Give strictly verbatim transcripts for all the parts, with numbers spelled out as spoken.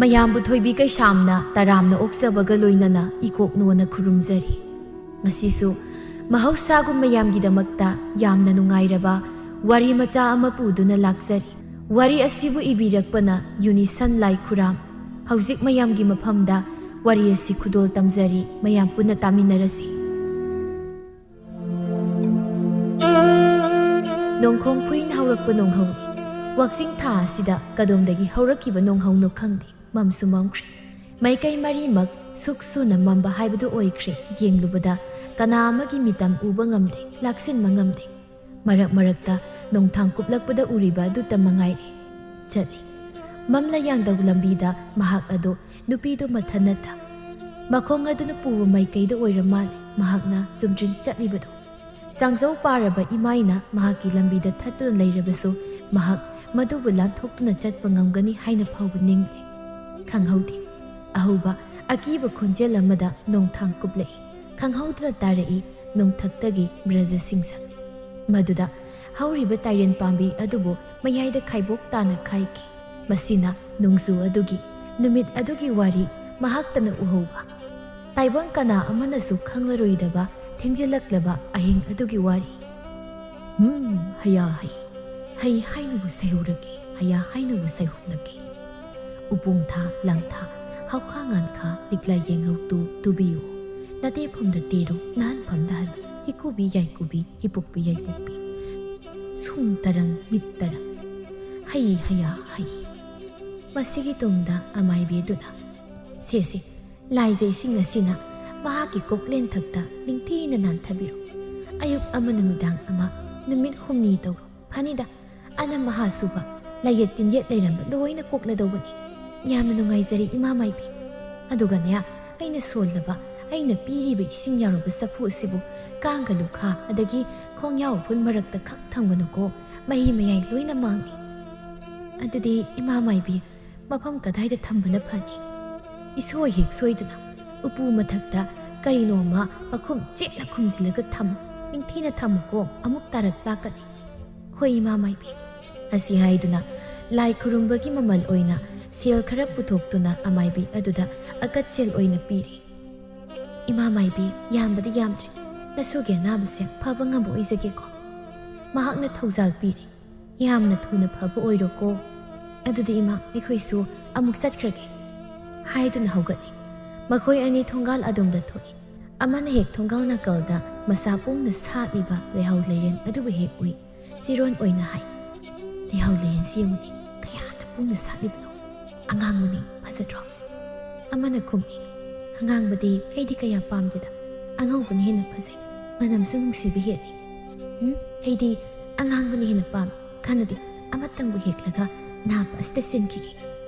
ꯃꯌꯥꯝꯕꯨ ꯊꯣꯏꯕꯤ ꯀꯩꯁꯥꯝꯅ ꯇꯔꯥꯝꯅ ꯑꯣꯛꯆꯕꯒ ꯂꯣꯏꯅꯅ ꯏꯀꯣꯛ ꯅꯣꯟꯅ ꯈꯨꯔꯨꯝꯖꯔꯤ꯫ ꯉꯁꯤꯁꯨ ꯃꯍꯧꯁꯥꯒꯨꯝ ꯃꯌꯥꯝꯒꯤꯗꯃꯛꯇ ꯌꯥꯝꯅ ꯅꯨꯡꯉꯥꯏꯔꯕ ꯋꯥꯔꯤ ꯃꯆꯥ ꯑꯃ ꯄꯨꯗꯨꯅ ꯂꯥꯛꯆꯔꯤ꯫ ꯋꯥꯔꯤ ꯑꯁꯤꯕꯨ ꯏꯕꯤꯔꯛꯄꯅ ꯌꯨꯅꯤꯁꯟ ꯂꯥꯏ ꯈꯨꯔꯥꯝ꯫ ꯍꯧꯖꯤꯛ ꯃꯌꯥꯝꯒꯤ ꯃꯐꯝꯗ ꯋꯥꯔꯤ ꯑꯁꯤ ꯈꯨꯗꯣꯜ ꯇꯝꯖꯔꯤ, ꯃꯌꯥꯝ ꯄꯨꯟꯅ ꯇꯥꯃꯤꯟꯅꯔꯁꯤ꯫ ꯅꯣꯡꯈꯣꯡ ꯈꯨꯏꯟ ꯍꯧꯔꯛꯄ ꯅꯣꯡꯍꯧꯅꯤ꯫ ꯋꯥꯛꯆꯤꯡ ꯊꯥ ꯑꯁꯤꯗ ꯀꯗꯣꯝꯗꯒꯤ ꯍꯧꯔꯛꯈꯤꯕ ꯅꯣꯡꯍꯧꯅꯣ ꯈꯪꯗꯦ, ꯃꯝꯁꯨ ꯃꯝꯈ꯭ꯔꯦ꯫ ꯃꯥꯏꯀꯩ ꯃꯔꯤꯃꯛ ꯁꯨꯛ ꯁꯨꯅ ꯃꯝꯕ ꯍꯥꯏꯕꯗꯨ ꯑꯣꯏꯈ꯭ꯔꯦ꯫ ꯌꯦꯡꯂꯨꯕꯗ ꯀꯅꯥ ꯑꯃꯒꯤ ꯃꯤꯇꯝ ꯎꯕ ꯉꯝꯗꯦ, ꯂꯥꯛꯁꯤꯟꯕ ꯉꯝꯗꯦ꯫ ꯃꯔꯛ ꯃꯔꯛꯇ ꯅꯣꯡꯊꯥꯡ ꯀꯨꯞꯂꯛꯄꯗ ꯎꯔꯤꯕ ꯑꯗꯨꯇ ꯃꯉꯥꯏꯔꯦ꯫ ꯆꯠꯂꯤ꯫ ꯃꯝꯂ ꯌꯥꯡꯗꯧ ꯂꯝꯕꯤꯗ ꯃꯍꯥꯛ ꯑꯗꯨ ꯅꯨꯄꯤꯗꯨ ꯃꯊꯟꯅꯇ꯫ ꯃꯈꯣꯡ ꯑꯗꯨꯅ ꯄꯨꯕ ꯃꯥꯏꯀꯩꯗ ꯑꯣꯏꯔ ꯃꯥꯜꯂꯦ ꯃꯍꯥꯛꯅ ꯆꯨꯝꯗ꯭ꯔꯤꯡ ꯆꯠꯂꯤꯕꯗꯨ꯫ ꯆꯥꯡꯖꯧ ꯄꯥꯔꯕ ꯏꯃꯥꯏꯅ ꯃꯍꯥꯛꯀꯤ ꯂꯝꯕꯤꯗ ꯊꯠꯇꯨꯅ ꯂꯩꯔꯕꯁꯨ ꯃꯍꯥꯛ ꯃꯗꯨꯕꯨ ꯂꯥꯟꯊꯣꯛꯇꯨꯅ ꯆꯠꯄ ꯉꯝꯒꯅꯤ ꯍꯥꯏꯅ ꯐꯥꯎꯕ ꯅꯤꯡꯗꯦ꯫ ꯈꯪꯍꯧꯗꯦ꯫ ꯑꯍꯧꯕ ꯑꯀꯤꯕ ꯈꯣꯟꯖꯦꯜ ꯑꯃꯗ ꯅꯣꯡꯊꯥꯡ ꯀꯨꯞꯂꯛꯏ꯫ ꯈꯪꯍꯧꯗꯅ ꯇꯥꯔꯛꯏ ꯅꯣꯡꯊꯛꯇꯒꯤ ꯕ꯭ꯔꯖꯁꯤꯡꯁ꯫ ꯃꯗꯨꯗ ꯍꯧꯔꯤꯕ ꯇꯥꯏꯔꯦꯟ ꯄꯥꯝꯕꯤ ꯑꯗꯨꯕꯨ ꯃꯌꯥꯏꯗ ꯈꯥꯏꯕꯣꯛ ꯇꯥꯅ ꯈꯥꯏꯈꯤ꯫ ꯃꯁꯤꯅ ꯅꯣꯡꯖꯨ ꯑꯗꯨꯒꯤ, ꯅꯨꯃꯤꯠ ꯑꯗꯨꯒꯤ ꯋꯥꯔꯤ ꯃꯍꯥꯛꯇꯅ ꯎꯍꯧꯕ꯫ ꯇꯥꯏꯕꯪ ꯀꯅꯥ ꯑꯃꯅꯁꯨ ꯈꯪꯂꯔꯣꯏꯗꯕ ꯊꯦꯡꯖꯤꯜꯂꯛꯂꯕ ꯑꯍꯤꯡ ꯑꯗꯨꯒꯤ ꯋꯥꯔꯤ꯫ ꯍꯨꯝ, ꯍꯌꯥ ꯍꯩ꯫ ꯍꯩ ꯍꯥꯏꯅꯕꯨ ꯁꯩꯍꯧꯔꯒꯦ, ꯍꯌꯥ ꯍꯥꯏꯅꯕꯨ ꯁꯩꯍꯧꯔꯒꯦ꯫ ꯎꯄꯣꯡ ꯊꯥ, ꯂꯥꯡꯊꯥ, ꯍꯥꯎꯈꯥ ꯉꯥꯟꯈꯥ, ꯂꯤꯛꯂꯥ ꯌꯦꯡꯉꯧ ꯇꯨ, ꯇꯨꯕꯤꯌꯨ꯫ ꯅꯇꯦꯐꯝꯗ ꯇꯦꯔꯨ, ꯅꯥꯟꯐꯝꯗ ꯍꯜꯂꯨ, ꯍꯤꯀꯨꯕꯤ ꯌꯥꯏꯀꯨꯕꯤ, ꯍꯤꯄꯣꯛꯄꯤ ꯌꯥꯏꯄꯣꯛꯄꯤ꯫ ꯁꯨꯝ ꯇꯔꯪ, ꯃꯤꯠ ꯇꯔꯪ꯫ ꯍꯩ ꯍꯌꯥ ꯍꯩ꯫ ꯃꯁꯤꯒꯤ ꯇꯨꯡꯗ ꯑꯃꯥꯏꯕꯤ ꯑꯗꯨꯅ, ꯁꯦ ꯁꯦ, ꯂꯥꯏꯖꯩꯁꯤꯡ ꯑꯁꯤꯅ ꯃꯍꯥꯛꯀꯤ ꯀꯣꯛꯂꯦꯟꯊꯛꯇ ꯅꯤꯡꯊꯤꯅ ꯅꯥꯟꯊꯕꯤꯔꯣ꯫ ꯑꯌꯨꯛ ꯑꯃ ꯅꯨꯃꯤꯗꯥꯡ ꯑꯃ ꯅꯨꯃꯤꯠ ꯍꯨꯝꯅꯤ ꯇꯧꯔꯣ꯫ ꯐꯅꯤꯗ, ꯑꯅꯝ ꯑꯍꯥ ꯁꯨꯕ, ꯂꯥꯏꯌꯦꯠ ꯇꯤꯟꯌꯦꯠ ꯂꯩꯔꯝꯕ ꯂꯣꯏꯅ ꯀꯣꯛꯂꯗꯧꯕꯅꯤ꯫ ꯌꯥꯝꯅ ꯅꯨꯡꯉꯥꯏꯖꯔꯦ ꯏꯃꯥ ꯃꯥꯏꯕꯤ꯫ ꯑꯗꯨꯒꯅꯦ, ꯑꯩꯅ ꯁꯣꯜꯂꯕ, ꯑꯩꯅ ꯄꯤꯔꯤꯕ ꯏꯁꯤꯡ ꯌꯥꯎꯔꯕ ꯆꯐꯨ ꯑꯁꯤꯕꯨ ꯀꯥꯡꯒ ꯂꯨꯈꯥ ꯑꯗꯒꯤ ꯈꯣꯡꯌꯥꯎ ꯎꯐꯨꯜ ꯃꯔꯛꯇ ꯈꯛ ꯊꯝꯒꯅꯨꯀꯣ, ꯃꯍꯤ ꯃꯌꯥꯏ ꯂꯣꯏꯅ ꯃꯥꯡꯏ꯫ ꯑꯗꯨꯗꯤ ꯏꯃꯥ ꯃꯥꯏꯕꯤ, ꯃꯐꯝ ꯀꯗꯥꯏꯗ ꯊꯝꯕꯅ ꯐꯅꯤ? ꯏꯁꯣꯏ ꯍꯦꯛ ꯁꯣꯏꯗꯨꯅ ꯎꯄꯨ ꯃꯊꯛꯇ ꯀꯔꯤꯅꯣ ꯑꯃ ꯃꯈꯨꯝ ꯆꯦꯠꯅ ꯈꯨꯝꯖꯤꯜꯂꯒ ꯊꯝꯃꯨ, ꯅꯤꯡꯊꯤꯅ ꯊꯝꯃꯨꯀꯣ, ꯑꯃꯨꯛ ꯇꯥꯔꯛ ꯂꯥꯛꯀꯅꯤ꯫ ꯍꯣꯏ, ꯏꯃꯥ ꯃꯥꯏꯕꯤ꯫ ꯑꯁꯤ ꯍꯥꯏꯗꯨꯅ ꯂꯥꯏ ꯈꯨꯔꯨꯝꯕꯒꯤ ꯃꯃꯜ ꯑꯣꯏꯅ ꯁꯦꯜ ꯈꯔ ꯄꯨꯊꯣꯛꯇꯨꯅ ꯑꯃꯥꯏꯕꯤ ꯑꯗꯨꯗ ꯑꯀꯠ ꯁꯦꯜ ꯑꯣꯏꯅ ꯄꯤꯔꯦ꯫ ꯏꯃꯥ ꯃꯥꯏꯕꯤ, ꯌꯥꯝꯕꯗꯤ ꯌꯥꯝꯗ꯭ꯔꯦ, ꯅꯁꯨꯒꯤ ꯑꯅꯥꯕꯁꯦ ꯐꯕ ꯉꯝꯕ ꯑꯣꯏꯖꯒꯦꯀꯣ꯫ ꯃꯍꯥꯛꯅ ꯊꯧꯖꯥꯜ ꯄꯤꯔꯦ꯫ ꯌꯥꯝꯅ ꯊꯨꯅ ꯐꯕ ꯑꯣꯏꯔꯣꯀꯣ꯫ ꯑꯗꯨꯗꯤ ꯏꯃꯥ, ꯑꯩꯈꯣꯏꯁꯨ ꯑꯃꯨꯛ ꯆꯠꯈ꯭ꯔꯒꯦ꯫ ꯍꯥꯏꯗꯨꯅ ꯍꯧꯒꯠꯂꯤ꯫ ꯃꯈꯣꯏ ꯑꯅꯤ ꯊꯣꯡꯒꯥꯜ ꯑꯗꯣꯝꯗ ꯊꯣꯛꯏ꯫ ꯑꯃꯅ ꯍꯦꯛ ꯊꯣꯡꯒꯥꯜ ꯅꯥꯀꯜꯗ ꯃꯁꯥ ꯄꯣꯡꯅ ꯁꯥꯠꯂꯤꯕ ꯂꯩꯍꯥꯎ ꯂꯩꯔꯦꯟ ꯑꯗꯨꯕꯨ ꯍꯦꯛ ꯎꯏ꯫ ꯆꯤꯔꯣꯟ ꯑꯣꯏꯅ ꯍꯥꯏ, "ꯂꯩꯍꯥꯎ ꯂꯩꯔꯦꯟꯁꯤ ꯌꯦꯡꯉꯨꯅꯦ, ꯀꯌꯥꯗ ꯄꯣꯡꯅ ꯁꯥꯠꯂꯤꯕꯅꯣ꯫ ꯑꯉꯥꯡꯕꯅꯤ, ꯐꯖꯗ꯭ꯔꯣ?" ꯑꯃꯅ ꯈꯨꯝꯃꯤ, "ꯑꯉꯥꯡꯕꯗꯤ ꯑꯩꯗꯤ ꯀꯌꯥ ꯄꯥꯝꯗꯦꯗ, ꯑꯉꯧꯕꯅ ꯍꯦꯟꯅ ꯐꯖꯩ, ꯃꯅꯝꯁꯨ ꯅꯨꯡꯁꯤꯕ ꯍꯦꯜꯂꯤ꯫ ꯎꯝ, ꯑꯩꯗꯤ ꯑꯉꯥꯡꯕꯅ ꯍꯦꯟꯅ ꯄꯥꯝꯃꯤ꯫ ꯀꯥꯟꯅꯗꯦ, ꯑꯃꯇꯪꯕꯨ ꯍꯦꯛꯂꯒ ꯅꯥꯕ ꯑꯁꯤꯗ ꯁꯤꯟꯈꯤꯒꯦ꯫"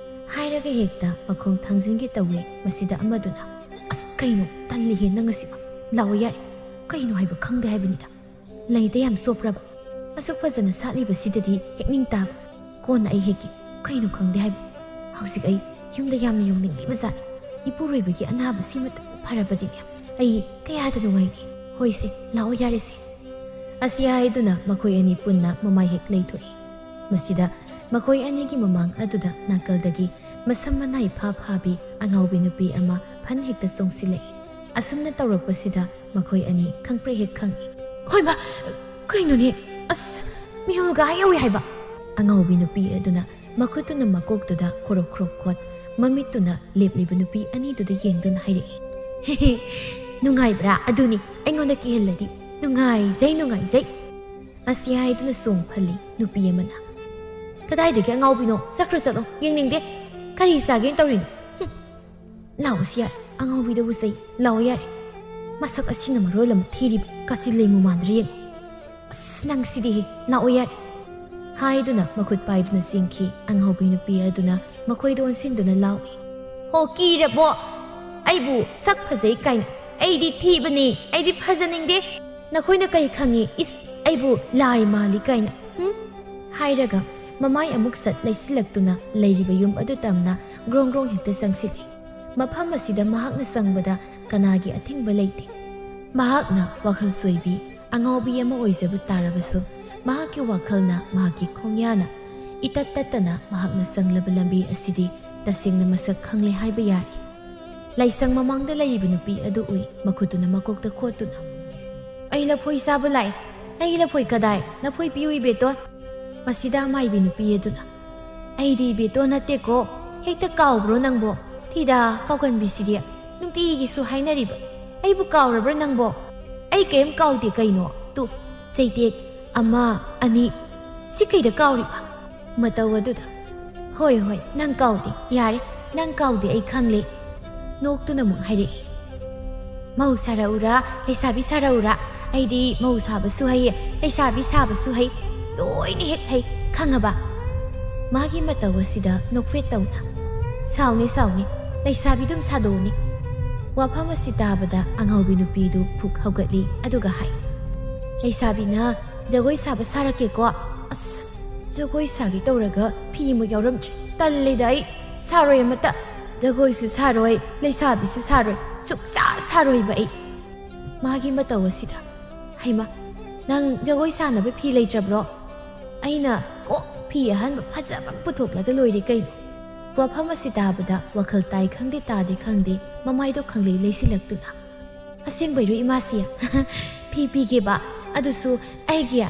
ꯍꯥꯏꯔꯒ ꯍꯦꯛꯇ ꯃꯈꯣꯡ ꯊꯥꯡꯖꯤꯟꯒꯦ ꯇꯧꯏ꯫ ꯃꯁꯤꯗ ꯑꯃꯗꯨꯅ, "ꯑꯁ, ꯀꯩꯅꯣ, ꯇꯜꯂꯤꯍꯦ ꯅꯪ ꯑꯁꯤꯃ꯫ ꯂꯥꯛꯑꯣ ꯌꯥꯔꯦ꯫ ꯀꯩꯅꯣ ꯍꯥꯏꯕ ꯈꯪꯗꯦ ꯍꯥꯏꯕꯅꯤꯗ꯫ ꯂꯩꯗ ꯌꯥꯝ ꯆꯣꯞꯄ꯭ꯔꯕ? ꯑꯁꯨꯛ ꯐꯖꯅ ꯁꯥꯠꯂꯤꯕꯁꯤꯗꯗꯤ ꯍꯦꯛꯅꯤꯡ ꯇꯥꯕ꯫ ꯀꯣꯟꯅ ꯑꯩ ꯍꯦꯛꯀꯦ꯫ ꯀꯩꯅꯣ ꯈꯪꯗꯦ ꯍꯥꯏꯕ? ꯍꯧꯖꯤꯛ ꯑꯩ ꯌꯨꯝꯗ ꯌꯥꯝꯅ ꯌꯧꯅꯤꯡꯂꯤꯕ ꯖꯥꯠꯅꯤ꯫ ꯏꯄꯨꯔꯣꯏꯕꯒꯤ ꯑꯅꯥꯕ ꯁꯤꯃꯇꯪ ꯐꯔꯕꯗꯤꯅꯦ, ꯑꯩ ꯀꯌꯥꯗ ꯅꯨꯡꯉꯥꯏꯅꯤ꯫ ꯍꯣꯏꯁꯦ, ꯂꯥꯛꯑꯣ ꯌꯥꯔꯦꯁꯦ꯫" ꯑꯁꯤ ꯍꯥꯏꯗꯨꯅ ꯃꯈꯣꯏ ꯑꯅꯤ ꯄꯨꯟꯅ ꯃꯃꯥꯏ ꯍꯦꯛ ꯂꯩꯊꯣꯛꯏ꯫ ꯃꯁꯤꯗ ꯃꯈꯣꯏ ꯑꯅꯤꯒꯤ ꯃꯃꯥꯡ ꯑꯗꯨꯗ ꯅꯥꯀꯜꯗꯒꯤ ꯃꯁꯝ ꯃꯅꯥꯏ ꯐꯥ ꯐꯥꯕꯤ ꯑꯉꯥꯎꯕꯤ ꯅꯨꯄꯤ ꯑꯃ ꯐꯟ ꯍꯦꯛꯇ ꯆꯣꯡꯁꯤꯜꯂꯛꯏ꯫ ꯑꯁꯨꯝꯅ ꯇꯧꯔꯛꯄꯁꯤꯗ ꯃꯈꯣꯏ ꯑꯅꯤ ꯈꯪꯄ꯭ꯔꯦꯛ ꯍꯦꯛ ꯈꯪꯏ꯫ "ꯍꯣꯏꯃꯥ, ꯀꯩꯅꯣꯅꯦ? ꯑꯁ, ꯃꯤꯍꯨꯜꯒ ꯑꯥ ꯌꯧꯏ ꯍꯥꯏꯕ!" ꯑꯉꯥꯎꯕꯤ ꯅꯨꯄꯤ ꯑꯗꯨꯅ ꯃꯈꯨꯠꯇꯨꯅ ꯃꯀꯣꯛꯇꯨꯗ ꯈꯣꯔꯣꯛ ꯈꯣꯔꯣꯛ ꯈꯣꯠ, ꯃꯃꯤꯠꯇꯨꯅ ꯂꯦꯞꯂꯤꯕ ꯅꯨꯄꯤ ꯑꯅꯤꯗꯨꯗ ꯌꯦꯡꯗꯨꯅ ꯍꯥꯏꯔꯛꯏ꯫ "ꯍꯦ ꯍꯦ, ꯅꯨꯡꯉꯥꯏꯕ꯭ꯔꯥ? ꯑꯗꯨꯅꯤ, ꯑꯩꯉꯣꯟꯗ ꯀꯤꯍꯜꯂꯗꯤ ꯅꯨꯡꯉꯥꯏꯖꯩ, ꯅꯨꯡꯉꯥꯏꯖꯩ꯫" ꯑꯁꯤ ꯍꯥꯏꯗꯨꯅ ꯆꯣꯡ ꯐꯜꯂꯤ ꯅꯨꯄꯤ ꯑꯃꯅ꯫ "ꯀꯗꯥꯏꯗꯒꯤ ꯑꯉꯥꯎꯕꯤꯅꯣ? ꯆꯠꯈ꯭ꯔꯣ, ꯆꯠꯂꯣ, ꯌꯦꯡꯅꯤꯡꯗꯦ꯫ ꯀꯔꯤ ꯆꯥꯒꯦꯅ ꯇꯧꯔꯤꯅꯣ? ꯍꯨꯝ꯫ ꯂꯥꯛꯑꯣ ꯁꯤ ꯌꯥꯔꯦ, ꯑꯉꯥꯎꯕꯤꯗꯕꯨ ꯆꯩ꯫ ꯂꯥꯛꯑꯣ ꯌꯥꯔꯦ꯫ ꯃꯁꯛ ꯑꯁꯤꯅ ꯃꯔꯣꯜ ꯑꯃ ꯊꯤꯔꯤꯕ, ꯀꯥꯆꯤꯜ ꯂꯩꯃꯨ ꯃꯥꯟꯗ꯭ꯔꯦ ꯌꯦꯡꯉꯨ꯫ ꯑꯁ, ꯅꯪ ꯁꯤꯗꯤ ꯍꯦ, ꯂꯥꯛꯑꯣ ꯌꯥꯔꯦ꯫" ꯍꯥꯏꯗꯨꯅ ꯃꯈꯨꯠ ꯄꯥꯏꯗꯨꯅ ꯆꯦꯟꯈꯤ ꯑꯉꯥꯎꯕꯤ ꯅꯨꯄꯤ ꯑꯗꯨꯅ ꯃꯈꯣꯏꯗ ꯑꯣꯟꯁꯤꯟꯗꯨꯅ ꯂꯥꯎꯏ꯫ "ꯍꯣ, ꯀꯤꯔꯕꯣ? ꯑꯩꯕꯨ ꯁꯛ ꯐꯖꯩ ꯀꯥꯏꯅ? ꯑꯩꯗꯤ ꯊꯤꯕꯅꯤ, ꯑꯩꯗꯤ ꯐꯖꯅꯤꯡꯗꯦ꯫ ꯅꯈꯣꯏꯅ ꯀꯩ ꯈꯪꯉꯤ? ꯏꯁ, ꯑꯩꯕꯨ ꯂꯥꯏ ꯃꯥꯜꯂꯤ ꯀꯥꯏꯅ, ꯍꯨꯝ?" ꯍꯥꯏꯔꯒ ꯃꯃꯥꯏ ꯑꯃꯨꯛ ꯁꯠ ꯂꯩꯁꯤꯜꯂꯛꯇꯨꯅ ꯂꯩꯔꯤꯕ ꯌꯨꯝ ꯑꯗꯨ ꯇꯝꯅ ꯒ꯭ꯔꯣꯡ ꯒ꯭ꯔꯣꯡ ꯍꯦꯛꯇ ꯆꯪꯁꯤꯜꯂꯤ꯫ ꯃꯐꯝ ꯑꯁꯤꯗ ꯃꯍꯥꯛꯅ ꯆꯪꯕꯗ ꯀꯅꯥꯒꯤ ꯑꯊꯤꯡꯕ ꯂꯩꯇꯦ꯫ ꯃꯍꯥꯛꯅ ꯋꯥꯈꯜ ꯆꯣꯏꯕꯤ ꯑꯉꯥꯎꯕꯤ ꯑꯃ ꯑꯣꯏꯖꯕ ꯇꯥꯔꯕꯁꯨ, ꯃꯍꯥꯛꯀꯤ ꯋꯥꯈꯜꯅ, ꯃꯍꯥꯛꯀꯤ ꯈꯣꯡꯌꯥꯅ ꯏꯇꯠ ꯇꯠꯇꯅ ꯃꯍꯥꯛꯅ ꯆꯪꯂꯕ ꯂꯝꯕꯤ ꯑꯁꯤꯗꯤ ꯇꯁꯦꯡꯅ ꯃꯁꯛ ꯈꯪꯂꯦ ꯍꯥꯏꯕ ꯌꯥꯔꯦ꯫ ꯂꯥꯏꯁꯪ ꯃꯃꯥꯡꯗ ꯂꯩꯔꯤꯕ ꯅꯨꯄꯤ ꯑꯗꯨ ꯎꯏ, ꯃꯈꯨꯠꯇꯨꯅ ꯃꯀꯣꯛꯇ ꯈꯣꯠꯇꯨꯅ꯫ "ꯑꯩ ꯂꯐꯣꯏ ꯆꯥꯕ ꯂꯥꯛꯑꯦ꯫ ꯑꯩꯒꯤ ꯂꯐꯣꯏ ꯀꯗꯥꯏ? ꯂꯐꯣꯏ ꯄꯤꯌꯨ, ꯏꯕꯦꯇꯣꯟ!" ꯃꯁꯤꯗ ꯑꯃꯥꯏꯕꯤ ꯅꯨꯄꯤ ꯑꯗꯨꯅ, "ꯑꯩꯗꯤ ꯏꯕꯦꯇꯣꯟ ꯅꯠꯇꯦꯀꯣ꯫ ꯍꯦꯛꯇ ꯀꯥꯎꯕ꯭ꯔꯣ ꯅꯪꯕꯣ? ꯊꯤꯗ, ꯀꯥꯎꯒꯟꯕꯤꯁꯤꯗꯤ꯫ ꯅꯨꯡꯇꯤꯒꯤꯁꯨ ꯍꯥꯏꯅꯔꯤꯕ꯫ ꯑꯩꯕꯨ ꯀꯥꯎꯔꯕ꯭ꯔꯥ ꯅꯪꯕꯣ? ꯑꯩ ꯀꯩꯝ ꯀꯥꯎꯗꯦ ꯀꯩꯅꯣ꯫ ꯇꯨ, ꯆꯩꯇꯦꯛ ꯑꯃ, ꯑꯅꯤ꯫ ꯁꯤ ꯀꯩꯗ ꯀꯥꯎꯔꯤꯕ?" ꯃꯇꯧ ꯑꯗꯨꯗ, "ꯍꯣꯏ, ꯍꯣꯏ, ꯅꯪ ꯀꯥꯎꯗꯦ꯫ ꯌꯥꯔꯦ, ꯅꯪ ꯀꯥꯎꯗꯦ, ꯑꯩ ꯈꯪꯂꯦ꯫" ꯅꯣꯛꯇꯨꯅ ꯑꯃꯨꯛ ꯍꯥꯏꯔꯛꯏ, "ꯃꯧ ꯁꯥꯔꯛꯎꯔꯥ, ꯂꯩꯁꯥꯕꯤ ꯁꯥꯔꯛꯎꯔꯥ? ꯑꯩꯗꯤ ꯃꯧ ꯁꯥꯕꯁꯨ ꯍꯩ, ꯂꯩꯁꯥꯕꯤ ꯁꯥꯕꯁꯨ ꯍꯩ, ꯂꯣꯏꯅ ꯍꯦꯛ ꯍꯩ, ꯈꯪꯉꯕ?" ꯃꯥꯒꯤ ꯃꯇꯧ ꯑꯁꯤꯗ ꯅꯣꯛꯐꯦꯠ ꯇꯧꯅ, "ꯁꯥꯎꯅꯦ, ꯁꯥꯎꯅꯦ, ꯂꯩꯁꯥꯕꯤ ꯑꯗꯨꯝ ꯁꯥꯗꯣꯛꯎꯅꯦ꯫" ꯋꯥꯐꯝ ꯑꯁꯤ ꯇꯥꯕꯗ ꯑꯉꯥꯎꯕꯤ ꯅꯨꯄꯤꯗꯨ ꯐꯨꯛ ꯍꯧꯒꯠꯂꯤ, ꯑꯗꯨꯒ ꯍꯥꯏ, "ꯂꯩꯁꯥꯕꯤꯅ ꯖꯒꯣꯏ ꯁꯥꯕ ꯁꯥꯔꯛꯀꯦꯀꯣ꯫" "ꯑꯁ, ꯖꯒꯣꯏ ꯁꯥꯒꯦ ꯇꯧꯔꯒ ꯐꯤ ꯑꯃ ꯌꯥꯎꯔꯝꯗ꯭ꯔꯦ꯫ ꯇꯜꯂꯦꯗ ꯑꯩ꯫ ꯁꯥꯔꯣꯏ ꯑꯃꯠꯇ꯫ ꯖꯒꯣꯏꯁꯨ ꯁꯥꯔꯣꯏ, ꯂꯩꯁꯥꯕꯤꯁꯨ ꯁꯥꯔꯣꯏ꯫ ꯁꯨꯛꯁꯥ ꯁꯥꯔꯣꯏꯕ ꯑꯩ꯫" ꯃꯥꯒꯤ ꯃꯇꯧ ꯑꯁꯤꯗ, "ꯍꯩꯃꯥ, ꯅꯪ ꯖꯒꯣꯏ ꯁꯥꯅꯕ ꯐꯤ ꯂꯩꯇ꯭ꯔꯕ꯭ꯔꯣ? ꯑꯩꯅ ꯀꯣꯛ ꯐꯤ ꯑꯍꯟꯕ ꯐꯖꯕ ꯑꯃ ꯄꯨꯊꯣꯛꯂꯒ ꯂꯣꯏꯔꯦ ꯀꯩꯅꯣ꯫" ꯋꯥꯐꯝ ꯑꯁꯤ ꯇꯥꯕꯗ ꯋꯥꯈꯜ ꯇꯥꯏ ꯈꯪꯗꯦ ꯇꯥꯗꯦ ꯈꯪꯗꯦ, ꯃꯃꯥꯏꯗꯣ ꯈꯪꯂꯩ ꯂꯩꯁꯤꯜꯂꯛꯇꯨꯅ, "ꯑꯁꯦꯡꯕꯩꯔꯣ ꯏꯃꯥꯁꯤ? ꯐꯤ ꯄꯤꯒꯦꯕ? ꯑꯗꯨꯁꯨ ꯑꯩꯒꯤ?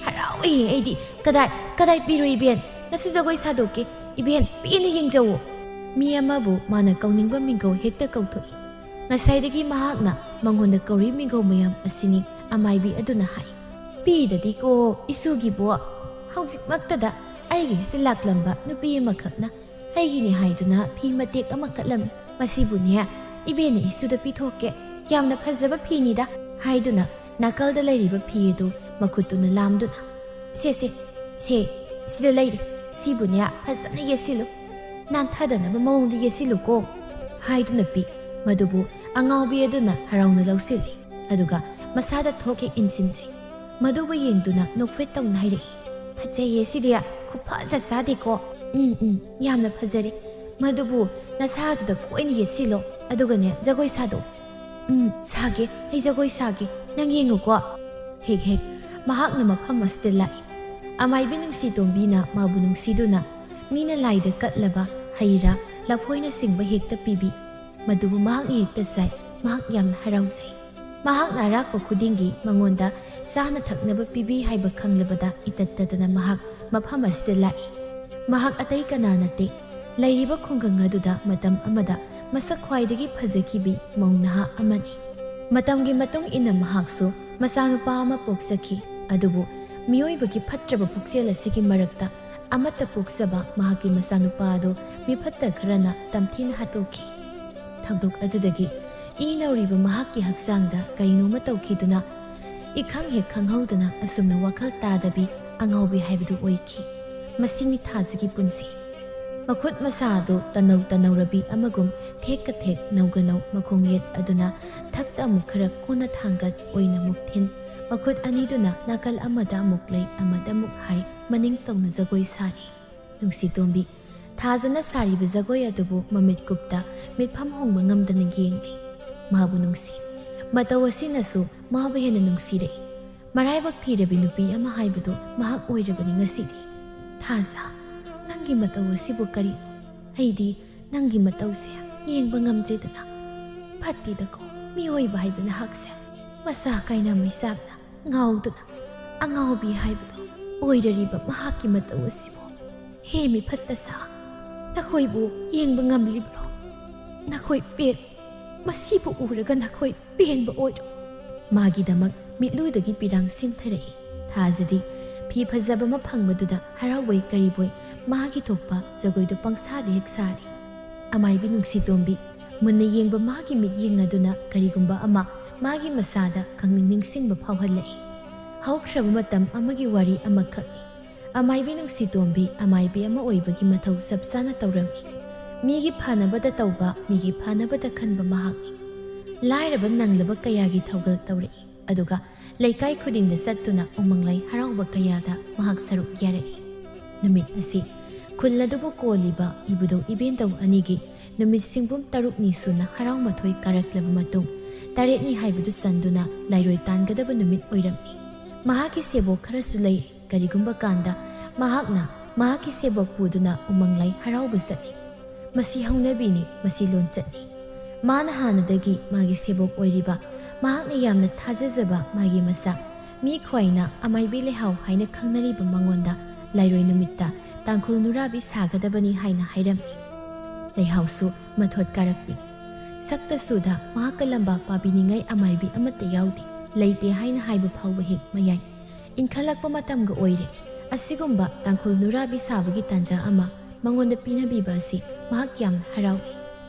ꯍꯔꯥꯎꯏ ꯑꯩꯗꯤ꯫ ꯀꯗꯥꯏ, ꯀꯗꯥꯏ ꯄꯤꯔꯣ ꯏꯕꯦꯟ? ꯅꯁꯨ ꯖꯒꯣꯏ ꯁꯥꯗꯣꯛꯀꯦ꯫ ꯏꯕꯦꯟ, ꯄꯦꯟꯅ ꯌꯦꯡꯖꯧꯋꯣ꯫" ꯃꯤ ꯑꯃꯕꯨ ꯃꯥꯅ ꯀꯧꯅꯤꯡꯕ ꯃꯤꯡꯒꯧ ꯍꯦꯛꯇ ꯀꯧꯊꯣꯛꯏ꯫ ꯉꯁꯥꯏꯗꯒꯤ ꯃꯍꯥꯛꯅ ꯃꯉꯣꯟꯗ ꯀꯧꯔꯤ ꯃꯤꯡꯒꯧ ꯃꯌꯥꯝ ꯑꯁꯤꯅꯤ ꯑꯃꯥꯏꯕꯤ ꯑꯗꯨꯅ ꯍꯥꯏ꯫ "ꯄꯤꯗꯗꯤꯀꯣ ꯏꯁꯨꯒꯤꯕꯨ꯫ ꯍꯧꯖꯤꯛꯃꯛꯇꯗ ꯑꯩꯒꯤ ꯍꯦꯛꯇ ꯂꯥꯛꯂꯝꯕ ꯅꯨꯄꯤ ꯑꯃꯈꯛꯅ ꯑꯩꯒꯤꯅꯤ ꯍꯥꯏꯗꯨꯅ ꯐꯤ ꯃꯇꯦꯛ ꯑꯃ ꯀꯠꯂꯝꯃꯤ꯫ ꯃꯁꯤꯕꯨꯅꯦ, ꯏꯕꯦꯟꯅ ꯏꯁꯨꯗ ꯄꯤꯊꯣꯛꯀꯦ꯫ ꯌꯥꯝꯅ ꯐꯖꯕ ꯐꯤꯅꯤꯗ," ꯍꯥꯏꯗꯨꯅ ꯅꯥꯀꯜꯗ ꯂꯩꯔꯤꯕ ꯐꯤ ꯑꯗꯨ ꯃꯈꯨꯠꯇꯨꯅ ꯂꯥꯝꯗꯨꯅ, "ꯁꯦ, ꯁꯦ, ꯁꯦ, ꯁꯤꯗ ꯂꯩꯔꯦ꯫ ꯁꯤꯕꯨꯅꯦ ꯐꯖꯅ ꯌꯦꯠꯁꯤꯜꯂꯨ꯫ ꯅꯥꯟꯊꯗꯅꯕ ꯃꯑꯣꯡꯗ ꯌꯦꯠꯁꯤꯜꯂꯨꯀꯣ," ꯍꯥꯏꯗꯨꯅ ꯄꯤ꯫ ꯃꯗꯨꯕꯨ ꯑꯉꯥꯎꯕꯤ ꯑꯗꯨꯅ ꯍꯔꯥꯎꯅ ꯂꯧꯁꯤꯜꯂꯤ꯫ ꯑꯗꯨꯒ ꯃꯁꯥꯗ ꯊꯣꯛ ꯍꯦꯛ ꯏꯟꯁꯤꯟꯖꯩ꯫ ꯃꯗꯨꯕꯨ ꯌꯦꯡꯗꯨꯅ ꯅꯣꯛꯐꯦꯠ ꯇꯧꯅ ꯍꯥꯏꯔꯛꯏ, "ꯐꯖꯩꯌꯦ ꯁꯤꯗꯤ, ꯈꯨꯐꯖ ꯆꯥꯗꯦꯀꯣ?" "ꯎꯝ, ꯎꯝ, ꯌꯥꯝꯅ ꯐꯖꯔꯦ꯫ "ꯃꯗꯨꯕꯨ ꯅꯁꯥꯗꯨꯗ ꯀꯣꯏꯅ ꯌꯦꯠꯁꯤꯜꯂꯣ, ꯑꯗꯨꯒꯅꯦ, ꯖꯒꯣꯏ ꯁꯥꯗꯣꯛꯎ꯫" "ꯎꯝ, ꯁꯥꯒꯦ, ꯑꯩ ꯖꯒꯣꯏ ꯁꯥꯒꯦ, ꯅꯪ ꯌꯦꯡꯉꯨꯀꯣ꯫" ꯍꯦꯛ ꯍꯦꯛ ꯃꯍꯥꯛꯅ ꯃꯐꯝ ꯑꯁꯤꯗ ꯂꯥꯛꯏ꯫ ꯑꯃꯥꯏꯕꯤ ꯅꯨꯡꯁꯤ ꯇꯣꯝꯕꯤꯅ ꯃꯥꯕꯨ ꯅꯨꯡꯁꯤꯗꯨꯅ ꯃꯤꯅ ꯂꯥꯏꯗ ꯀꯠꯂꯕ ꯍꯩ ꯔꯥ, ꯂꯐꯣꯏꯅꯆꯤꯡꯕ ꯍꯦꯛꯇ ꯄꯤꯕꯤ꯫ ꯃꯗꯨꯕꯨ ꯃꯍꯥꯛꯅ ꯍꯦꯛꯇ ꯆꯥꯏ꯫ ꯃꯍꯥꯛ ꯌꯥꯝꯅ ꯍꯔꯥꯎꯖꯩ꯫ ꯃꯍꯥꯛꯅ ꯑꯔꯥꯛꯄ ꯈꯨꯗꯤꯡꯒꯤ ꯃꯉꯣꯟꯗ ꯆꯥꯅ ꯊꯛꯅꯕ ꯄꯤꯕꯤ ꯍꯥꯏꯕ ꯈꯪꯂꯕꯗ ꯏꯇꯠꯇꯗꯅ ꯃꯍꯥꯛ ꯃꯐꯝ ꯑꯁꯤꯗ ꯂꯥꯛꯏ꯫ ꯃꯍꯥꯛ ꯑꯇꯩ ꯀꯅꯥ ꯅꯠꯇꯦ, ꯂꯩꯔꯤꯕ ꯈꯨꯡꯒꯪ ꯑꯗꯨꯗ ꯃꯇꯝ ꯑꯃꯗ ꯃꯁꯛ ꯈ꯭ꯋꯥꯏꯗꯒꯤ ꯐꯖꯈꯤꯕꯤ ꯃꯧ ꯅꯍꯥ ꯑꯃꯅꯤ꯫ ꯃꯇꯝꯒꯤ ꯃꯇꯨꯡ ꯏꯟꯅ ꯃꯍꯥꯛꯁꯨ ꯃꯆꯥꯅꯨꯄꯥ ꯑꯃ ꯄꯣꯛꯆꯈꯤ꯫ ꯑꯗꯨꯕꯨ ꯃꯤꯑꯣꯏꯕꯒꯤ ꯐꯠꯇ꯭ꯔꯕ ꯄꯨꯛꯆꯦꯜ ꯑꯁꯤꯒꯤ ꯃꯔꯛꯇ ꯑꯃꯠꯇ ꯄꯣꯛꯆꯕ ꯃꯍꯥꯛꯀꯤ ꯃꯆꯥꯅꯨꯄꯥ ꯑꯗꯨ ꯃꯤꯐꯠꯇ ꯈꯔꯅ ꯇꯝꯊꯤꯅ ꯍꯥꯠꯇꯣꯛꯈꯤ꯫ ꯊꯧꯗꯣꯛ ꯑꯗꯨꯗꯒꯤ ꯏ ꯅꯧꯔꯤꯕ ꯃꯍꯥꯛꯀꯤ ꯍꯛꯆꯥꯡꯗ ꯀꯩꯅꯣꯝꯃ ꯇꯧꯈꯤꯗꯨꯅ ꯏꯈꯪ ꯍꯦꯛ ꯈꯪꯍꯧꯗꯅ ꯑꯁꯨꯝꯅ ꯋꯥꯈꯜ ꯇꯥꯗꯕꯤ ꯑꯉꯥꯎꯕꯤ ꯍꯥꯏꯕꯗꯨ ꯑꯣꯏꯈꯤ꯫ ꯃꯁꯤꯅꯤ ꯊꯥꯖꯒꯤ ꯄꯨꯟꯁꯤ꯫ ꯃꯈꯨꯠ ꯃꯁꯥ ꯑꯗꯨ ꯇꯅꯧ ꯇꯅꯧꯔꯕꯤ ꯑꯃꯒꯨꯝ ꯊꯦꯛꯀ ꯊꯦꯛ ꯅꯧꯒ ꯅꯧ ꯃꯈꯣꯡ ꯌꯦꯠ ꯑꯗꯨꯅ ꯊꯛꯇ ꯑꯃꯨꯛ ꯈꯔ ꯀꯣꯟꯅ ꯊꯥꯡꯒꯠ ꯑꯣꯏꯅ ꯑꯃꯨꯛ ꯊꯤꯟ, ꯃꯈꯨꯠ ꯑꯅꯤꯗꯨꯅ ꯅꯥꯀꯜ ꯑꯃꯗ ꯑꯃꯨꯛ ꯂꯩ ꯑꯃꯗ ꯑꯃꯨꯛ ꯍꯥꯏ ꯃꯅꯤꯡ ꯇꯧꯅ ꯖꯒꯣꯏ ꯁꯥꯔꯤ꯫ ꯅꯨꯡꯁꯤ ꯇꯣꯝꯕꯤ ꯊꯥꯖꯅ ꯁꯥꯔꯤꯕ ꯖꯒꯣꯏ ꯑꯗꯨꯕꯨ ꯃꯃꯤꯠ ꯀꯨꯞꯇ ꯃꯤꯠꯐꯝ ꯍꯣꯡꯕ ꯉꯝꯗꯅ ꯌꯦꯡꯂꯤ꯫ ꯃꯥꯕꯨ ꯅꯨꯡꯁꯤ꯫ ꯃꯇꯧ ꯑꯁꯤꯅꯁꯨ ꯃꯥꯕꯨ ꯍꯦꯟꯅ ꯅꯨꯡꯁꯤꯔꯛꯏ꯫ ꯃꯔꯥꯏꯕꯛ ꯊꯤꯔꯕꯤ ꯅꯨꯄꯤ ꯑꯃ ꯍꯥꯏꯕꯗꯨ ꯃꯍꯥꯛ ꯑꯣꯏꯔꯕꯅꯤ ꯉꯁꯤꯗꯤ꯫ "ꯊꯥꯖ, ꯅꯪꯒꯤ ꯃꯇꯧ ꯑꯁꯤꯕꯨ ꯀꯔꯤ? ꯑꯩꯗꯤ ꯅꯪꯒꯤ ꯃꯇꯧꯁꯦ ꯌꯦꯡꯕ ꯉꯝꯗ꯭ꯔꯦꯗꯅ꯫ ꯐꯠꯇꯦꯗꯀꯣ, ꯃꯤꯑꯣꯏꯕ ꯍꯥꯏꯕ ꯅꯍꯥꯛꯁꯦ꯫ ꯃꯁꯥ ꯀꯥꯏꯅ ꯃꯩꯆꯥꯛꯅ ꯉꯥꯎꯗꯨꯅ ꯑꯉꯥꯎꯕꯤ ꯍꯥꯏꯕꯗꯣ ꯑꯣꯏꯔꯔꯤꯕ ꯃꯍꯥꯛꯀꯤ ꯃꯇꯧ ꯑꯁꯤꯕꯨ꯫ ꯍꯦ ꯃꯤꯐꯠꯇ ꯁꯥ, ꯅꯈꯣꯏꯕꯨ ꯌꯦꯡꯕ ꯉꯝꯂꯤꯕ꯭ꯔꯣ? ꯅꯈꯣꯏ ꯄꯦꯟ, ꯃꯁꯤꯕꯨ ꯎꯔꯒ ꯅꯈꯣꯏ ꯄꯦꯟꯕ ꯑꯣꯏꯔꯣ꯫" ꯃꯥꯒꯤꯗꯃꯛ ꯃꯤꯠꯂꯨꯗꯒꯤ ꯄꯤꯔꯥꯡ ꯁꯤꯟꯊꯔꯛꯏ꯫ ꯊꯥꯖꯗꯤ ꯐꯤ ꯐꯖꯕ ꯑꯃ ꯐꯪꯕꯗꯨꯗ ꯍꯔꯥꯎꯕꯣꯏ ꯀꯔꯤꯕꯣꯏ ꯃꯥꯒꯤ ꯊꯣꯛꯄ ꯖꯒꯣꯏꯗꯨ ꯄꯪꯁꯥꯗ ꯍꯦꯛ ꯁꯥꯔꯤ꯫ ꯑꯃꯥꯏꯕꯤ ꯅꯨꯡꯁꯤ ꯇꯣꯝꯕꯤ ꯃꯨꯟꯅ ꯌꯦꯡꯕ ꯃꯥꯒꯤ ꯃꯤꯠꯌꯦꯡ ꯑꯗꯨꯅ ꯀꯔꯤꯒꯨꯝꯕ ꯑꯃ ꯃꯥꯒꯤ ꯃꯁꯥꯗ ꯈꯪꯅꯤꯡ ꯅꯤꯡꯁꯤꯡꯕ ꯐꯥꯎꯍꯜꯂꯛꯏ꯫ ꯍꯧꯈ꯭ꯔꯕ ꯃꯇꯝ ꯑꯃꯒꯤ ꯋꯥꯔꯤ ꯑꯃꯈꯛꯅꯤ꯫ ꯑꯃꯥꯏꯕꯤ ꯅꯨꯡꯁꯤ ꯇꯣꯝꯕꯤ ꯑꯃꯥꯏꯕꯤ ꯑꯃ ꯑꯣꯏꯕꯒꯤ ꯃꯊꯧ ꯆꯞ ꯆꯥꯅ ꯇꯧꯔꯝꯃꯤ꯫ ꯃꯤꯒꯤ ꯐꯅꯕꯗ ꯇꯧꯕ, ꯃꯤꯒꯤ ꯐꯅꯕꯗ ꯈꯟꯕ ꯃꯍꯥꯛꯅꯤ꯫ ꯂꯥꯏꯔꯕ ꯅꯪꯂꯕ ꯀꯌꯥꯒꯤ ꯊꯧꯒꯜ ꯇꯧꯔꯛꯏ, ꯑꯗꯨꯒ ꯂꯩꯀꯥꯏ ꯈꯨꯗꯤꯡꯗ ꯆꯠꯇꯨꯅ ꯎꯃꯪ ꯂꯥꯏ ꯍꯔꯥꯎꯕ ꯀꯌꯥꯗ ꯃꯍꯥꯛ ꯁꯔꯨꯛ ꯌꯥꯔꯛꯏ꯫ ꯅꯨꯃꯤꯠ ꯑꯁꯤ ꯈꯨꯜ ꯑꯗꯨꯕꯨ ꯀꯣꯜꯂꯤꯕ ꯏꯕꯨꯙꯧ ꯏꯕꯦꯟꯗꯧ ꯑꯅꯤꯒꯤ ꯅꯨꯃꯤꯠ ꯁꯤꯡꯕꯨꯝ ꯇꯔꯨꯛꯅꯤ ꯁꯨꯅ ꯍꯔꯥꯎ ꯃꯊꯣꯏ ꯀꯥꯔꯛꯂꯕ ꯃꯇꯨꯡ, ꯇꯔꯦꯠꯅꯤ ꯍꯥꯏꯕꯗꯨ ꯆꯟꯗꯨꯅ ꯂꯥꯏꯔꯣꯏ ꯇꯥꯟꯒꯗꯕ ꯅꯨꯃꯤꯠ ꯑꯣꯏꯔꯝꯃꯤ꯫ ꯃꯍꯥꯛꯀꯤ ꯁꯦꯕꯣꯛ ꯈꯔꯁꯨ ꯂꯩ꯫ ꯀꯔꯤꯒꯨꯝꯕ ꯀꯥꯟꯗ ꯃꯍꯥꯛꯅ ꯃꯍꯥꯛꯀꯤ ꯁꯦꯕꯣꯛ ꯄꯨꯗꯨꯅ ꯎꯃꯪ ꯂꯥꯏ ꯍꯔꯥꯎꯕ ꯆꯠꯂꯤ꯫ ꯃꯁꯤ ꯍꯧꯅꯕꯤꯅꯤ, ꯃꯁꯤ ꯂꯣꯟꯆꯠꯅꯤ꯫ ꯃꯥꯅ ꯍꯥꯟꯅꯗꯒꯤ ꯃꯥꯒꯤ ꯁꯦꯕꯣꯛ ꯑꯣꯏꯔꯤꯕ, ꯃꯍꯥꯛꯅ ꯌꯥꯝꯅ ꯊꯥꯖꯖꯕ ꯃꯥꯒꯤ ꯃꯆꯥ, ꯃꯤ ꯈ꯭ꯋꯥꯏꯅ ꯑꯃꯥꯏꯕꯤ ꯂꯩꯍꯥꯎ ꯍꯥꯏꯅ ꯈꯪꯅꯔꯤꯕ ꯃꯉꯣꯟꯗ ꯂꯥꯏꯔꯣꯏ ꯅꯨꯃꯤꯠꯇ ꯇꯥꯡꯈꯨꯜ ꯅꯨꯔꯥꯕꯤ ꯁꯥꯒꯗꯕꯅꯤ ꯍꯥꯏꯅ ꯍꯥꯏꯔꯝꯃꯤ꯫ ꯂꯩꯍꯥꯎꯁꯨ ꯃꯊꯣꯠ ꯀꯥꯔꯛꯄꯤ꯫ ꯁꯛꯇ ꯁꯨꯗ ꯃꯍꯥꯛꯀ ꯂꯝꯕꯥ ꯄꯥꯕꯤꯅꯤꯡꯉꯥꯏ ꯑꯃꯥꯏꯕꯤ ꯑꯃꯠꯇ ꯌꯥꯎꯗꯦ, ꯂꯩꯇꯦ ꯍꯥꯏꯅ ꯍꯥꯏꯕ ꯐꯥꯎꯕ ꯍꯦꯛ ꯃꯌꯥꯏ꯫ ꯏꯟꯈꯠꯂꯛꯄ ꯃꯇꯝꯒ ꯑꯣꯏꯔꯦ꯫ ꯑꯁꯤꯒꯨꯝꯕ ꯇꯥꯡꯈꯨꯜ ꯅꯨꯔꯥꯕꯤ ꯁꯥꯕꯒꯤ ꯇꯥꯟꯖꯥ ꯑꯃ ꯃꯉꯣꯟꯗ ꯄꯤꯅꯕꯤꯕ ꯑꯁꯤ ꯃꯍꯥꯛ ꯌꯥꯝꯅ ꯍꯔꯥꯎꯏ꯫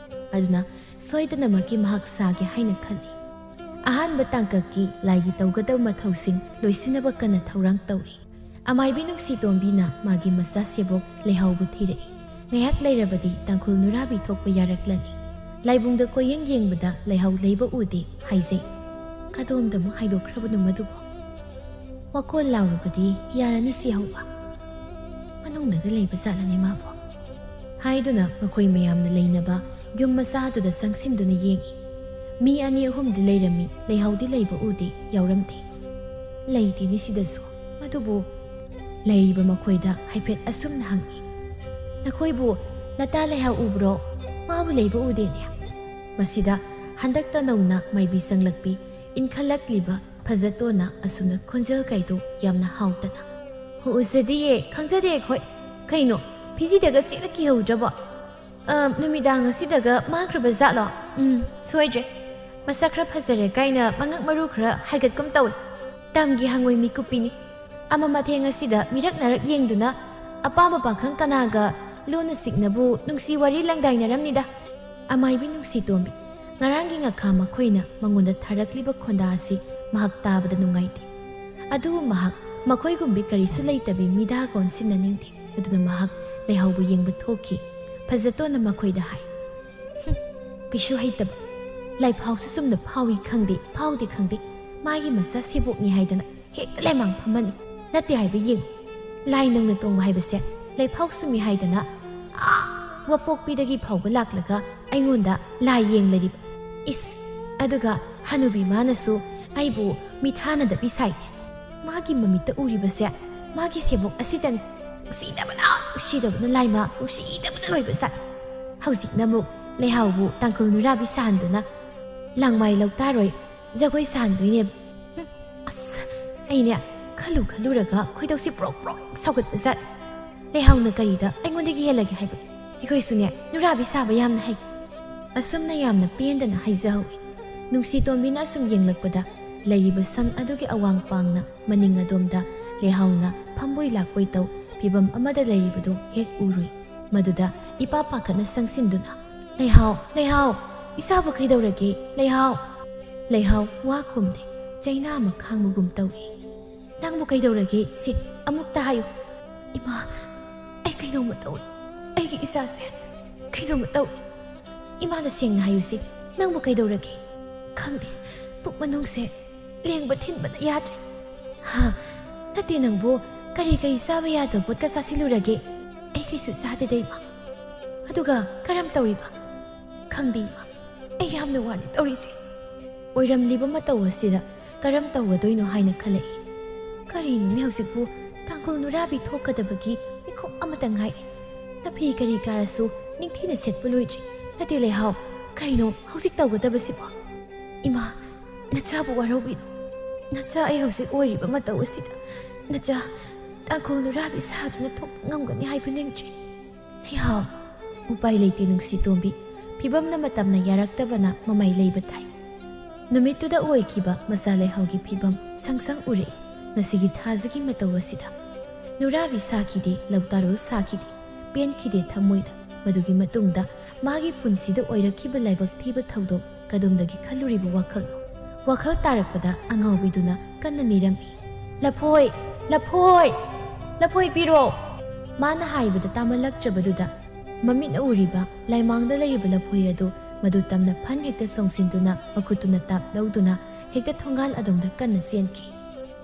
ꯑꯗꯨꯅ ꯁꯣꯏꯗꯅꯃꯛꯀꯤ ꯃꯍꯥꯛ ꯁꯥꯒꯦ ꯍꯥꯏꯅ ꯈꯜꯂꯤ꯫ ꯑꯍꯥꯟꯕ ꯇꯥꯡꯀꯛꯀꯤ ꯂꯥꯏꯒꯤ ꯇꯧꯒꯗꯕ ꯃꯊꯧꯁꯤꯡ ꯂꯣꯏꯁꯤꯟꯅꯕ ꯀꯟꯅ ꯊꯧꯔꯥꯡ ꯇꯧꯔꯤ꯫ ꯑꯃꯥꯏꯕꯤ ꯅꯨꯡꯁꯤꯇꯣꯝꯕꯤꯅ ꯃꯥꯒꯤ ꯃꯆꯥ ꯁꯦꯕꯣꯛ ꯂꯩꯍꯥꯎꯕꯨ ꯊꯤꯔꯛꯏ꯫ ꯉꯥꯏꯍꯥꯛ ꯂꯩꯔꯕꯗꯤ ꯇꯥꯡꯈꯨꯜ ꯅꯨꯔꯥꯕꯤ ꯊꯣꯛꯄ ꯌꯥꯔꯛꯂꯅꯤ꯫ ꯂꯥꯏꯕꯨꯡꯗ ꯀꯣꯌꯦꯡ ꯌꯦꯡꯕꯗ ꯂꯩꯍꯥꯎ ꯂꯩꯕ ꯎꯗꯦ ꯍꯥꯏꯖꯩ꯫ ꯀꯗꯣꯝꯗ ꯑꯃꯨꯛ ꯍꯥꯏꯗꯣꯛꯈ꯭ꯔꯕꯅꯣ ꯃꯗꯨꯕꯣ? ꯋꯥꯀꯣꯜ ꯂꯥꯎꯔꯕꯗꯤ ꯌꯥꯔꯅꯤ ꯁꯤ ꯍꯧꯕ꯫ ꯃꯅꯨꯡꯗꯒ ꯂꯩꯕ ꯖꯥꯠꯂꯅꯦ ꯃꯥꯕꯣ? ꯍꯥꯏꯗꯨꯅ ꯃꯈꯣꯏ ꯃꯌꯥꯝꯅ ꯂꯩꯅꯕ ꯌꯨꯝ ꯃꯆꯥꯗꯨꯗ ꯆꯪꯁꯤꯟꯗꯨꯅ ꯌꯦꯡꯏ꯫ ꯃꯤ ꯑꯅꯤ ꯑꯍꯨꯝꯗꯤ ꯂꯩꯔꯝꯃꯤ, ꯂꯩꯍꯥꯎꯗꯤ ꯂꯩꯕ ꯎꯗꯦ, ꯌꯥꯎꯔꯝꯗꯦ꯫ ꯂꯩꯇꯦꯅꯦ ꯁꯤꯗꯁꯨ꯫ ꯃꯗꯨꯕꯨ ꯂꯩꯔꯤꯕ ꯃꯈꯣꯏꯗ ꯍꯥꯏꯐꯦꯠ ꯑꯁꯨꯝꯅ ꯍꯪꯏ, "ꯅꯈꯣꯏꯕꯨ ꯅꯇꯥ ꯂꯩꯍꯥꯎ ꯎꯕ꯭ꯔꯣ? ꯃꯥꯕꯨ ꯂꯩꯕ ꯎꯗꯦꯅꯦ"꯫ ꯃꯁꯤꯗ ꯍꯟꯗꯛꯇ ꯅꯧꯅ ꯃꯥꯏꯕꯤ ꯆꯪꯂꯛꯄꯤ ꯏꯟꯈꯠꯂꯛꯂꯤꯕ ꯐꯖꯇꯣꯟꯅ ꯑꯁꯨꯝꯅ ꯈꯣꯟꯖꯦꯜ ꯀꯥꯏꯗꯣ ꯌꯥꯝꯅ ꯍꯥꯎꯇꯅ, "ꯎꯖꯗꯤꯌꯦ, ꯈꯪꯖꯗꯦ ꯑꯩꯈꯣꯏ꯫ ꯀꯩꯅꯣ, ꯐꯤꯖꯤꯗꯒ ꯆꯦꯠꯅ ꯀꯤꯍꯧꯗ꯭ꯔꯕꯣ? ꯑ, ꯅꯨꯃꯤꯗꯥꯡ ꯑꯁꯤꯗꯒ ꯃꯥꯡꯈ꯭ꯔꯕ ꯖꯥꯠꯂꯣ? ꯎꯝ, ꯁꯣꯏꯗ꯭ꯔꯦ꯫ ꯃꯁꯛ ꯈꯔ ꯐꯖꯔꯦ ꯀꯥꯏꯅ ꯃꯉꯛ ꯃꯔꯨ ꯈꯔ ꯍꯥꯏꯒꯠꯀꯨꯝ ꯇꯧꯏ꯫ ꯇꯝꯒꯤ ꯍꯪꯉꯣꯏ ꯃꯤꯀꯨꯞꯄꯤꯅꯤ꯫ ꯑꯃ ꯃꯊꯦꯡ ꯑꯁꯤꯗ ꯃꯤꯔꯛ ꯅꯥꯔꯛ ꯌꯦꯡꯗꯨꯅ ꯑꯄꯥꯝꯕ ꯄꯥꯈꯪ ꯀꯅꯥꯒ ꯂꯣꯟꯅ ꯆꯤꯛꯅꯕꯨ ꯅꯨꯡꯁꯤ ꯋꯥꯔꯤ ꯂꯪꯗꯥꯏꯅꯔꯝꯅꯤꯗ"꯫ ꯑꯃꯥꯏꯕꯤ ꯅꯨꯡꯁꯤꯇꯣꯝꯕꯤ, ꯉꯔꯥꯡꯒꯤ ꯉꯥꯈꯥ ꯃꯈꯣꯏꯅ ꯃꯉꯣꯟꯗ ꯊꯥꯔꯛꯂꯤꯕ ꯈꯣꯟꯗꯥ ꯑꯁꯤ ꯃꯍꯥꯛ ꯇꯥꯕꯗ ꯅꯨꯡꯉꯥꯏꯇꯦ꯫ ꯑꯗꯨꯕꯨ ꯃꯍꯥꯛ ꯃꯈꯣꯏꯒꯨꯝꯕꯤ ꯀꯔꯤꯁꯨ ꯂꯩꯇꯕꯤ ꯃꯤꯗꯥꯒ ꯑꯣꯟꯁꯤꯟꯅꯅꯤꯡꯗꯦ꯫ ꯑꯗꯨꯅ ꯃꯍꯥꯛ ꯂꯩꯍꯥꯎꯕ ꯌꯦꯡꯕ ꯊꯣꯛꯈꯤ꯫ ꯐꯖꯇꯣꯟꯅ ꯃꯈꯣꯏꯗ ꯍꯥꯏ, "ꯍꯨꯝ, ꯀꯩꯁꯨ ꯍꯩꯇꯕ꯫ ꯂꯥꯏꯐꯥꯎꯁꯨ ꯆꯨꯝꯅ ꯐꯥꯎꯏ ꯈꯪꯗꯦ, ꯐꯥꯎꯗꯦ ꯈꯪꯗꯦ꯫ ꯃꯥꯒꯤ ꯃꯆꯥ ꯁꯦꯕꯣꯛꯅꯤ ꯍꯥꯏꯗꯅ ꯍꯦꯛꯇ ꯂꯩꯃꯥꯡ ꯐꯝꯍꯟꯅꯤ꯫ ꯅꯠꯇꯦ ꯍꯥꯏꯕ ꯌꯦꯡꯉꯨ꯫ ꯂꯥꯏ ꯅꯧꯅ ꯇꯣꯡꯕ ꯍꯥꯏꯕꯁꯦ ꯂꯩꯐꯥꯎ ꯁꯨꯝꯃꯤ ꯍꯥꯏꯗꯅ ꯑꯥ ꯋꯥꯄꯣꯛꯄꯤꯗꯒꯤ ꯐꯥꯎꯕ ꯂꯥꯛꯂꯒ ꯑꯩꯉꯣꯟꯗ ꯂꯥꯏ ꯌꯦꯡꯂꯔꯤꯕ꯫ ꯏꯁ, ꯑꯗꯨꯒ ꯍꯅꯨꯕꯤ ꯃꯥꯅꯁꯨ ꯑꯩꯕꯨ ꯃꯤꯊꯥꯅꯗꯕꯤ ꯁꯥꯏ꯫ ꯃꯥꯒꯤ ꯃꯃꯤꯠꯇ ꯎꯔꯤꯕꯁꯦ ꯃꯥꯒꯤ ꯁꯦꯕꯣꯛ ꯑꯁꯤꯗꯅꯤ꯫ ꯅꯨꯡꯁꯤꯗꯕꯅ, ꯅꯨꯡꯁꯤꯗꯕꯅ ꯂꯥꯏꯃ, ꯅꯨꯡꯁꯤꯗꯕꯅ ꯂꯣꯏꯕ ꯁꯥꯏ꯫ ꯍꯧꯖꯤꯛꯅ ꯑꯃꯨꯛ ꯂꯩꯍꯥꯎꯕꯨ ꯇꯥꯡꯈꯨꯜ ꯅꯨꯔꯥꯕꯤ ꯁꯥꯍꯟꯗꯨꯅ ꯂꯥꯡꯃꯥꯏ ꯂꯧꯇꯥꯔꯣꯏ ꯖꯒꯣꯏ ꯁꯥꯍꯟꯗꯣꯏꯅꯦꯕ꯫ ꯍꯨꯝ, ꯑꯁ, ꯑꯩꯅꯦ ꯈꯜꯂꯨ ꯈꯜꯂꯨꯔꯒ ꯈꯣꯏꯗꯧꯁꯤ ꯄ꯭ꯔꯣꯛ ꯄ꯭ꯔꯣꯛ ꯁꯧꯒꯠꯄ ꯖꯥꯠ꯫ ꯂꯩꯍꯥꯎꯅ ꯀꯔꯤꯗ ꯑꯩꯉꯣꯟꯗꯒꯤ ꯍꯦꯜꯂꯒꯦ ꯍꯥꯏꯕ? ꯑꯩꯈꯣꯏꯁꯨꯅꯦ ꯅꯨꯔꯥꯕꯤ ꯁꯥꯕ ꯌꯥꯝꯅ ꯍꯩ꯫ ꯑꯁꯨꯝꯅ ꯌꯥꯝꯅ ꯄꯦꯟꯗꯅ ꯍꯥꯏꯖꯍꯧꯏ꯫ ꯅꯨꯡꯁꯤ ꯇꯣꯝꯕꯤꯅ ꯑꯁꯨꯝ ꯌꯦꯡꯂꯛꯄꯗ ꯂꯩꯔꯤꯕ ꯁꯪ ꯑꯗꯨꯒꯤ ꯑꯋꯥꯡ ꯄꯥꯡꯅ ꯃꯅꯤꯡ ꯑꯗꯣꯝꯗ ꯂꯩꯍꯥꯎꯅ ꯐꯝꯕꯣꯏ ꯂꯥꯛꯄꯣꯏ ꯇꯧ ꯐꯤꯕꯝ ꯑꯃꯗ ꯂꯩꯔꯤꯕꯗꯨ ꯍꯦꯛ ꯎꯔꯨꯏ꯫ ꯃꯗꯨꯗ ꯏꯄꯥ ꯄꯥꯈꯠꯅ ꯆꯪꯁꯤꯟꯗꯨꯅ, "ꯂꯩꯍꯥꯎ, ꯂꯩꯍꯥꯎ, ꯏꯆꯥꯕꯨ ꯀꯩꯗꯧꯔꯒꯦ? ꯂꯩꯍꯥꯎ!" ꯂꯩꯍꯥꯎ ꯋꯥ ꯈꯨꯝꯗꯦ, ꯆꯩꯅꯥ ꯑꯃ ꯈꯥꯡꯕꯒꯨꯝ ꯇꯧꯏ꯫ "ꯅꯪꯕꯨ ꯀꯩꯗꯧꯔꯒꯦ? ꯁꯤ ꯑꯃꯨꯛꯇ ꯍꯥꯏꯌꯨ꯫" "ꯏꯃꯥ, ꯑꯩ ꯀꯩꯅꯣꯝꯃ ꯇꯧꯏ꯫ ꯑꯩꯒꯤ ꯏꯆꯥꯁꯦ ꯀꯩꯅꯣꯝꯃ ꯇꯧꯏ꯫" "ꯏꯃꯥꯗ ꯁꯦꯡꯅ ꯍꯥꯏꯌꯨꯁꯦ, ꯅꯪꯕꯨ ꯀꯩꯗꯧꯔꯒꯦ?" "ꯈꯪꯗꯦ, ꯄꯨꯛ ꯃꯅꯨꯡꯁꯦ ꯂꯦꯡꯕ ꯊꯤꯟꯕꯅ ꯌꯥꯗ꯭ꯔꯦ꯫" "ꯍꯥ? ꯅꯠꯇꯦ, ꯅꯪꯕꯨ ꯀꯔꯤ ꯀꯔꯤ ꯆꯥꯕ ꯌꯥꯗꯕ ꯄꯣꯠꯀ ꯆꯥꯁꯤꯜꯂꯨꯔꯒꯦ?" "ꯑꯩ ꯀꯩꯁꯨ ꯆꯥꯗꯦꯗ, ꯏꯃꯥ꯫" "ꯑꯗꯨꯒ ꯀꯔꯝ ꯇꯧꯔꯤꯕ?" "ꯈꯪꯗꯦ, ꯏꯃꯥ, ꯑꯩ ꯌꯥꯝꯅ ꯋꯥꯔꯦ ꯇꯧꯔꯤꯁꯦ꯫" ꯑꯣꯏꯔꯝꯂꯤꯕ ꯃꯇꯧ ꯑꯁꯤꯗ ꯀꯔꯝ ꯇꯧꯒꯗꯣꯏꯅꯣ ꯍꯥꯏꯅ ꯈꯜꯂꯛꯏ꯫ ꯀꯔꯤꯅꯣꯅꯦ ꯍꯧꯖꯤꯛꯄꯨ ꯇꯥꯡꯈꯨꯜ ꯅꯨꯔꯥꯕꯤ ꯊꯣꯛꯀꯗꯕꯒꯤ ꯃꯤꯀꯨꯞ ꯑꯃꯇ ꯉꯥꯏꯔꯦ꯫ ꯅꯐꯤ ꯀꯔꯤ ꯀꯥꯔꯁꯨ ꯅꯤꯡꯊꯤꯅ ꯁꯦꯠꯄ ꯂꯣꯏꯗ꯭ꯔꯤ꯫ ꯅꯠꯇꯦ ꯂꯩꯍꯥꯎ, ꯀꯔꯤꯅꯣ ꯍꯧꯖꯤꯛ ꯇꯧꯒꯗꯕꯁꯤꯕꯣ? "ꯏꯃꯥ, ꯅꯆꯥꯕꯨ ꯋꯥꯔꯧꯕꯤꯅꯨ꯫ ꯅꯆꯥ ꯑꯩ ꯍꯧꯖꯤꯛ ꯑꯣꯏꯔꯤꯕ ꯃꯇꯧ ꯑꯁꯤꯗ ꯅꯆꯥ ꯇꯥꯡꯈꯨꯜ ꯅꯨꯔꯥꯕꯤ ꯁꯥꯗꯨꯅ ꯊꯣꯛꯄ ꯉꯝꯒꯅꯤ ꯍꯥꯏꯕ ꯅꯤꯡꯗ꯭ꯔꯤ꯫" "ꯂꯩꯍꯥꯎ, ꯎꯄꯥꯏ ꯂꯩꯇꯦ ꯅꯨꯡꯁꯤ ꯇꯣꯝꯕꯤ꯫ ꯐꯤꯕꯝꯅ ꯃꯇꯝꯅ ꯌꯥꯔꯛꯇꯕꯅ ꯃꯃꯥꯏ ꯂꯩꯕ ꯇꯥꯏ꯫" ꯅꯨꯃꯤꯠꯇꯨꯗ ꯑꯣꯏꯈꯤꯕ ꯃꯆꯥ ꯂꯩꯍꯥꯎꯒꯤ ꯐꯤꯕꯝ ꯁꯪ ꯁꯪ ꯎꯔꯛꯏ꯫ ꯉꯁꯤꯒꯤ ꯊꯥꯖꯒꯤ ꯃꯇꯧ ꯑꯁꯤꯗ ꯅꯨꯔꯥꯕꯤ ꯁꯥꯈꯤꯗꯦ, ꯂꯧꯇꯥꯔꯣꯜ ꯁꯥꯈꯤꯗꯦ, ꯄꯦꯟꯈꯤꯗꯦ ꯊꯃꯣꯏꯗ꯫ ꯃꯗꯨꯒꯤ ꯃꯇꯨꯡꯗ ꯃꯥꯒꯤ ꯄꯨꯟꯁꯤꯗ ꯑꯣꯏꯔꯛꯈꯤꯕ ꯂꯥꯏꯕꯛ ꯊꯤꯕ ꯊꯧꯗꯣꯛ ꯀꯗꯣꯝꯗꯒꯤ ꯈꯜꯂꯨꯔꯤꯕ ꯋꯥꯈꯜꯅꯣ? ꯋꯥꯈꯜ ꯇꯥꯔꯛꯄꯗ ꯑꯉꯥꯎꯕꯤꯗꯨꯅ ꯀꯟꯅ ꯅꯤꯔꯝꯃꯤ꯫ "ꯂꯐꯣꯏ! ꯂꯐꯣꯏ! ꯂꯐꯣꯏ ꯄꯤꯔꯣ!" ꯃꯥꯅ ꯍꯥꯏꯕꯗ ꯇꯥꯃꯜꯂꯛꯇ꯭ꯔꯕꯗꯨꯗ ꯃꯃꯤꯠꯅ ꯎꯔꯤꯕ ꯂꯥꯏꯃꯥꯡꯗ ꯂꯩꯔꯤꯕ ꯂꯐꯣꯏ ꯑꯗꯨ ꯃꯗꯨ ꯇꯝꯅ ꯐꯟ ꯍꯦꯛꯇ ꯆꯣꯡꯁꯤꯟꯗꯨꯅ ꯃꯈꯨꯠꯇꯨꯅ ꯇꯥꯞ ꯂꯧꯗꯨꯅ ꯍꯦꯛꯇ ꯊꯣꯡꯒꯥꯜ ꯑꯗꯣꯝꯗ ꯀꯟꯅ ꯆꯦꯟꯈꯤ꯫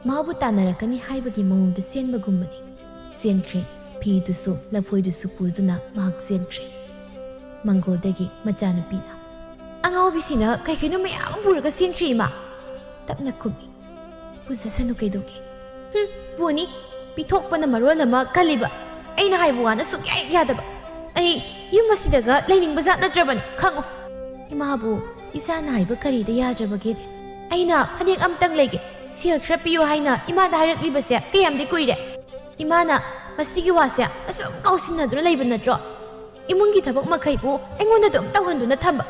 ꯃꯥꯕꯨ ꯇꯥꯟꯅꯔꯛꯀꯅꯤ ꯍꯥꯏꯕꯒꯤ ꯃꯑꯣꯡꯗ ꯆꯦꯟꯕꯒꯨꯝꯕꯅꯤ꯫ ꯆꯦꯟꯈ꯭ꯔꯦ꯫ ꯐꯤꯗꯨꯁꯨ ꯂꯐꯣꯏꯗꯨꯁꯨ ꯄꯨꯗꯨꯅ ꯃꯍꯥꯛ ꯆꯦꯟꯈ꯭ꯔꯦ꯫ ꯃꯪꯒꯣꯜꯗꯒꯤ ꯃꯆꯥꯅꯨꯄꯤꯅ, "ꯑꯉꯥꯎꯕꯤꯁꯤꯅ ꯀꯩ ꯀꯩꯅꯣ ꯃꯌꯥꯝ ꯑꯃ ꯄꯨꯔꯒ ꯆꯦꯟꯈ꯭ꯔꯤ, ꯏꯃꯥ!" ꯇꯞꯅ ꯈꯨꯝꯃꯤ꯫ "ꯄꯨꯖꯁꯅꯨ, ꯀꯩꯗꯧꯒꯦ?" "ꯍꯨꯝ, ꯄꯨꯅꯤ꯫ ꯄꯤꯊꯣꯛꯄꯅ ꯃꯔꯣꯜ ꯑꯃ ꯀꯜꯂꯤꯕ꯫ ꯑꯩꯅ ꯍꯥꯏꯕ ꯋꯥꯅ ꯁꯨꯛꯌꯥ ꯍꯦꯛ ꯌꯥꯗꯕ꯫ ꯑꯩ ꯌꯨꯝ ꯑꯁꯤꯗꯒ ꯂꯩꯅꯤꯡꯕ ꯖꯥꯠ ꯅꯠꯇ꯭ꯔꯕꯅꯤ, ꯈꯪꯉꯨ꯫" "ꯏꯃꯥꯕꯨ ꯏꯆꯥꯅ ꯍꯥꯏꯕ ꯀꯔꯤꯗ ꯌꯥꯗ꯭ꯔꯕꯒꯦ? ꯑꯩꯅ ꯐꯅꯦꯛ ꯑꯝꯇꯪ ꯂꯩꯒꯦ, ꯁꯦꯜ ꯈꯔ ꯄꯤꯌꯨ ꯍꯥꯏꯅ ꯏꯃꯥꯗ ꯍꯥꯏꯔꯛꯂꯤꯕꯁꯦ ꯀꯌꯥꯝꯗꯤ ꯀꯨꯏꯔꯦ꯫ ꯏꯃꯥꯅ ꯃꯁꯤꯒꯤ ꯋꯥꯁꯦ ꯑꯁꯨꯝ ꯀꯥꯎꯁꯤꯟꯅꯗꯨꯅ ꯂꯩꯕ ꯅꯠꯇ꯭ꯔꯣ? ꯏꯃꯨꯡꯒꯤ ꯊꯕꯛ ꯃꯈꯩꯕꯨ ꯑꯩꯉꯣꯟꯗ ꯑꯗꯨꯝ ꯇꯧꯍꯟꯗꯨꯅ ꯊꯝꯕ꯫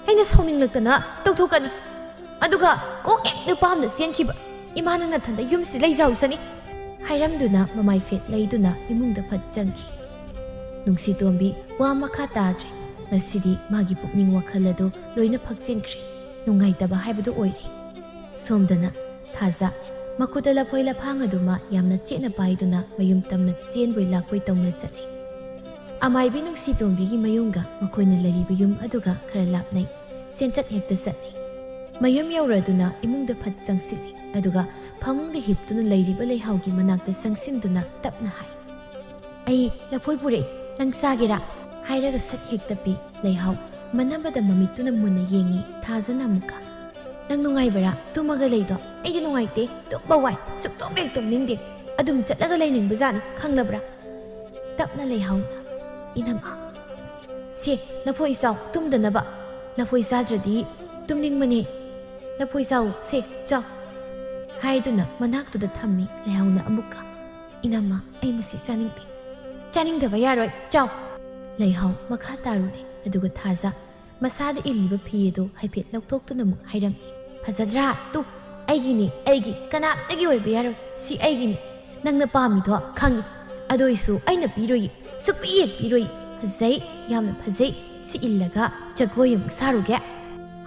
ꯑꯩꯅ ꯁꯥꯎꯅꯤꯡꯂꯛꯇꯅ ꯇꯧꯊꯣꯛꯀꯅꯤ꯫ ꯑꯗꯨꯒ ꯀꯣꯛ ꯍꯦꯛ ꯅꯨꯄꯥ ꯑꯃꯗ ꯆꯦꯟꯈꯤꯕ꯫ ꯏꯃꯥꯅ ꯅꯊꯟꯗ ꯌꯨꯝꯁꯤ ꯂꯩꯖꯍꯧꯁꯅꯤ," ꯍꯥꯏꯔꯝꯗꯨꯅ ꯃꯃꯥꯏ ꯐꯦꯠ ꯂꯩꯗꯨꯅ ꯏꯃꯨꯡꯗ ꯐꯠ ꯆꯪꯈꯤ꯫ ꯅꯨꯡꯁꯤꯇꯣꯝꯕꯤ ꯋꯥ ꯃꯈꯥ ꯇꯥꯗ꯭ꯔꯦ꯫ ꯉꯁꯤꯗꯤ ꯃꯥꯒꯤ ꯄꯨꯛꯅꯤꯡ ꯋꯥꯈꯜ ꯑꯗꯨ ꯂꯣꯏꯅ ꯐꯛꯆꯤꯟꯈ꯭ꯔꯦ꯫ ꯅꯨꯡꯉꯥꯏꯇꯕ ꯍꯥꯏꯕꯗꯨ ꯑꯣꯏꯔꯦ꯫ ꯁꯣꯝꯗꯅ ꯊꯥꯖ ꯃꯈꯨꯠꯇ ꯂꯐꯣꯏ ꯂꯐꯥꯡ ꯑꯗꯨꯃ ꯌꯥꯝꯅ ꯆꯦꯠꯅ ꯄꯥꯏꯗꯨꯅ ꯃꯌꯨꯝ ꯇꯝꯅ ꯆꯦꯟꯕꯣꯏ ꯂꯥꯛꯄꯣꯏ ꯇꯧꯅ ꯆꯠꯂꯤ꯫ ꯑꯃꯥꯏꯕꯤ ꯅꯨꯡꯁꯤꯇꯣꯝꯕꯤꯒꯤ ꯃꯌꯨꯝꯒ ꯃꯈꯣꯏꯅ ꯂꯩꯔꯤꯕ ꯌꯨꯝ ꯑꯗꯨꯒ ꯈꯔ ꯂꯥꯞꯅꯩ꯫ ꯆꯦꯟꯆꯠ ꯍꯦꯛꯇ ꯆꯠꯂꯤ꯫ ꯃꯌꯨꯝ ꯌꯧꯔꯗꯨꯅ ꯏꯃꯨꯡꯗ ꯐꯠ ꯆꯪꯁꯤꯜꯂꯤ꯫ ꯑꯗꯨꯒ ꯐꯃꯨꯡꯗ ꯍꯤꯞꯇꯨꯅ ꯂꯩꯔꯤꯕ ꯂꯩꯍꯥꯎꯒꯤ ꯃꯅꯥꯛꯇ ꯆꯪꯁꯤꯟꯗꯨꯅ ꯇꯞꯅ ꯍꯥꯏ, "ꯑꯩ ꯂꯐꯣꯏ ꯄꯨꯔꯛꯏ, ꯅꯪ ꯆꯥꯒꯦꯔꯥ?" ꯍꯥꯏꯔꯒ ꯁꯠ ꯍꯦꯛꯇ ꯄꯤ꯫ ꯂꯩꯍꯥꯎ ꯃꯅꯝꯕꯗ ꯃꯃꯤꯠꯇꯨꯅ ꯃꯨꯟꯅ ꯌꯦꯡꯉꯤ꯫ ꯊꯥꯖꯅ ꯑꯃꯨꯛꯀ, "ꯅꯪ ꯅꯨꯡꯉꯥꯏꯕꯔꯥ ꯇꯨꯝꯃꯒ ꯂꯩꯗꯣ?" "ꯑꯩꯗꯤ ꯅꯨꯡꯉꯥꯏꯇꯦ, ꯇꯨꯝꯕ ꯋꯥꯏ, ꯁꯨꯛꯇꯨꯝ ꯍꯦꯛ ꯇꯨꯝꯅꯤꯡꯗꯦ꯫ ꯑꯗꯨꯝ ꯆꯠꯂꯒ ꯂꯩꯅꯤꯡꯕꯖꯥꯠꯅꯤ, ꯈꯪꯂꯕ꯭ꯔꯥ?" ꯇꯞꯅ ꯂꯩꯍꯥꯎꯅ, "ꯏꯅꯝꯃ, ꯁꯦ, ꯂꯐꯣꯏ ꯆꯥꯎ, ꯇꯨꯝꯗꯅꯕ꯫ ꯂꯐꯣꯏ ꯆꯥꯗ꯭ꯔꯗꯤ ꯇꯨꯝꯅꯤꯡꯕꯅꯦ꯫ ꯂꯐꯣꯏ ꯆꯥꯎ, ꯁꯦ, ꯆꯥꯎ," ꯍꯥꯏꯗꯨꯅ ꯃꯅꯥꯛꯇꯨꯗ ꯊꯝꯃꯤ꯫ ꯂꯩꯍꯥꯎꯅ ꯑꯃꯨꯛꯀ, "ꯏꯅꯝꯃ, ꯑꯩ ꯃꯁꯤ ꯆꯥꯅꯤꯡꯗꯦ꯫" "ꯆꯥꯅꯤꯡꯗꯕ ꯌꯥꯔꯣꯏ, ꯆꯥꯎ꯫" ꯂꯩꯍꯥꯎ ꯃꯈꯥ ꯇꯥꯔꯨꯔꯦ꯫ ꯑꯗꯨꯒ ꯊꯥꯖ ꯃꯁꯥꯗ ꯏꯜꯂꯤꯕ ꯐꯤ ꯑꯗꯨ ꯍꯥꯏꯐꯦꯠ ꯂꯧꯊꯣꯛꯇꯨꯅ ꯑꯃꯨꯛ ꯍꯥꯏꯔꯝꯃꯤ꯫ "ꯐꯖꯗ꯭ꯔꯥ? ꯇꯨ, ꯑꯩꯒꯤꯅꯤ, ꯑꯩꯒꯤ, ꯀꯅꯥꯝꯇꯒꯤ ꯑꯣꯏꯕ ꯌꯥꯔꯣꯏ꯫ ꯁꯤ ꯑꯩꯒꯤꯅꯤ꯫ ꯅꯪꯅ ꯄꯥꯝꯃꯤꯗꯣ ꯈꯪꯉꯤ꯫ ꯑꯗꯨ ꯑꯣꯏꯁꯨ ꯑꯩꯅ ꯄꯤꯔꯣꯏꯌꯦ꯫ ꯁꯨꯛꯄꯤ ꯍꯦꯛ ꯄꯤꯔꯣꯏꯌꯦ꯫ ꯐꯖꯩ, ꯌꯥꯝꯅ ꯐꯖꯩ꯫ ꯁꯤ ꯏꯜꯂꯒ ꯖꯒꯣꯏ ꯑꯃꯨꯛ ꯁꯥꯔꯨꯒꯦ,"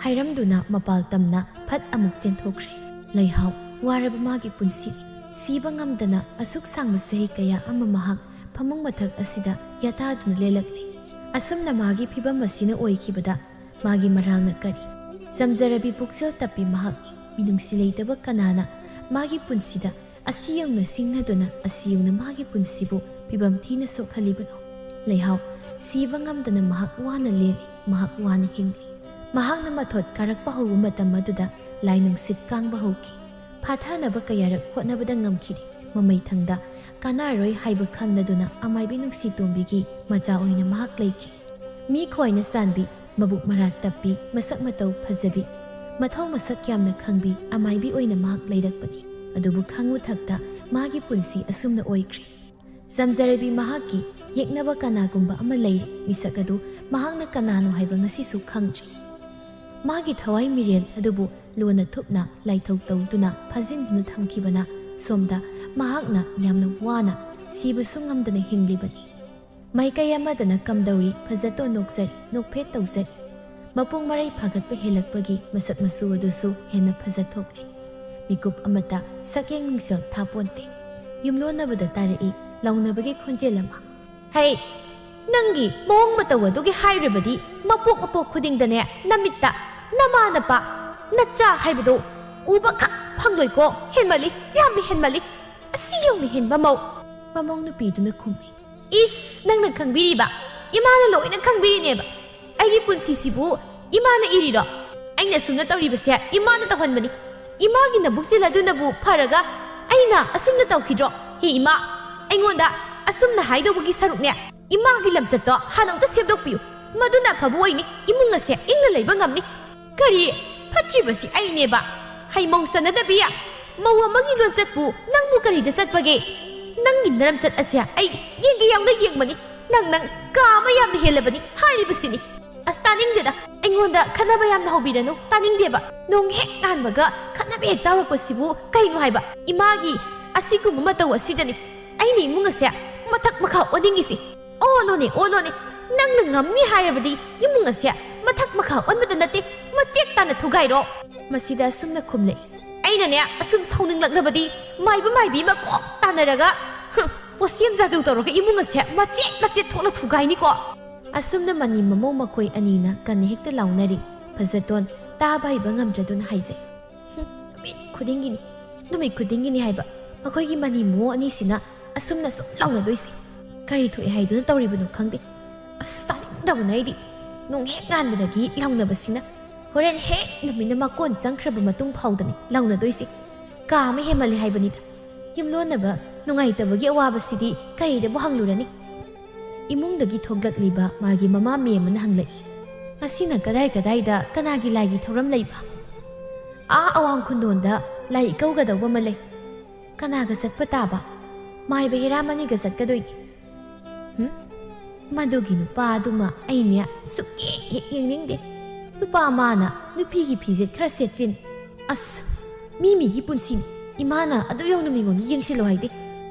ꯍꯥꯏꯔꯝꯗꯨꯅ ꯃꯄꯥꯜ ꯇꯝꯅ ꯐꯠ ꯑꯃꯨꯛ ꯆꯦꯟꯊꯣꯛꯈ꯭ꯔꯦ꯫ ꯂꯩꯍꯥꯎ ꯋꯥꯔꯕ ꯃꯥꯒꯤ ꯄꯨꯟꯁꯤ꯫ ꯁꯤꯕ ꯉꯝꯗꯅ ꯑꯁꯨꯛ ꯁꯥꯡꯕ ꯆꯍꯤ ꯀꯌꯥ ꯑꯃ ꯃꯍꯥꯛ ꯐꯃꯨꯡ ꯃꯊꯛ ꯑꯁꯤꯗ ꯌꯥꯇꯥꯗꯨꯅ ꯂꯦꯜꯂꯛꯂꯦ꯫ ꯑꯁꯨꯝꯅ ꯃꯥꯒꯤ ꯐꯤꯕꯝ ꯑꯁꯤꯅ ꯑꯣꯏꯈꯤꯕꯗ ꯃꯥꯒꯤ ꯃꯔꯥꯜꯅ ꯀꯔꯤ? ꯆꯝꯖꯔꯕꯤ ꯄꯨꯛꯆꯦꯜ ꯇꯞꯄꯤ ꯃꯍꯥꯛꯅꯤ꯫ ꯃꯤꯅꯨꯡꯁꯤ ꯂꯩꯇꯕ ꯀꯅꯥꯅ ꯃꯥꯒꯤ ꯄꯨꯟꯁꯤꯗ ꯑꯁꯤ ꯌꯧꯅ ꯁꯤꯡꯅꯗꯨꯅ ꯑꯁꯤ ꯌꯧꯅ ꯃꯥꯒꯤ ꯄꯨꯟꯁꯤꯕꯨ ꯐꯤꯕꯝ ꯊꯤꯅ ꯁꯣꯛꯍꯜꯂꯤꯕꯅꯣ? ꯂꯩꯍꯥꯎ, ꯁꯤꯕ ꯉꯝꯗꯅ ꯃꯍꯥꯛ ꯋꯥꯅ ꯂꯦꯜꯂꯤ, ꯃꯍꯥꯛ ꯋꯥꯅ ꯍꯤꯡꯂꯤ꯫ ꯃꯍꯥꯛꯅ ꯃꯊꯣꯠ ꯀꯥꯔꯛꯄ ꯍꯧꯕ ꯃꯇꯝ ꯑꯗꯨꯗ ꯂꯥꯏ ꯅꯨꯡꯁꯤꯠ ꯀꯥꯡꯕ ꯍꯧꯈꯤ꯫ ꯐꯥꯊꯅꯕ ꯀꯌꯥꯔꯛ ꯍꯣꯠꯅꯕꯗ ꯉꯝꯈꯤꯗꯦ꯫ ꯃꯃꯩꯊꯪꯗ ꯀꯥꯟꯅꯔꯣꯏ ꯍꯥꯏꯕ ꯈꯪꯂꯗꯨꯅ ꯑꯃꯥꯏꯕꯤ ꯅꯨꯡꯁꯤꯇꯣꯝꯕꯤꯒꯤ ꯃꯆꯥ ꯑꯣꯏꯅ ꯃꯍꯥꯛ ꯂꯩꯈꯤ꯫ ꯃꯤ ꯈ꯭ꯋꯥꯏꯅ ꯆꯥꯟꯕꯤ, ꯃꯕꯨꯛ ꯃꯔꯥ ꯇꯞꯄꯤ, ꯃꯁꯛ ꯃꯇꯧ ꯐꯖꯕꯤ, ꯃꯊꯧ ꯃꯁꯛ ꯌꯥꯝꯅ ꯈꯪꯕꯤ ꯑꯃꯥꯏꯕꯤ ꯑꯣꯏꯅ ꯃꯍꯥꯛ ꯂꯩꯔꯛꯄꯅꯤ꯫ ꯑꯗꯨꯕꯨ ꯈꯪꯉꯨ ꯊꯛꯇ ꯃꯥꯒꯤ ꯄꯨꯟꯁꯤ ꯑꯁꯨꯝꯅ ꯑꯣꯏꯈ꯭ꯔꯦ꯫ ꯆꯝꯖꯔꯕꯤ ꯃꯍꯥꯛꯀꯤ ꯌꯦꯛꯅꯕ ꯀꯅꯥꯒꯨꯝꯕ ꯑꯃ ꯂꯩꯔꯦ꯫ ꯃꯤꯁꯛ ꯑꯗꯨ ꯃꯍꯥꯛꯅ ꯀꯅꯥꯅꯣ ꯍꯥꯏꯕ ꯉꯁꯤꯁꯨ ꯈꯪꯗ꯭ꯔꯤ꯫ ꯃꯥꯒꯤ ꯊꯋꯥꯏ ꯃꯤꯔꯦꯜ ꯑꯗꯨꯕꯨ ꯂꯨꯅ ꯊꯨꯞꯅ ꯂꯥꯏꯊꯧ ꯇꯧꯗꯨꯅ ꯐꯥꯖꯤꯟꯗꯨꯅ ꯊꯝꯈꯤꯕꯅ ꯁꯣꯝꯗ ꯃꯍꯥꯛꯅ ꯌꯥꯝꯅ ꯋꯥꯅ ꯁꯤꯕꯁꯨ ꯉꯝꯗꯅ ꯍꯤꯡꯂꯤꯕꯅꯤ꯫ ꯃꯥꯏꯀꯩ ꯑꯃꯗꯅ ꯀꯝꯗꯧꯔꯤ ꯐꯖꯇꯣꯟ ꯅꯣꯛꯆꯔꯤ, ꯅꯣꯛꯐꯦꯠ ꯇꯧꯖꯔꯤ꯫ ꯃꯄꯨꯡ ꯃꯔꯩ ꯐꯥꯒꯠꯄ ꯍꯦꯜꯂꯛꯄꯒꯤ ꯃꯁꯛ ꯃꯆꯨ ꯑꯗꯨꯁꯨ ꯍꯦꯟꯅ ꯐꯖꯊꯣꯛꯂꯦ꯫ ꯃꯤꯀꯨꯞ ꯑꯃꯇ ꯁꯛꯌꯦꯡ ꯃꯤꯡꯁꯦꯜ ꯊꯥꯄꯣꯟꯇꯦ꯫ ꯌꯨꯝꯂꯣꯟꯅꯕꯗ ꯇꯥꯔꯛꯏ ꯂꯥꯎꯅꯕꯒꯤ ꯈꯣꯟꯖꯦꯜ ꯑꯃ꯫ "ꯍꯩ, ꯅꯪꯒꯤ ꯃꯑꯣꯡ ꯃꯇꯧ ꯑꯗꯨꯒꯤ ꯍꯥꯏꯔꯨꯕꯗꯤ ꯃꯄꯣꯛ ꯃꯄꯣꯛ ꯈꯨꯗꯤꯡꯗꯅꯦ ꯅꯃꯤꯠꯇ ꯅꯃꯥ ꯅꯄꯥ ꯅꯆꯥ ꯍꯥꯏꯕꯗꯣ ꯎꯕꯈꯛ ꯐꯪꯂꯣꯏꯀꯣ꯫ ꯍꯦꯟꯃꯜꯂꯤ, ꯌꯥꯝꯅ ꯍꯦꯟꯃꯜꯂꯤ꯫ ꯑꯁꯤ ꯌꯧꯅ ꯍꯦꯟꯕ ꯃꯧ!" ꯃꯃꯧ ꯅꯨꯄꯤꯗꯨꯅ ꯈꯨꯝꯃꯤ꯫ "ꯏꯁ, ꯅꯪꯅ ꯈꯪꯕꯤꯔꯤꯕ? ꯏꯃꯥꯅ ꯂꯣꯏꯅ ꯈꯪꯕꯤꯔꯤꯅꯦꯕ꯫ ꯑꯩꯒꯤ ꯄꯨꯟꯁꯤꯁꯤꯕꯨ ꯏꯃꯥꯅ ꯏꯔꯤꯔꯣ? ꯑꯩꯅ ꯑꯁꯨꯝꯅ ꯇꯧꯔꯤꯕꯁꯦ ꯏꯃꯥꯅ ꯇꯧꯍꯟꯕꯅꯤ꯫ ꯏꯃꯥꯒꯤ ꯅꯕꯨꯛ ꯆꯦꯜ ꯑꯗꯨꯅꯕꯨ ꯐꯔꯒ ꯑꯩꯅ ꯑꯁꯨꯝꯅ ꯇꯧꯈꯤꯗ꯭ꯔꯣ? ꯍꯦ ꯏꯃꯥ, ꯑꯩꯉꯣꯟꯗ ꯑꯁꯨꯝꯅ ꯍꯥꯏꯗꯧꯕꯒꯤ ꯁꯔꯨꯛꯅꯦ, ꯏꯃꯥꯒꯤ ꯂꯝꯆꯠꯇꯣ ꯍꯥꯟꯅ ꯑꯝꯇ ꯁꯦꯝꯗꯣꯛꯄꯤꯌꯨ꯫ ꯃꯗꯨꯅ ꯑꯐꯕ ꯑꯣꯏꯅꯤ, ꯏꯃꯨꯡ ꯑꯁꯦ ꯏꯪꯅ ꯂꯩꯕ ꯉꯝꯅꯤ꯫ ꯀꯔꯤ ꯐꯠꯇ꯭ꯔꯤꯕꯁꯤ ꯑꯩꯅꯦꯕ? ꯍꯩꯃꯧ ꯆꯟꯅꯗꯕꯤ, ꯃꯧ ꯑꯃꯒꯤ ꯂꯣꯟꯆꯠꯄꯨ ꯅꯪꯕꯨ ꯀꯔꯤꯗ ꯆꯠꯄꯒꯦ? ꯅꯪꯒꯤ ꯅꯔꯝꯆꯠ ꯑꯁꯦ ꯑꯩ ꯌꯦꯡꯒꯦ ꯌꯥꯎꯅ ꯌꯦꯡꯕꯅꯤ꯫ ꯅꯪ, ꯅꯪ ꯀꯥ ꯑꯃ ꯌꯥꯝꯅ ꯍꯦꯜꯂꯕꯅꯤ ꯍꯥꯏꯔꯤꯕꯁꯤꯅꯤ꯫ ꯑꯁ, ꯇꯥꯅꯤꯡꯗꯦꯗ꯫ ꯑꯩꯉꯣꯟꯗ ꯈꯠꯅꯕ ꯌꯥꯝꯅ ꯍꯧꯕꯤꯔꯅꯨ꯫ ꯇꯥꯅꯤꯡꯗꯦꯕ꯫ ꯅꯣꯡ ꯍꯦꯛ ꯉꯥꯟꯕꯒ ꯈꯠꯅꯕ ꯍꯦꯛ ꯇꯧꯔꯛꯄꯁꯤꯕꯨ ꯀꯩꯅꯣ ꯍꯥꯏꯕ? ꯏꯃꯥꯒꯤ ꯑꯁꯤꯒꯨꯝꯕ ꯃꯇꯧ ꯑꯁꯤꯗꯅꯤ ꯑꯩꯅ ꯏꯃꯨꯡ ꯑꯁꯦ ꯃꯊꯛ ꯃꯈꯥ ꯑꯣꯟꯅꯤꯡꯉꯤꯁꯤ꯫ ꯑꯣꯜꯂꯣꯅꯦ, ꯑꯣꯜꯂꯣꯅꯦ꯫ ꯅꯪꯅ ꯉꯝꯅꯤ ꯍꯥꯏꯔꯕꯗꯤ ꯏꯃꯨꯡ ꯑꯁꯦ ꯃꯊꯛ ꯃꯈꯥ ꯑꯣꯟꯕꯗ ꯅꯠꯇꯦ, ꯃꯆꯦꯠ ꯇꯥꯅ ꯊꯨꯒꯥꯏꯔꯣ꯫ ꯃꯁꯤꯗ ꯑꯁꯨꯝꯅ ꯈꯨꯝꯂꯦ꯫ ꯑꯩꯅꯅꯦ, ꯑꯁꯨꯝ ꯁꯥꯎꯅꯤꯡꯂꯛꯂꯕꯗꯤ ꯃꯥꯏꯕ ꯃꯥꯏꯕꯤ ꯑꯃ ꯀꯣꯛ ꯇꯥꯟꯅꯔꯒ, ꯍꯨꯝ, ꯄꯣꯠꯁꯦꯝ ꯖꯥꯗꯨ ꯇꯧꯔꯒ ꯏꯃꯨꯡ ꯑꯁꯦ ꯃꯆꯦꯠ ꯃꯆꯦꯠ ꯊꯣꯛꯅ ꯊꯨꯒꯥꯏꯅꯤꯀꯣ꯫ ꯑꯁꯨꯝꯅ ꯃꯅꯤ ꯃꯃꯧ ꯃꯈꯣꯏ ꯑꯅꯤꯅ ꯀꯟꯅ ꯍꯦꯛꯇ ꯂꯥꯎꯅꯔꯤ꯫ ꯐꯖꯇꯣꯟ ꯇꯥꯕ ꯍꯩꯕ ꯉꯝꯗ꯭ꯔꯗꯨꯅ ꯍꯥꯏꯖꯩ꯫ "ꯍꯨꯝ, ꯅꯨꯃꯤꯠ ꯈꯨꯗꯤꯡꯒꯤꯅꯤ, ꯅꯨꯃꯤꯠ ꯈꯨꯗꯤꯡꯒꯤꯅꯤ ꯍꯥꯏꯕ꯫ ꯑꯩꯈꯣꯏꯒꯤ ꯃꯅꯤ ꯃꯣ ꯑꯅꯤꯁꯤꯅ ꯑꯁꯨꯝꯅ ꯁꯨꯝ ꯂꯥꯎꯅꯗꯣꯏꯁꯦ꯫ ꯀꯔꯤ ꯊꯣꯛꯑꯦ ꯍꯥꯏꯗꯨꯅ ꯇꯧꯔꯤꯕꯅꯣ ꯈꯪꯗꯦ꯫ ꯑꯁ, ꯇꯥꯅꯤꯡꯗꯕꯅ ꯑꯩꯗꯤ꯫ ꯅꯨꯡ ꯍꯦꯛ ꯉꯥꯟꯕꯗꯒꯤ ꯂꯥꯎꯅꯕꯁꯤꯅ꯫ ꯍꯣꯔꯦꯟ ꯍꯦꯛ ꯅꯨꯃꯤꯠꯅ ꯃꯀꯣꯟ ꯆꯪꯈ꯭ꯔꯕ ꯃꯇꯨꯡ ꯐꯥꯎꯗꯅꯤ ꯂꯥꯎꯅꯗꯣꯏꯁꯦ꯫ ꯀꯥ ꯑꯃ ꯍꯦꯟꯃꯜꯂꯦ ꯍꯥꯏꯕꯅꯤꯗ꯫ ꯌꯨꯝꯂꯣꯟꯅꯕ ꯅꯨꯡꯉꯥꯏꯇꯕꯒꯤ ꯑꯋꯥꯕꯁꯤꯗꯤ ꯀꯔꯤꯗꯕꯨ ꯍꯪꯂꯨꯔꯅꯤ? ꯏꯃꯨꯡꯗꯒꯤ ꯊꯣꯛꯂꯛꯂꯤꯕ ꯃꯥꯒꯤ ꯃꯃꯥ ꯃꯦꯝ ꯑꯃꯅ ꯍꯪꯂꯛꯏ, "ꯉꯁꯤꯅ ꯀꯗꯥꯏ ꯀꯗꯥꯏꯗ ꯀꯅꯥꯒꯤ ꯂꯥꯏꯒꯤ ꯊꯧꯔꯝ ꯂꯩꯕ?" "ꯑꯥ ꯑꯋꯥꯡ ꯈꯨꯟꯗꯣꯟꯗ ꯂꯥꯏ ꯏꯀꯧꯒꯗꯧꯕ ꯑꯃ ꯂꯩ꯫" "ꯀꯅꯥꯒ ꯆꯠꯄ ꯇꯥꯕ?" "ꯃꯥꯏꯕ ꯍꯦꯔꯥꯃꯅꯤꯒ ꯆꯠꯀꯗꯣꯏꯅꯤ꯫" "ꯍꯨꯝ? ꯃꯗꯨꯒꯤ ꯅꯨꯄꯥ ꯑꯗꯨꯃ ꯑꯩꯅꯦ ꯁꯨꯛꯌꯦꯡ ꯍꯦꯛ ꯌꯦꯡꯅꯤꯡꯗꯦ꯫ ꯅꯨꯄꯥ ꯃꯥꯅ ꯅꯨꯄꯤꯒꯤ ꯐꯤꯖꯦꯠ ꯈꯔ ꯁꯦꯠꯆꯤꯟ꯫ ꯑꯁ, ꯃꯤ ꯃꯤꯒꯤ ꯄꯨꯟꯁꯤꯅꯤ꯫ ꯏꯃꯥꯅ ꯑꯗꯨ ꯌꯧꯅ ꯃꯤꯉꯣꯟꯗ ꯌꯦꯡꯁꯤꯜꯂꯣ ꯍꯥꯏꯗꯦ꯫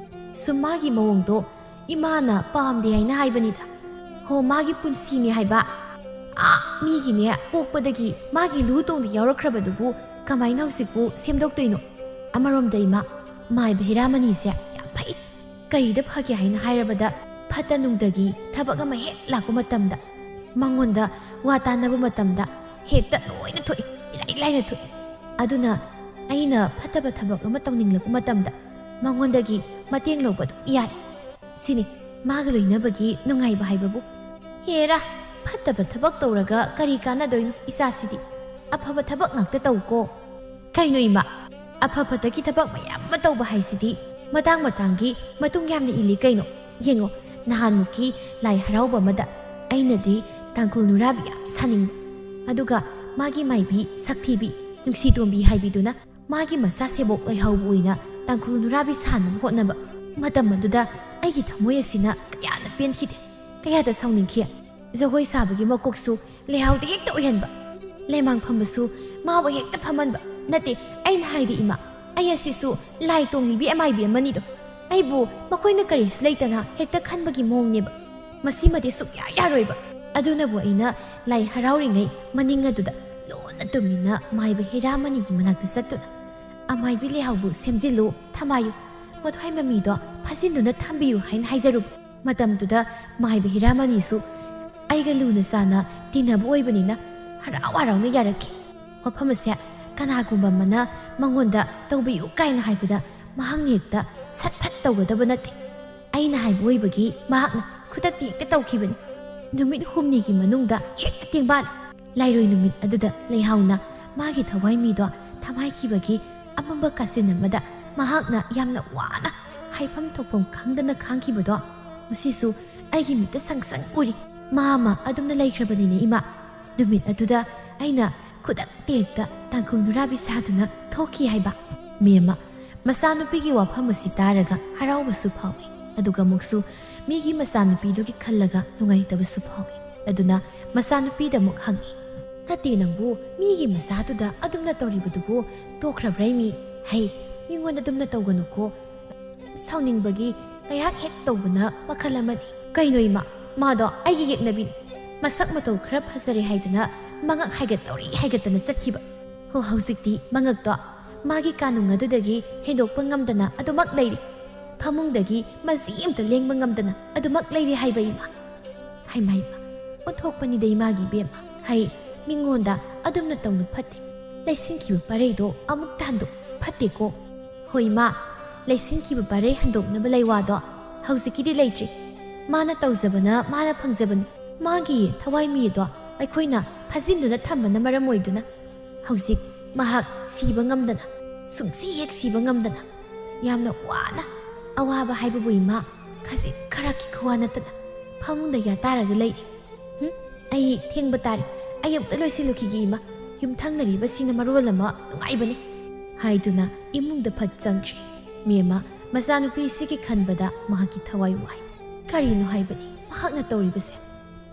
ꯁꯨꯝ ꯃꯥꯒꯤ ꯃꯑꯣꯡꯗꯣ ꯏꯃꯥꯅ ꯄꯥꯝꯗꯦ ꯍꯥꯏꯅ ꯍꯥꯏꯕꯅꯤꯗ꯫ ꯍꯣ, ꯃꯥꯒꯤ ꯄꯨꯟꯁꯤꯅꯤ ꯍꯥꯏꯕ꯫ ꯑꯥ, ꯃꯤꯒꯤꯅꯦ ꯄꯣꯛꯄꯗꯒꯤ ꯃꯥꯒꯤ ꯂꯨ ꯇꯣꯡꯗ ꯌꯥꯎꯔꯛꯈ꯭ꯔꯕꯗꯨꯕꯨ ꯀꯃꯥꯏꯅ ꯍꯧꯖꯤꯛꯄꯨ ꯁꯦꯝꯗꯣꯛꯇꯣꯏꯅꯣ?" ꯑꯃꯔꯣꯝꯗ ꯏꯃꯥ, ꯃꯥꯏꯕ ꯍꯤꯔꯥꯃꯅꯤꯁꯦ ꯌꯥꯝ ꯐꯩ꯫ ꯀꯔꯤꯗ ꯐꯒꯦ ꯍꯥꯏꯅ ꯍꯥꯏꯔꯕꯗ, ꯐꯠꯇ ꯅꯨꯡꯗꯒꯤ ꯊꯕꯛ ꯑꯃ ꯍꯦꯛ ꯂꯥꯛꯄ ꯃꯇꯝꯗ, ꯃꯉꯣꯟꯗ ꯋꯥ ꯇꯥꯅꯕ ꯃꯇꯝꯗ ꯍꯦꯛꯇ ꯂꯣꯏꯅ ꯊꯣꯛꯏ, ꯏꯔꯥꯏ ꯂꯥꯏꯅ ꯊꯣꯛꯏ꯫ ꯑꯗꯨꯅ ꯑꯩꯅ ꯐꯠꯇꯕ ꯊꯕꯛ ꯑꯃ ꯇꯧꯅꯤꯡꯂꯛꯄ ꯃꯇꯝꯗ ꯃꯉꯣꯟꯗꯒꯤ ꯃꯇꯦꯡ ꯂꯧꯕ ꯑꯗꯨꯝ ꯌꯥꯏ꯫ ꯁꯤꯅꯤ ꯃꯥꯒ ꯂꯣꯏꯅꯕꯒꯤ ꯅꯨꯡꯉꯥꯏꯕ ꯍꯥꯏꯕꯕꯨ꯫ ꯍꯦꯔꯥ, ꯐꯠꯇꯕ ꯊꯕꯛ ꯇꯧꯔꯒ ꯀꯔꯤ ꯀꯥꯟꯅꯗꯣꯏꯅꯣ ꯏꯆꯥꯁꯤꯗꯤ? ꯑꯐꯕ ꯊꯕꯛ ꯉꯥꯛꯇ ꯇꯧꯀꯣ꯫ ꯀꯩꯅꯣ ꯏꯃꯥ, ꯑꯐ ꯐꯠꯇꯒꯤ ꯊꯕꯛ ꯃꯌꯥꯝ ꯑꯃ ꯇꯧꯕ ꯍꯥꯏꯁꯤꯗꯤ ꯃꯇꯥꯡ ꯃꯇꯥꯡꯒꯤ ꯃꯇꯨꯡ ꯌꯥꯝꯅ ꯏꯜꯂꯤ ꯀꯩꯅꯣ꯫ ꯌꯦꯡꯉꯣ, ꯅꯍꯥꯟꯃꯨꯛꯀꯤ ꯂꯥꯏ ꯍꯔꯥꯎꯕ ꯑꯃꯗ ꯑꯩꯅꯗꯤ ꯇꯥꯡꯈꯨꯜ ꯅꯨꯔꯥꯕꯤ ꯌꯥꯝ ꯁꯥꯅꯤꯡꯉꯤ꯫ ꯑꯗꯨꯒ ꯃꯥꯒꯤ ꯃꯥꯏꯕꯤ ꯁꯛꯊꯤꯕꯤ ꯅꯨꯡꯁꯤꯇꯣꯝꯕꯤ ꯍꯥꯏꯕꯤꯗꯨꯅ ꯃꯥꯒꯤ ꯃꯆꯥ ꯁꯦꯕꯣꯛ ꯂꯩꯍꯧꯕ ꯑꯣꯏꯅ ꯇꯥꯡꯈꯨꯜ ꯅꯨꯔꯥꯕꯤ ꯁꯥꯅꯕ ꯍꯣꯠꯅꯕ꯫ ꯃꯇꯝ ꯑꯗꯨꯗ ꯑꯩꯒꯤ ꯊꯃꯣꯏ ꯑꯁꯤꯅ ꯀꯌꯥꯗ ꯄꯦꯟꯈꯤꯗꯦ꯫ ꯀꯌꯥꯗ ꯁꯥꯎꯅꯤꯡꯈꯤ꯫ ꯖꯒꯣꯏ ꯁꯥꯕꯒꯤ ꯃꯀꯣꯛꯁꯨ ꯂꯩꯍꯥꯎꯗ ꯍꯦꯛꯇ ꯑꯣꯏꯍꯟꯕ꯫ ꯂꯩꯃꯥꯡ ꯐꯝꯕꯁꯨ ꯃꯥꯕꯨ ꯍꯦꯛꯇ ꯐꯝꯍꯟꯕ꯫ ꯅꯠꯇꯦ, ꯑꯩꯅ ꯍꯥꯏꯗꯤ ꯏꯃꯥ, ꯑꯩ ꯑꯁꯤꯁꯨ ꯂꯥꯏ ꯇꯣꯡꯂꯤꯕꯤ ꯑꯃꯥꯏꯕꯤ ꯑꯃꯅꯤꯗꯣ꯫ ꯑꯩꯕꯨ ꯃꯈꯣꯏꯅ ꯀꯔꯤꯁꯨ ꯂꯩꯇꯅ ꯍꯦꯛꯇ ꯈꯟꯕꯒꯤ ꯃꯑꯣꯡꯅꯦꯕ꯫ ꯃꯁꯤꯃꯗꯤ ꯁꯨꯛꯌꯥ ꯌꯥꯔꯣꯏꯕ꯫ ꯑꯗꯨꯅꯕꯨ ꯑꯩꯅ ꯂꯥꯏ ꯍꯔꯥꯎꯔꯤꯉꯩ ꯃꯅꯤꯡ ꯑꯗꯨꯗ ꯂꯣꯟꯅ ꯇꯨꯃꯤꯟꯅ ꯃꯥꯏꯕ ꯍꯤꯔꯥꯃꯅꯤꯒꯤ ꯃꯅꯥꯛꯇ ꯆꯠꯇꯨꯅ, "ꯑꯃꯥꯏꯕꯤ ꯂꯩꯍꯥꯎꯕꯨ ꯁꯦꯝꯖꯤꯜꯂꯨ, ꯊꯃꯥꯏꯌꯨ, ꯃꯊ꯭ꯋꯥꯏ ꯃꯃꯤꯗꯣ ꯐꯥꯖꯤꯟꯗꯨꯅ ꯊꯝꯕꯤꯌꯨ" ꯍꯥꯏꯅ ꯍꯥꯏꯖꯔꯨꯕ꯫ ꯃꯇꯝꯗꯨꯗ ꯃꯥꯏꯕ ꯍꯤꯔꯥꯃꯅꯤꯁꯨ ꯑꯩꯒ ꯂꯨꯅ ꯆꯥꯅ ꯇꯤꯟꯅꯕ ꯑꯣꯏꯕꯅꯤꯅ ꯍꯔꯥꯎ ꯍꯔꯥꯎꯅ ꯌꯥꯔꯛꯈꯤ꯫ ꯋꯥꯐꯝ ꯑꯁꯦ ꯀꯅꯥꯒꯨꯝꯕ ꯑꯃꯅ ꯃꯉꯣꯟꯗ ꯇꯧꯕꯤꯌꯨ ꯀꯥꯏꯅ ꯍꯥꯏꯕꯗ ꯃꯍꯥꯛꯅ ꯍꯦꯛꯇ ꯁꯠ ꯐꯠ ꯇꯧꯒꯗꯕ ꯅꯠꯇꯦ꯫ ꯑꯩꯅ ꯍꯥꯏꯕ ꯑꯣꯏꯕꯒꯤ ꯃꯍꯥꯛꯅ ꯈꯨꯗꯛꯇ ꯍꯦꯛꯇ ꯇꯧꯈꯤꯕꯅꯤ꯫ ꯅꯨꯃꯤꯠ ꯍꯨꯝꯅꯤꯒꯤ ꯃꯅꯨꯡꯗ ꯍꯦꯛꯇ ꯇꯦꯡꯕꯥꯜꯂꯤ꯫ ꯂꯥꯏꯔꯣꯏ ꯅꯨꯃꯤꯠ ꯑꯗꯨꯗ ꯂꯩꯍꯥꯎꯅ ꯃꯥꯒꯤ ꯊꯋꯥꯏ ꯃꯤꯗꯣ ꯊꯝꯍꯥꯏꯈꯤꯕꯒꯤ ꯑꯃꯝꯕ ꯀꯥꯆꯤꯟ ꯑꯃꯗ ꯃꯍꯥꯛꯅ ꯌꯥꯝꯅ ꯋꯥꯅ ꯍꯥꯏꯐꯝ ꯊꯣꯛꯐꯝ ꯈꯪꯗꯅ ꯈꯥꯡꯈꯤꯕꯗꯣ ꯉꯁꯤꯁꯨ ꯑꯩꯒꯤ ꯃꯤꯠꯇ ꯁꯪ ꯁꯪ ꯎꯔꯤ꯫ ꯃꯥ ꯑꯃ ꯑꯗꯨꯝꯅ ꯂꯩꯈ꯭ꯔꯕꯅꯤꯅꯦ ꯏꯃꯥ꯫ ꯅꯨꯃꯤꯠ ꯑꯗꯨꯗ ꯑꯩꯅ ꯈꯨꯗꯛꯇ ꯍꯦꯛꯇ ꯇꯥꯡꯈꯨꯜ ꯅꯨꯔꯥꯕꯤ ꯁꯥꯗꯨꯅ ꯊꯣꯛꯈꯤ ꯍꯥꯏꯕ꯫ ꯃꯦꯝꯃ, ꯃꯆꯥꯅꯨꯄꯤꯒꯤ ꯋꯥꯐꯝ ꯑꯁꯤ ꯇꯥꯔꯒ ꯍꯔꯥꯎꯕꯁꯨ ꯐꯥꯎꯏ, ꯑꯗꯨꯒ ꯑꯃꯨꯛꯁꯨ ꯃꯤꯒꯤ ꯃꯆꯥꯅꯨꯄꯤꯗꯨꯒꯤ ꯈꯜꯂꯒ ꯅꯨꯡꯉꯥꯏꯇꯕꯁꯨ ꯐꯥꯎꯏ꯫ ꯑꯗꯨꯅ ꯃꯆꯥꯅꯨꯄꯤꯗ ꯑꯃꯨꯛ ꯍꯪꯉꯤ, "ꯅꯠꯇꯦ ꯅꯪꯕꯨ, ꯃꯤꯒꯤ ꯃꯆꯥꯗꯨꯗ ꯑꯗꯨꯝꯅ ꯇꯧꯔꯤꯕꯗꯨꯕꯨ ꯇꯣꯛꯈ꯭ꯔꯕ꯭ꯔꯥ ꯏꯃꯤ? ꯍꯩ, ꯃꯤꯉꯣꯟꯗ ꯑꯗꯨꯝꯅ ꯇꯧꯒꯅꯨꯀꯣ꯫ ꯁꯥꯎꯅꯤꯡꯕꯒꯤ ꯀꯌꯥꯛ ꯍꯦꯛ ꯇꯧꯕꯅ ꯃꯈꯜ ꯑꯃꯅꯤ꯫ ꯀꯩꯅꯣ ꯏꯃꯥ, ꯃꯥꯗꯣ ꯑꯩꯒꯤ ꯌꯦꯛꯅꯕꯤꯅꯤ꯫ ꯃꯁꯛ ꯃꯇꯧ ꯈꯔ ꯐꯖꯔꯦ ꯍꯥꯏꯗꯅ ꯃꯉꯛ ꯍꯥꯏꯒꯠꯇꯧꯔꯤ ꯍꯥꯏꯒꯠꯇꯅ ꯆꯠꯈꯤꯕ꯫ ꯍꯣ, ꯍꯧꯖꯤꯛꯇꯤ ꯃꯉꯛꯇꯣ ꯃꯥꯒꯤ ꯀꯥꯅꯨꯡ ꯑꯗꯨꯗꯒꯤ ꯍꯦꯟꯗꯣꯛꯄ ꯉꯝꯗꯅ ꯑꯗꯨꯃꯛ ꯂꯩꯔꯤ꯫ ꯐꯃꯨꯡꯗꯒꯤ ꯃꯆꯤ ꯑꯃꯇ ꯂꯦꯡꯕ ꯉꯝꯗꯅ ꯑꯗꯨꯃꯛ ꯂꯩꯔꯤ ꯍꯥꯏꯕ ꯏꯃꯥ꯫ ꯍꯩꯃꯥ ꯏꯃꯥ, ꯑꯣꯟꯊꯣꯛꯄꯅꯤꯗ ꯏꯃꯥꯒꯤ ꯏꯕꯦꯝꯃ꯫ ꯍꯩ, ꯃꯤꯉꯣꯟꯗ ꯑꯗꯨꯝꯅ ꯇꯧꯅ ꯐꯠꯇꯦ꯫ ꯂꯩꯁꯤꯟꯈꯤꯕ ꯄꯔꯩꯗꯣ ꯑꯃꯨꯛ ꯇꯥꯟꯗꯣꯛ ꯐꯠꯇꯦꯀꯣ꯫ ꯍꯣꯏ ꯏꯃꯥ, ꯂꯩꯁꯤꯟꯈꯤꯕ ꯄꯔꯩ ꯍꯟꯗꯣꯛꯅꯕ ꯂꯩꯋꯥꯗꯣ ꯍꯧꯖꯤꯛꯀꯤꯗꯤ ꯂꯩꯇ꯭ꯔꯤ꯫ ꯃꯥꯅ ꯇꯧꯖꯕꯅ ꯃꯥꯅ ꯐꯪꯖꯕꯅꯤ꯫ ꯃꯥꯒꯤ ꯊꯋꯥꯏ ꯃꯤ ꯑꯗꯣ ꯑꯩꯈꯣꯏꯅ ꯐꯥꯖꯤꯟꯗꯨꯅ ꯊꯝꯕꯅ ꯃꯔꯝ ꯑꯣꯏꯗꯨꯅ ꯍꯧꯖꯤꯛ ꯃꯍꯥꯛ ꯁꯤꯕ ꯉꯝꯗꯅ, ꯁꯨꯡꯁꯤ ꯍꯦꯛ ꯁꯤꯕ ꯉꯝꯗꯅ, ꯌꯥꯝꯅ ꯋꯥꯅ, ꯑꯋꯥꯕ ꯍꯥꯏꯕꯕꯨ ꯏꯃꯥ, ꯈꯖꯤꯛ ꯈꯔꯥꯛꯀꯤ ꯈꯨꯋꯥ ꯅꯠꯇꯅ ꯐꯃꯨꯡꯗ ꯌꯥꯇꯥꯔꯒ ꯂꯩꯔꯤ꯫ ꯍꯨꯝ, ꯑꯩ ꯊꯦꯡꯕ ꯇꯥꯔꯦ꯫ ꯑꯩ ꯑꯃꯨꯛꯇ ꯂꯣꯏꯁꯤꯜꯂꯨꯈꯤꯒꯦ ꯏꯃꯥ꯫ ꯌꯨꯝꯊꯪꯅꯔꯤꯕꯁꯤꯅ ꯃꯔꯣꯜ ꯑꯃ ꯅꯨꯡꯉꯥꯏꯕꯅꯤ꯫ ꯍꯥꯏꯗꯨꯅ ꯏꯃꯨꯡꯗ ꯐꯠ ꯆꯪꯈ꯭ꯔꯦ꯫ ꯃꯦꯝꯃ, ꯃꯆꯥꯅꯨꯄꯤ ꯑꯁꯤꯒꯤ ꯈꯟꯕꯗ ꯃꯍꯥꯛꯀꯤ ꯊꯋꯥꯏ ꯋꯥꯏ꯫ ꯀꯔꯤꯅꯣ ꯍꯥꯏꯕꯅꯤ ꯃꯍꯥꯛꯅ ꯇꯧꯔꯤꯕꯁꯦ?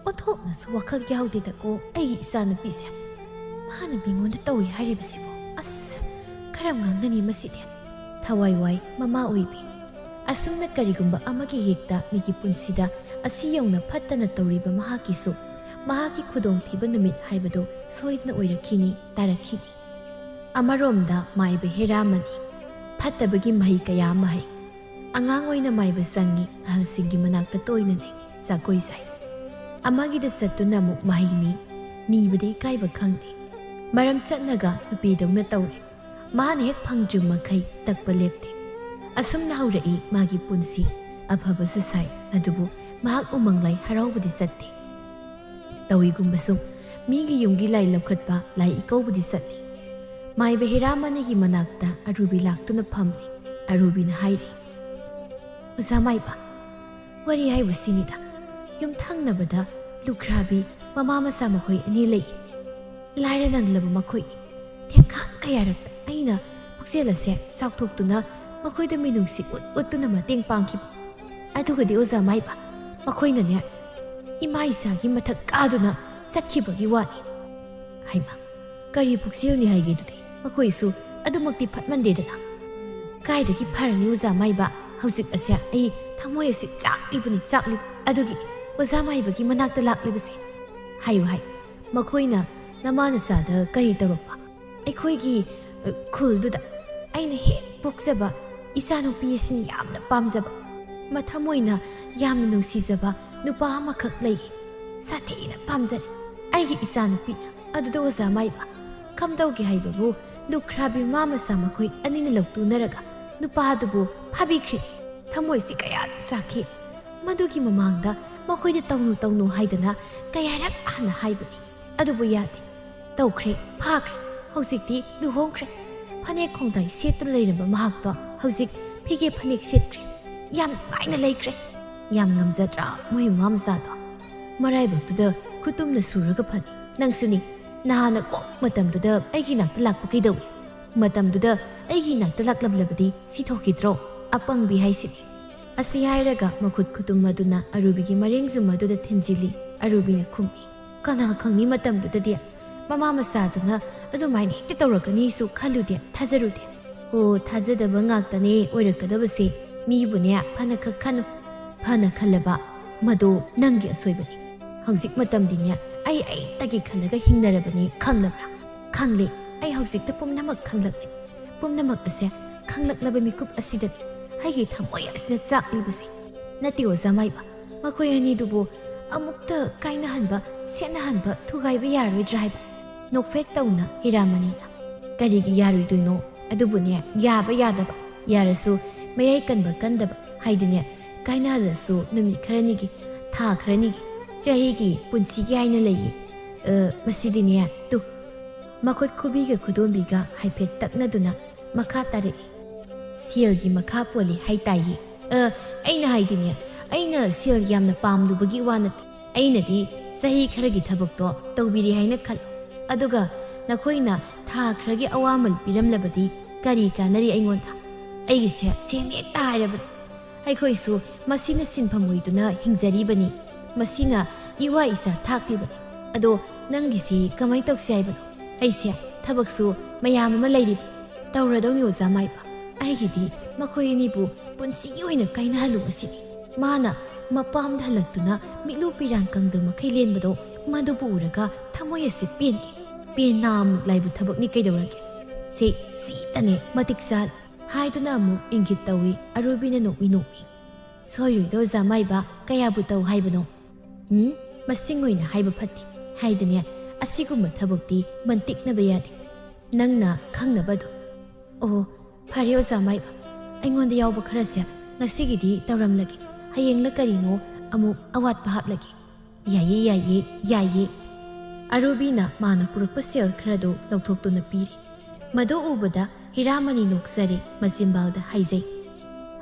ꯑꯣꯟꯊꯣꯛꯅꯁꯨ ꯋꯥꯈꯜ ꯌꯥꯎꯗꯦꯗꯀꯣ ꯑꯩꯒꯤ ꯏꯆꯥꯅꯨꯄꯤꯁꯦ꯫ ꯃꯥꯅ ꯃꯤꯉꯣꯟꯗ ꯇꯧꯏ ꯍꯥꯏꯔꯤꯕꯁꯤꯕꯨ? ꯑꯁ, ꯈꯔ ꯉꯥꯡꯅꯅꯤ ꯃꯁꯤꯗꯤ꯫ ꯊꯋꯥꯏ ꯋꯥꯏ ꯃꯃꯥ ꯑꯣꯏꯕꯤ꯫ ꯑꯁꯨꯝꯅ ꯀꯔꯤꯒꯨꯝꯕ ꯑꯃꯒꯤ ꯍꯦꯛꯇ ꯃꯤꯒꯤ ꯄꯨꯟꯁꯤꯗ ꯑꯁꯤ ꯌꯧꯅ ꯐꯠꯇꯅ ꯇꯧꯔꯤꯕ ꯃꯍꯥꯛꯀꯤꯁꯨ ꯃꯍꯥꯛꯀꯤ ꯈꯨꯗꯣꯡꯊꯤꯕ ꯅꯨꯃꯤꯠ ꯍꯥꯏꯕꯗꯨ ꯁꯣꯏꯗꯅ ꯑꯣꯏꯔꯛꯈꯤꯅꯤ, ꯇꯥꯔꯛꯈꯤꯅꯤ꯫ ꯑꯃꯔꯣꯝꯗ ꯃꯥꯏꯕ ꯍꯦꯔꯥꯃꯅꯤ꯫ ꯐꯠꯇꯕꯒꯤ ꯃꯍꯩ ꯀꯌꯥ ꯑꯃ ꯍꯩ꯫ ꯑꯉꯥꯡ ꯑꯣꯏꯅ ꯃꯥꯏꯕ ꯆꯪꯉꯤ, ꯑꯍꯜꯁꯤꯡꯒꯤ ꯃꯅꯥꯛꯇ ꯇꯣꯏꯅ ꯂꯩ, ꯖꯒꯣꯏ ꯁꯥꯏ꯫ ꯑꯃꯒꯤꯗ ꯆꯠꯇꯨꯅ ꯑꯃꯨꯛ ꯃꯍꯩ ꯅꯤ, ꯅꯤꯕꯗ ꯏꯀꯥꯏꯕ ꯈꯪꯗꯦ꯫ ꯃꯔꯝ ꯆꯠꯅꯒ ꯅꯨꯄꯤꯗꯧꯅ ꯇꯧꯔꯦ꯫ ꯃꯥꯅ ꯍꯦꯛ ꯐꯪꯗ꯭ꯔꯤꯕ ꯃꯈꯩ ꯇꯛꯄ ꯂꯦꯞꯇꯦ꯫ ꯑꯁꯨꯝꯅ ꯍꯧꯔꯛꯏ ꯃꯥꯒꯤ ꯄꯨꯟꯁꯤ꯫ ꯑꯐꯕꯁꯨ ꯁꯥꯏ, ꯑꯗꯨꯕꯨ ꯃꯍꯥꯛ ꯎꯃꯪ ꯂꯥꯏ ꯍꯔꯥꯎꯕꯗꯤ ꯆꯠꯇꯦ꯫ ꯇꯧꯏꯒꯨꯝꯕꯁꯨ ꯃꯤꯒꯤ ꯌꯨꯝꯒꯤ ꯂꯥꯏ ꯂꯧꯈꯠꯄ, ꯂꯥꯏ ꯏꯀꯧꯕꯗꯤ ꯆꯠꯂꯤ꯫ ꯃꯥꯏꯕ ꯍꯤꯔꯥꯃꯅꯤꯒꯤ ꯃꯅꯥꯛꯇ ꯑꯔꯨꯕꯤ ꯂꯥꯛꯇꯨꯅ ꯐꯝꯂꯤ꯫ ꯑꯔꯨꯕꯤꯅ ꯍꯥꯏꯔꯤ, "ꯑꯣꯖꯥ ꯃꯥꯏꯕ, ꯋꯥꯔꯤ ꯍꯥꯏꯕꯁꯤꯅꯤꯗ, ꯌꯨꯝꯊꯪꯅꯕꯗ ꯂꯨꯈ꯭ꯔꯥꯕꯤ ꯃꯃꯥ ꯃꯆꯥ ꯃꯈꯣꯏ ꯑꯅꯤ ꯂꯩ꯫ ꯂꯥꯏꯔ ꯅꯪꯂꯕ ꯃꯈꯣꯏ ꯊꯦꯡꯈꯥꯡ ꯀꯌꯥꯔꯛꯇ ꯑꯩꯅ ꯄꯨꯛꯆꯦꯜ ꯑꯁꯦ ꯆꯥꯎꯊꯣꯛꯇꯨꯅ ꯃꯈꯣꯏꯗ ꯃꯤꯅꯨꯡꯁꯤ ꯎꯠ ꯎꯠꯇꯨꯅ ꯃꯇꯦꯡ ꯄꯥꯡꯈꯤꯕ꯫ ꯑꯗꯨꯒꯗꯤ ꯑꯣꯖꯥ ꯃꯥꯏꯕ, ꯃꯈꯣꯏꯅꯅꯦ ꯏꯃꯥ ꯏꯆꯥꯒꯤ ꯃꯊꯛ ꯀꯥꯗꯨꯅ ꯆꯠꯈꯤꯕꯒꯤ ꯋꯥꯅꯤ꯫" ꯍꯩꯃꯥ, ꯀꯔꯤ ꯄꯨꯛꯆꯦꯜꯅꯤ ꯍꯥꯏꯒꯦ ꯑꯗꯨꯗꯤ? ꯃꯈꯣꯏꯁꯨ ꯑꯗꯨꯃꯛꯇꯤ ꯐꯠꯃꯟꯗꯦꯗꯅ꯫ ꯀꯥꯏꯗꯒꯤ ꯐꯔꯅꯤ ꯑꯣꯖꯥ ꯃꯥꯏꯕ? ꯍꯧꯖꯤꯛ ꯑꯁꯦ ꯑꯩ ꯊꯃꯣꯏ ꯑꯁꯤ ꯆꯥꯛꯂꯤꯕꯅꯤ, ꯆꯥꯛꯂꯤ꯫ ꯑꯗꯨꯒꯤ ꯑꯣꯖꯥ ꯃꯥꯏꯕꯒꯤ ꯃꯅꯥꯛꯇ ꯂꯥꯛꯂꯤꯕꯁꯦ꯫ ꯍꯥꯏꯌꯨ ꯍꯥꯏ, ꯃꯈꯣꯏꯅ ꯅꯃꯥ ꯅꯆꯥꯗ ꯀꯔꯤ ꯇꯧꯔꯛꯄ? ꯑꯩꯈꯣꯏꯒꯤ, ꯑ, ꯈꯨꯜꯗꯨꯗ ꯑꯩꯅ ꯍꯦꯛ ꯄꯣꯛꯆꯕ ꯏꯆꯥꯅꯨꯄꯤ ꯑꯁꯤꯅ ꯌꯥꯝꯅ ꯄꯥꯝꯖꯕ, ꯃꯊꯃꯣꯏꯅ ꯌꯥꯝꯅ ꯅꯨꯡꯁꯤꯖꯕ ꯅꯨꯄꯥ ꯑꯃꯈꯛ ꯂꯩ꯫ ꯁꯥꯊꯤꯅ ꯄꯥꯝꯖꯔꯦ ꯑꯩꯒꯤ ꯏꯆꯥꯅꯨꯄꯤꯅ꯫ ꯑꯗꯨꯗ ꯑꯣꯖꯥ ꯃꯥꯏꯕ, ꯀꯝꯗꯧꯒꯦ ꯍꯥꯏꯕꯕꯨ, ꯂꯨꯈ꯭ꯔꯥꯕꯤ ꯃꯃꯥ ꯃꯆꯥ ꯃꯈꯣꯏ ꯑꯅꯤꯅ ꯂꯧꯇꯨꯅꯔꯒ ꯅꯨꯄꯥꯗꯨꯕꯨ ꯐꯥꯕꯤꯈ꯭ꯔꯦ꯫ ꯊꯃꯣꯏꯁꯤ ꯀꯌꯥꯗ ꯆꯥꯛꯈꯤ꯫ ꯃꯗꯨꯒꯤ ꯃꯃꯥꯡꯗ ꯃꯈꯣꯏꯗ ꯇꯧꯅꯨ ꯇꯧꯅꯨ ꯍꯥꯏꯗꯅ ꯀꯌꯥꯔꯛ ꯍꯥꯟꯅ ꯍꯥꯏꯕꯅꯤ, ꯑꯗꯨꯕꯨ ꯌꯥꯗꯦ꯫ ꯇꯧꯈ꯭ꯔꯦ, ꯐꯥꯈ꯭ꯔꯦ, ꯍꯧꯖꯤꯛꯇꯤ ꯂꯨꯍꯣꯡꯈ꯭ꯔꯦ꯫ ꯐꯅꯦꯛ ꯈꯣꯡꯗꯥꯏ ꯁꯦꯠꯇꯨꯅ ꯂꯩꯔꯝꯕ ꯃꯍꯥꯛꯇꯣ ꯍꯧꯖꯤꯛ ꯐꯤꯒꯦ ꯐꯅꯦꯛ ꯁꯦꯠꯈ꯭ꯔꯦ꯫ ꯌꯥꯝ ꯅꯨꯡꯉꯥꯏꯅ ꯂꯩꯈ꯭ꯔꯦ꯫ ꯌꯥꯝ ꯉꯝꯖꯗ꯭ꯔꯥ ꯃꯣꯏ ꯃꯃꯥ ꯃꯆꯥꯗꯣ? ꯃꯔꯥꯏꯕꯛꯇꯨꯗ ꯈꯨꯇꯨꯝꯅ ꯁꯨꯔꯒ ꯐꯅꯤ꯫ ꯅꯪꯁꯨꯅꯤ, ꯅꯍꯥꯟꯅ ꯀꯣꯛ ꯃꯇꯝꯗꯨꯗ ꯑꯩꯒꯤ ꯅꯥꯛꯇ ꯂꯥꯛꯄ ꯀꯩꯗꯧꯏ? ꯃꯇꯝꯗꯨꯗ ꯑꯩꯒꯤ ꯅꯥꯛꯇ ꯂꯥꯛꯂꯝꯂꯕꯗꯤ ꯁꯤ ꯊꯣꯛꯈꯤꯗ꯭ꯔꯣ? ꯑꯄꯪꯕꯤ ꯍꯥꯏꯁꯤꯗꯤ꯫ ꯑꯁꯤ ꯍꯥꯏꯔꯒ ꯃꯈꯨꯠ ꯈꯨꯇꯨꯝ ꯑꯗꯨꯅ ꯑꯔꯨꯕꯤꯒꯤ ꯃꯔꯦꯡꯖꯨꯝ ꯑꯗꯨꯗ ꯊꯤꯟꯖꯤꯜꯂꯤ꯫ ꯑꯔꯨꯕꯤꯅ ꯈꯨꯝꯃꯤ, "ꯀꯅꯥ ꯈꯪꯅꯤ ꯃꯇꯝꯗꯨꯗꯗꯤ ꯃꯃꯥ ꯃꯆꯥꯗꯨꯅ ꯑꯗꯨꯃꯥꯏꯅ ꯍꯦꯛꯇ ꯇꯧꯔꯛꯀꯅꯤꯁꯨ ꯈꯜꯂꯨꯗꯦ, ꯊꯥꯖꯔꯨꯗꯦ꯫ ꯍꯣ, ꯊꯥꯖꯗꯕ ꯉꯥꯛꯇꯅꯦ ꯑꯣꯏꯔꯛꯀꯗꯕꯁꯦ꯫ ꯃꯤꯕꯨꯅꯦ ꯐꯅ ꯈꯛ ꯈꯟꯅꯨ꯫ ꯐꯅ ꯈꯜꯂꯕ ꯃꯗꯣ ꯅꯪꯒꯤ ꯑꯁꯣꯏꯕꯅꯤ꯫ ꯍꯧꯖꯤꯛ ꯃꯇꯝꯗꯤꯅꯦ ꯑꯩ ꯑꯩꯇꯒꯤ ꯈꯜꯂꯒ ꯍꯤꯡꯅꯔꯕꯅꯤ, ꯈꯪꯂꯕ꯭ꯔꯥ?" "ꯈꯪꯂꯦ꯫ ꯑꯩ ꯍꯧꯖꯤꯛꯇ ꯄꯨꯝꯅꯃꯛ ꯈꯪꯂꯛꯂꯦ꯫ ꯄꯨꯝꯅꯃꯛ ꯑꯁꯦ ꯈꯪꯂꯛꯂꯕ ꯃꯤꯀꯨꯞ ꯑꯁꯤꯗꯅꯤ ꯑꯩꯒꯤ ꯊꯃꯣꯏ ꯑꯁꯤꯅ ꯆꯥꯛꯂꯤꯕꯁꯦ꯫" "ꯅꯠꯇꯦ ꯑꯣꯖꯥ ꯃꯥꯏꯕ, ꯃꯈꯣꯏ ꯑꯅꯤꯗꯨꯕꯨ ꯑꯃꯨꯛꯇ ꯀꯥꯏꯅꯍꯟꯕ, ꯁꯦꯠꯅꯍꯟꯕ ꯊꯨꯒꯥꯏꯕ ꯌꯥꯔꯣꯏꯗ꯭ꯔꯥ ꯍꯥꯏꯕ?" ꯅꯣꯛꯐꯦꯠ ꯇꯧꯅ ꯍꯤꯔꯥꯃꯅꯤꯅ, "ꯀꯔꯤꯒꯤ ꯌꯥꯔꯣꯏꯗꯣꯏꯅꯣ? ꯑꯗꯨꯕꯨꯅꯦ, ꯌꯥꯕ ꯌꯥꯗꯕ ꯌꯥꯔꯁꯨ ꯃꯌꯥꯏ ꯀꯟꯕ ꯀꯟꯗꯕ ꯍꯥꯏꯗꯤꯅꯦ, ꯀꯥꯏꯅꯍꯜꯂꯁꯨ ꯅꯨꯃꯤꯠ ꯈꯔꯅꯤꯒꯤ, ꯊꯥ ꯈꯔꯅꯤꯒꯤ, ꯆꯍꯤꯒꯤ, ꯄꯨꯟꯁꯤꯒꯤ ꯍꯥꯏꯅ ꯂꯩꯌꯦ꯫ ꯑ, ꯃꯁꯤꯗꯤꯅꯦ, ꯇꯨ, ꯃꯈꯨꯠ ꯈꯨꯕꯤꯒ ꯈꯨꯗꯣꯝꯕꯤꯒ ꯍꯥꯏꯐꯦꯠ ꯇꯛꯅꯗꯨꯅ ꯃꯈꯥ ꯇꯥꯔꯛꯏ꯫ ꯁꯦꯜꯒꯤ ꯃꯈꯥ ꯄꯣꯜꯂꯤ ꯍꯥꯏꯇꯥꯏꯌꯦ꯫ ꯑ, ꯑꯩꯅ ꯍꯥꯏꯗꯤꯅꯦ, ꯑꯩꯅ ꯁꯦꯜ ꯌꯥꯝꯅ ꯄꯥꯝꯂꯨꯕꯒꯤ ꯋꯥ ꯅꯠꯇꯦ꯫ ꯑꯩꯅꯗꯤ ꯆꯍꯤ ꯈꯔꯒꯤ ꯊꯕꯛꯇꯣ ꯇꯧꯕꯤꯔꯦ ꯍꯥꯏꯅ ꯈꯜꯂꯤ꯫ ꯑꯗꯨꯒ ꯅꯈꯣꯏꯅ ꯊꯥ ꯈꯔꯒꯤ ꯑꯋꯥꯃꯜ ꯄꯤꯔꯝꯂꯕꯗꯤ ꯀꯔꯤ ꯀꯥꯟꯅꯔꯤ ꯑꯩꯉꯣꯟꯗ? ꯑꯩꯒꯤꯁꯦ ꯁꯦꯡꯅ ꯍꯦꯛꯇ ꯍꯥꯏꯔꯕꯅꯤ꯫ ꯑꯩꯈꯣꯏꯁꯨ ꯃꯁꯤꯅ ꯁꯤꯟꯐꯝ ꯑꯣꯏꯗꯨꯅ ꯍꯤꯡꯖꯔꯤꯕꯅꯤ꯫ ꯃꯁꯤꯅ ꯏꯋꯥ ꯏꯆꯥ ꯊꯥꯛꯂꯤꯕꯅꯤ꯫ ꯑꯗꯣ ꯅꯪꯒꯤꯁꯤ ꯀꯃꯥꯏ ꯇꯧꯁꯤ ꯍꯥꯏꯕꯅꯣ? ꯑꯩꯁꯦ ꯊꯕꯛꯁꯨ ꯃꯌꯥꯝ ꯑꯃ ꯂꯩꯔꯤꯕꯅꯤ꯫ ꯇꯧꯔꯗꯧꯅꯤ ꯑꯣꯖꯥ ꯃꯥꯏꯕ꯫ ꯑꯩꯒꯤꯗꯤ ꯃꯈꯣꯏ ꯑꯅꯤꯕꯨ ꯄꯨꯟꯁꯤꯒꯤ ꯑꯣꯏꯅ ꯀꯥꯏꯅꯍꯜꯂꯨ ꯑꯁꯤꯅꯤ꯫ ꯃꯥꯅ ꯃꯄꯥꯝꯗ ꯍꯜꯂꯛꯇꯨꯅ ꯃꯤꯠꯂꯨ ꯄꯤꯔꯥꯡ ꯀꯪꯗ ꯃꯈꯩ ꯂꯦꯟꯕꯗꯣ, ꯃꯗꯨꯕꯨ ꯎꯔꯒ ꯊꯃꯣꯏ ꯑꯁꯤ ꯄꯦꯟꯈꯤ꯫ ꯄꯦꯟꯅꯥꯃꯨꯛ ꯂꯥꯏꯕ ꯊꯕꯛꯅꯤ ꯀꯩꯗꯧꯔꯒꯦ? ꯁꯤ, ꯁꯤꯇꯅꯦ ꯃꯇꯤꯛ ꯆꯥ ꯍꯥꯏꯗꯨꯅ ꯑꯃꯨꯛ ꯏꯪꯒꯤꯠ ꯇꯧꯏ꯫ ꯑꯔꯨꯕꯤꯅ ꯅꯣꯛꯃꯤ ꯅꯣꯛꯃꯤ꯫ "ꯁꯣꯏꯔꯣꯏꯗ ꯑꯣꯖꯥ ꯃꯥꯏꯕ, ꯀꯌꯥꯕꯨ ꯇꯧ ꯍꯥꯏꯕꯅꯣ?" "ꯎꯝ, ꯃꯁꯤꯡ ꯑꯣꯏꯅ ꯍꯥꯏꯕ ꯐꯠꯇꯦ꯫ ꯍꯥꯏꯗꯨꯅꯦ, ꯑꯁꯤꯒꯨꯝꯕ ꯊꯕꯛꯇꯤ ꯃꯟꯇꯤꯛꯅꯕ ꯌꯥꯗꯦ꯫ ꯅꯪꯅ ꯈꯪꯅꯕ ꯑꯗꯨꯝ꯫" "ꯑꯣ, ꯐꯔꯦ ꯑꯣꯖꯥ ꯃꯥꯏꯕ꯫ ꯑꯩꯉꯣꯟꯗ ꯌꯥꯎꯕ ꯈꯔꯁꯦ ꯉꯁꯤꯒꯤꯗꯤ ꯇꯧꯔꯝꯂꯒꯦ꯫ ꯍꯌꯦꯡꯂ ꯀꯔꯤꯅꯣ ꯑꯃꯨꯛ ꯑꯋꯥꯠꯄ ꯍꯥꯞꯂꯒꯦ꯫" "ꯌꯥꯏꯌꯦ, ꯌꯥꯏꯌꯦ, ꯌꯥꯏꯌꯦ꯫" ꯑꯔꯨꯕꯤꯅ ꯃꯥꯅ ꯄꯨꯔꯛꯄ ꯁꯦꯜ ꯈꯔꯗꯨ ꯂꯧꯊꯣꯛꯇꯨꯅ ꯄꯤꯔꯤ꯫ ꯃꯗꯨ ꯎꯕꯗ ꯍꯤꯔꯥꯃꯅꯤ ꯅꯣꯛꯆꯔꯦ, ꯃꯆꯤꯟꯕꯥꯜꯗ ꯍꯥꯏꯖꯩ꯫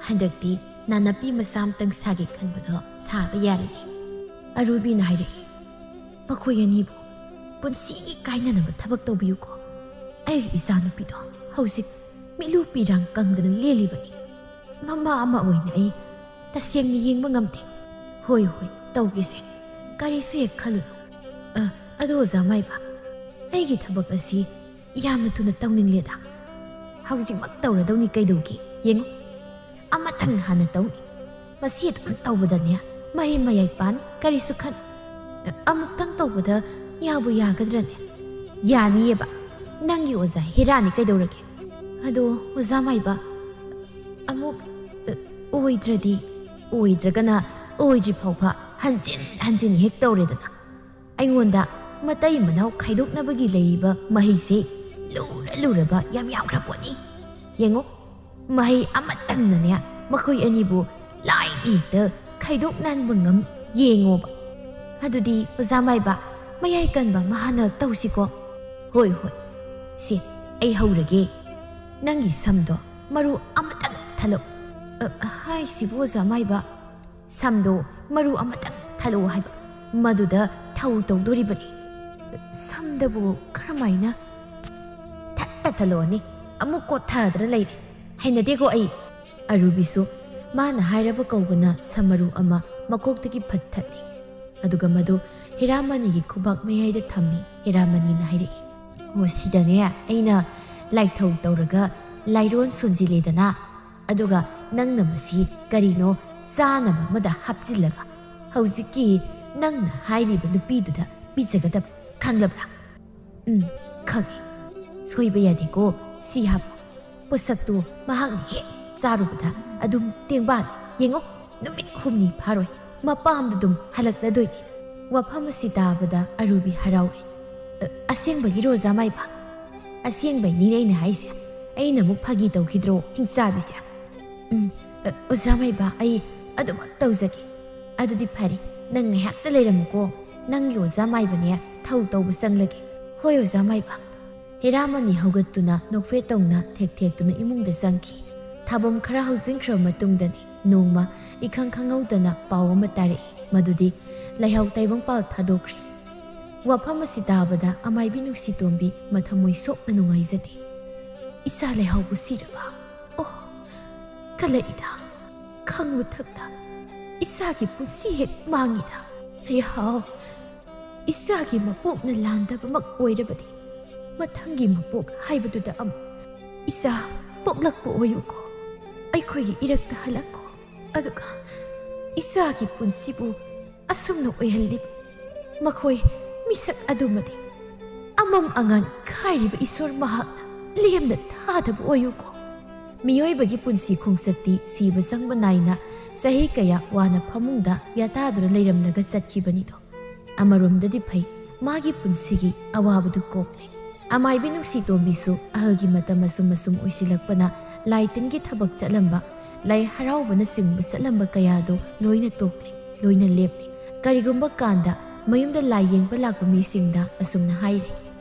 "ꯍꯟꯗꯛꯇꯤ ꯅꯥꯅꯞꯄꯤ ꯃꯆꯥ ꯑꯃꯇꯪ ꯁꯥꯒꯦ ꯈꯟꯕꯗꯣ ꯁꯥꯕ ꯌꯥꯔꯅꯤ꯫" ꯑꯔꯨꯕꯤꯅ ꯍꯥꯏꯔꯛꯏ, "ꯃꯈꯣꯏ ꯑꯅꯤꯕꯨ ꯄꯨꯟꯁꯤꯒꯤ ꯀꯥꯏꯅꯅꯕ ꯊꯕꯛ ꯇꯧꯕꯤꯌꯨꯀꯣ꯫ ꯑꯩꯒꯤ ꯏꯆꯥꯅꯨꯄꯤꯗꯣ ꯍꯧꯖꯤꯛ ꯃꯤꯠꯂꯨ ꯄꯤꯔꯥꯡ ꯀꯪꯗꯅ ꯂꯦꯜꯂꯤꯕꯅꯤ꯫ ꯃꯃꯥ ꯑꯃ ꯑꯣꯏꯅ ꯑꯩ ꯇꯁꯦꯡꯅ ꯌꯦꯡꯕ ꯉꯝꯗꯦ꯫" "ꯍꯣꯏ, ꯍꯣꯏ, ꯇꯧꯒꯦꯁꯦ꯫ ꯀꯔꯤꯁꯨ ꯍꯦꯛ ꯈꯜꯂꯨꯅꯨ꯫ ꯑ, ꯑꯗꯣ ꯑꯣꯖꯥ ꯃꯥꯏꯕ, ꯑꯩꯒꯤ ꯊꯕꯛ ꯑꯁꯤ ꯌꯥꯝꯅ ꯊꯨꯅ ꯇꯧꯅꯤꯡꯂꯦꯗ꯫ ꯍꯧꯖꯤꯛꯃꯛ ꯇꯧꯔꯗꯧꯅꯤ ꯀꯩꯗꯧꯒꯦ? ꯌꯦꯡꯉꯨ, ꯑꯃꯇꯪ ꯍꯥꯟꯅ ꯇꯧꯅꯤ꯫ ꯃꯁꯤ ꯑꯗꯨꯝ ꯇꯧꯕꯗꯅꯦ, ꯃꯍꯩ ꯃꯌꯥꯏ ꯄꯥꯅꯤ, ꯀꯔꯤꯁꯨ ꯈꯟ-, ꯑꯃꯨꯛꯇꯪ ꯇꯧꯕꯗ ꯌꯥꯕꯨ ꯌꯥꯒꯗ꯭ꯔꯅꯦ?" "ꯌꯥꯅꯤꯌꯦꯕ, ꯅꯪꯒꯤ ꯑꯣꯖꯥ ꯍꯦꯔꯥꯅꯤ ꯀꯩꯗꯧꯔꯒꯦ?" "ꯑꯗꯣ ꯑꯣꯖꯥ ꯃꯥꯏꯕ, ꯑꯃꯨꯛ, ꯑ, ꯑꯣꯏꯗ꯭ꯔꯗꯤ?" "ꯑꯣꯏꯗ꯭ꯔꯒꯅ ꯑꯣꯏꯗ꯭ꯔꯤ ꯐꯥꯎꯕ ꯍꯟꯖꯤꯟ ꯍꯟꯖꯤꯟ ꯍꯦꯛ ꯇꯧꯔꯦꯗꯅ꯫ ꯑꯩꯉꯣꯟꯗ ꯃꯇꯩ ꯃꯅꯥꯎ ꯈꯥꯏꯗꯣꯛꯅꯕꯒꯤ ꯂꯩꯔꯤꯕ ꯃꯍꯩꯁꯦ ꯂꯨꯔ ꯂꯨꯔꯕ ꯌꯥꯝ ꯌꯥꯝꯈ꯭ꯔ ꯄꯣꯠꯅꯤ꯫ ꯌꯦꯡꯉꯨ, ꯃꯍꯩ ꯑꯃꯠꯇ ꯅꯪꯅꯅꯦ ꯃꯈꯣꯏ ꯑꯅꯤꯕꯨ ꯂꯥꯏꯅ ꯍꯦꯛꯇ ꯈꯥꯏꯗꯣꯛ ꯅꯥꯟꯕ ꯉꯝ ꯌꯦꯡꯉꯣꯕ꯫ ꯑꯗꯨꯗꯤ ꯑꯣꯖꯥ ꯃꯥꯏꯕ, ꯃꯌꯥꯏ ꯀꯟꯕ ꯑꯃ ꯍꯥꯟꯅ ꯇꯧꯁꯤꯀꯣ꯫ ꯍꯣꯏ ꯍꯣꯏ, ꯁꯤ ꯑꯩ ꯍꯧꯔꯒꯦ꯫ ꯅꯪꯒꯤ ꯁꯝꯗꯣ ꯃꯔꯨ ꯑꯃꯇꯪ ꯊꯠꯂꯛꯎ꯫ "ꯑ, ꯍꯥꯏꯁꯤꯕꯨ ꯑꯣꯖꯥ ꯃꯥꯏꯕ, ꯁꯝꯗꯣ ꯃꯔꯨ ꯑꯃꯇꯪ ꯊꯠꯂꯛꯑꯣ ꯍꯥꯏꯕ, ꯃꯗꯨꯗ ꯊꯧ ꯇꯧꯗꯣꯔꯤꯕꯅꯤ꯫ ꯁꯝꯗꯕꯨ ꯀꯔꯝꯍꯥꯏꯅ ꯊꯠꯄ ꯊꯠꯂꯛꯑꯣꯅꯤ? ꯑꯃꯨꯛ ꯀꯣꯠꯊꯗꯅ ꯂꯩꯔꯦ꯫ ꯍꯩꯅꯗꯦꯀꯣ ꯑꯩ꯫" ꯑꯔꯨꯕꯤꯁꯨ ꯃꯥꯅ ꯍꯥꯏꯔꯕ ꯀꯧꯕꯅ ꯁꯝ ꯃꯔꯨ ꯑꯃ ꯃꯀꯣꯛꯇꯒꯤ ꯐꯠ ꯊꯠꯂꯤ꯫ ꯑꯗꯨꯒ ꯃꯗꯨ ꯍꯤꯔꯥꯃꯅꯤꯒꯤ ꯈꯨꯕꯥꯛ ꯃꯌꯥꯏꯗ ꯊꯝꯃꯤ꯫ ꯍꯤꯔꯥꯃꯅꯤꯅ ꯍꯥꯏꯔꯛꯏ, "ꯑꯣ, ꯁꯤꯗꯅꯦ ꯑꯩꯅ ꯂꯥꯏꯊꯧ ꯇꯧꯔꯒ ꯂꯥꯏꯔꯣꯟ ꯁꯣꯟꯖꯤꯜꯂꯦꯗꯅ, ꯑꯗꯨꯒ ꯅꯪꯅ ꯃꯁꯤ ꯀꯔꯤꯅꯣ ꯆꯥꯅꯕ ꯑꯃꯗ ꯍꯥꯞꯆꯤꯜꯂꯒ ꯍꯧꯖꯤꯛꯀꯤ ꯅꯪꯅ ꯍꯥꯏꯔꯤꯕ ꯅꯨꯄꯤꯗꯨꯗ ꯄꯤꯖꯒꯗꯕ, ꯈꯪꯂꯕ꯭ꯔꯥ?" "ꯎꯝ, ꯈꯪꯉꯤ꯫ ꯁꯣꯏꯕ ꯌꯥꯗꯦꯀꯣ, ꯁꯤ ꯍꯥꯞꯄꯨ꯫ ꯄꯣꯠꯁꯛꯇꯨ ꯃꯍꯥꯛꯅ ꯍꯦꯛ ꯆꯥꯔꯨꯕꯗ ꯑꯗꯨꯝ ꯇꯦꯡꯕꯥꯟ, ꯌꯦꯡꯉꯣ, ꯅꯨꯃꯤꯠ ꯍꯨꯝꯅꯤ ꯐꯥꯔꯣꯏ, ꯃꯄꯥꯝꯗ ꯑꯗꯨꯝ ꯍꯜꯂꯛꯂꯗꯣꯏꯅꯤ꯫" ꯋꯥꯐꯝ ꯑꯁꯤ ꯇꯥꯕꯗ ꯑꯔꯨꯕꯤ ꯍꯔꯥꯎꯔꯦ꯫ "ꯑ, ꯑꯁꯦꯡꯕꯒꯤꯔꯣ ꯑꯣꯖꯥ ꯃꯥꯏꯕ?" "ꯑꯁꯦꯡꯕꯩꯅꯤꯅꯦ ꯑꯩꯅ ꯍꯥꯏꯁꯦ꯫ ꯑꯩꯅ ꯑꯃꯨꯛ ꯐꯥꯒꯤ ꯇꯧꯈꯤꯗ꯭ꯔꯣ, ꯍꯤꯡꯆꯥꯕꯤꯁꯦ?" "ꯎꯝ, ꯑ, ꯑꯣꯖꯥ ꯃꯥꯏꯕ, ꯑꯩ ꯑꯗꯨꯃꯛ ꯇꯧꯖꯒꯦ꯫" "ꯑꯗꯨꯗꯤ ꯐꯔꯦ, ꯅꯪ ꯉꯥꯏꯍꯥꯛꯇ ꯂꯩꯔꯝꯃꯨꯀꯣ꯫ ꯅꯪꯒꯤ ꯑꯣꯖꯥ ꯃꯥꯏꯕꯅꯦ ꯊꯧ ꯇꯧꯕ ꯆꯪꯂꯒꯦ꯫" "ꯍꯣꯏ ꯑꯣꯖꯥ ꯃꯥꯏꯕ꯫" ꯍꯤꯔꯥꯃꯅꯤ ꯍꯧꯒꯠꯇꯨꯅ ꯅꯣꯛꯐꯦꯠ ꯇꯧꯅ ꯊꯦꯛ ꯊꯦꯛꯇꯨꯅ ꯏꯃꯨꯡꯗ ꯆꯪꯈꯤ꯫ ꯊꯥꯕꯝ ꯈꯔ ꯍꯧꯖꯤꯟꯈ꯭ꯔꯕ ꯃꯇꯨꯡꯗꯅꯤ ꯅꯣꯡꯃ ꯏꯈꯪ ꯈꯪꯍꯧꯗꯅ ꯄꯥꯎ ꯑꯃ ꯇꯥꯔꯛꯏ, ꯃꯗꯨꯗꯤ ꯂꯩꯍꯥꯎ ꯇꯩꯕꯪꯄꯥꯜ ꯊꯥꯗꯣꯛꯈ꯭ꯔꯦ꯫ ꯋꯥꯐꯝ ꯑꯁꯤ ꯇꯥꯕꯗ ꯑꯃꯥꯏꯕꯤ ꯅꯨꯡꯁꯤꯇꯣꯝꯕꯤ ꯃꯊꯃꯣꯏ ꯁꯣꯛꯅ ꯅꯨꯡꯉꯥꯏꯖꯗꯦ꯫ "ꯏꯆꯥ ꯂꯩꯍꯥꯎꯕꯨ ꯁꯤꯔꯕ? ꯑꯣ, ꯀꯜꯂꯛꯏꯗ꯫ ꯈꯪꯂꯨ ꯊꯛꯇ ꯏꯆꯥꯒꯤ ꯄꯨꯟꯁꯤ ꯍꯦꯛ ꯃꯥꯡꯉꯤꯗ꯫ ꯂꯩꯍꯥꯎ, ꯏꯆꯥꯒꯤ ꯃꯄꯣꯛꯅ ꯂꯥꯟꯗꯕꯃꯛ ꯑꯣꯏꯔꯕꯗꯤ ꯃꯊꯪꯒꯤ ꯃꯄꯣꯛ ꯍꯥꯏꯕꯗꯨꯗ ꯑꯃꯨꯛ ꯏꯆꯥ ꯄꯣꯛꯂꯛꯄ ꯑꯣꯏꯌꯨꯀꯣ꯫ ꯑꯩꯈꯣꯏꯒꯤ ꯏꯔꯛꯇ ꯍꯜꯂꯛꯀꯣ꯫ ꯑꯗꯨꯒ ꯏꯆꯥꯒꯤ ꯄꯨꯟꯁꯤꯕꯨ ꯑꯁꯨꯝꯅ ꯑꯣꯏꯍꯜꯂꯤꯕ ꯃꯈꯣꯏ ꯃꯤꯁꯛ ꯑꯗꯨꯃꯗꯤ ꯑꯃꯝ ꯑꯉꯥꯟ ꯈꯥꯏꯔꯤꯕ ꯏꯁꯣꯔ ꯃꯍꯥꯛꯅ ꯂꯦꯝꯅ ꯊꯥꯗꯕ ꯑꯣꯏꯌꯨꯀꯣ꯫" ꯃꯤꯑꯣꯏꯕꯒꯤ ꯄꯨꯟꯁꯤ ꯈꯣꯡꯆꯠꯇꯤ ꯁꯤꯕ ꯆꯪꯕ ꯅꯥꯏꯅ ꯆꯍꯤ ꯀꯌꯥ ꯋꯥꯅ ꯐꯃꯨꯡꯗ ꯌꯥꯇꯥꯗꯨꯅ ꯂꯩꯔꯝꯂꯒ ꯆꯠꯈꯤꯕꯅꯤꯗꯣ꯫ ꯑꯃꯔꯣꯝꯗꯗꯤ ꯐꯩ, ꯃꯥꯒꯤ ꯄꯨꯟꯁꯤꯒꯤ ꯑꯋꯥꯕꯗꯨ ꯀꯣꯛꯂꯦ꯫ ꯑꯃꯥꯏꯕꯤ ꯅꯨꯡꯁꯤꯇꯣꯝꯕꯤꯁꯨ ꯑꯍꯜꯒꯤ ꯃꯇꯝ ꯑꯁꯨꯝ ꯑꯁꯨꯝ ꯑꯣꯏꯁꯤꯜꯂꯛꯄꯅ ꯂꯥꯏ ꯇꯤꯟꯒꯤ ꯊꯕꯛ ꯆꯠꯂꯝꯕ, ꯂꯥꯏ ꯍꯔꯥꯎꯕꯅꯆꯤꯡꯕ ꯆꯠꯂꯝꯕ ꯀꯌꯥꯗꯣ ꯂꯣꯏꯅ ꯇꯣꯛꯂꯦ, ꯂꯣꯏꯅ ꯂꯦꯞꯂꯦ꯫ ꯀꯔꯤꯒꯨꯝꯕ ꯀꯥꯟꯗ ꯃꯌꯨꯝꯗ ꯂꯥꯏ ꯌꯦꯡꯕ ꯂꯥꯛꯄ ꯃꯤꯁꯤꯡꯗ ꯑꯁꯨꯝꯅ ꯍꯥꯏꯔꯦ,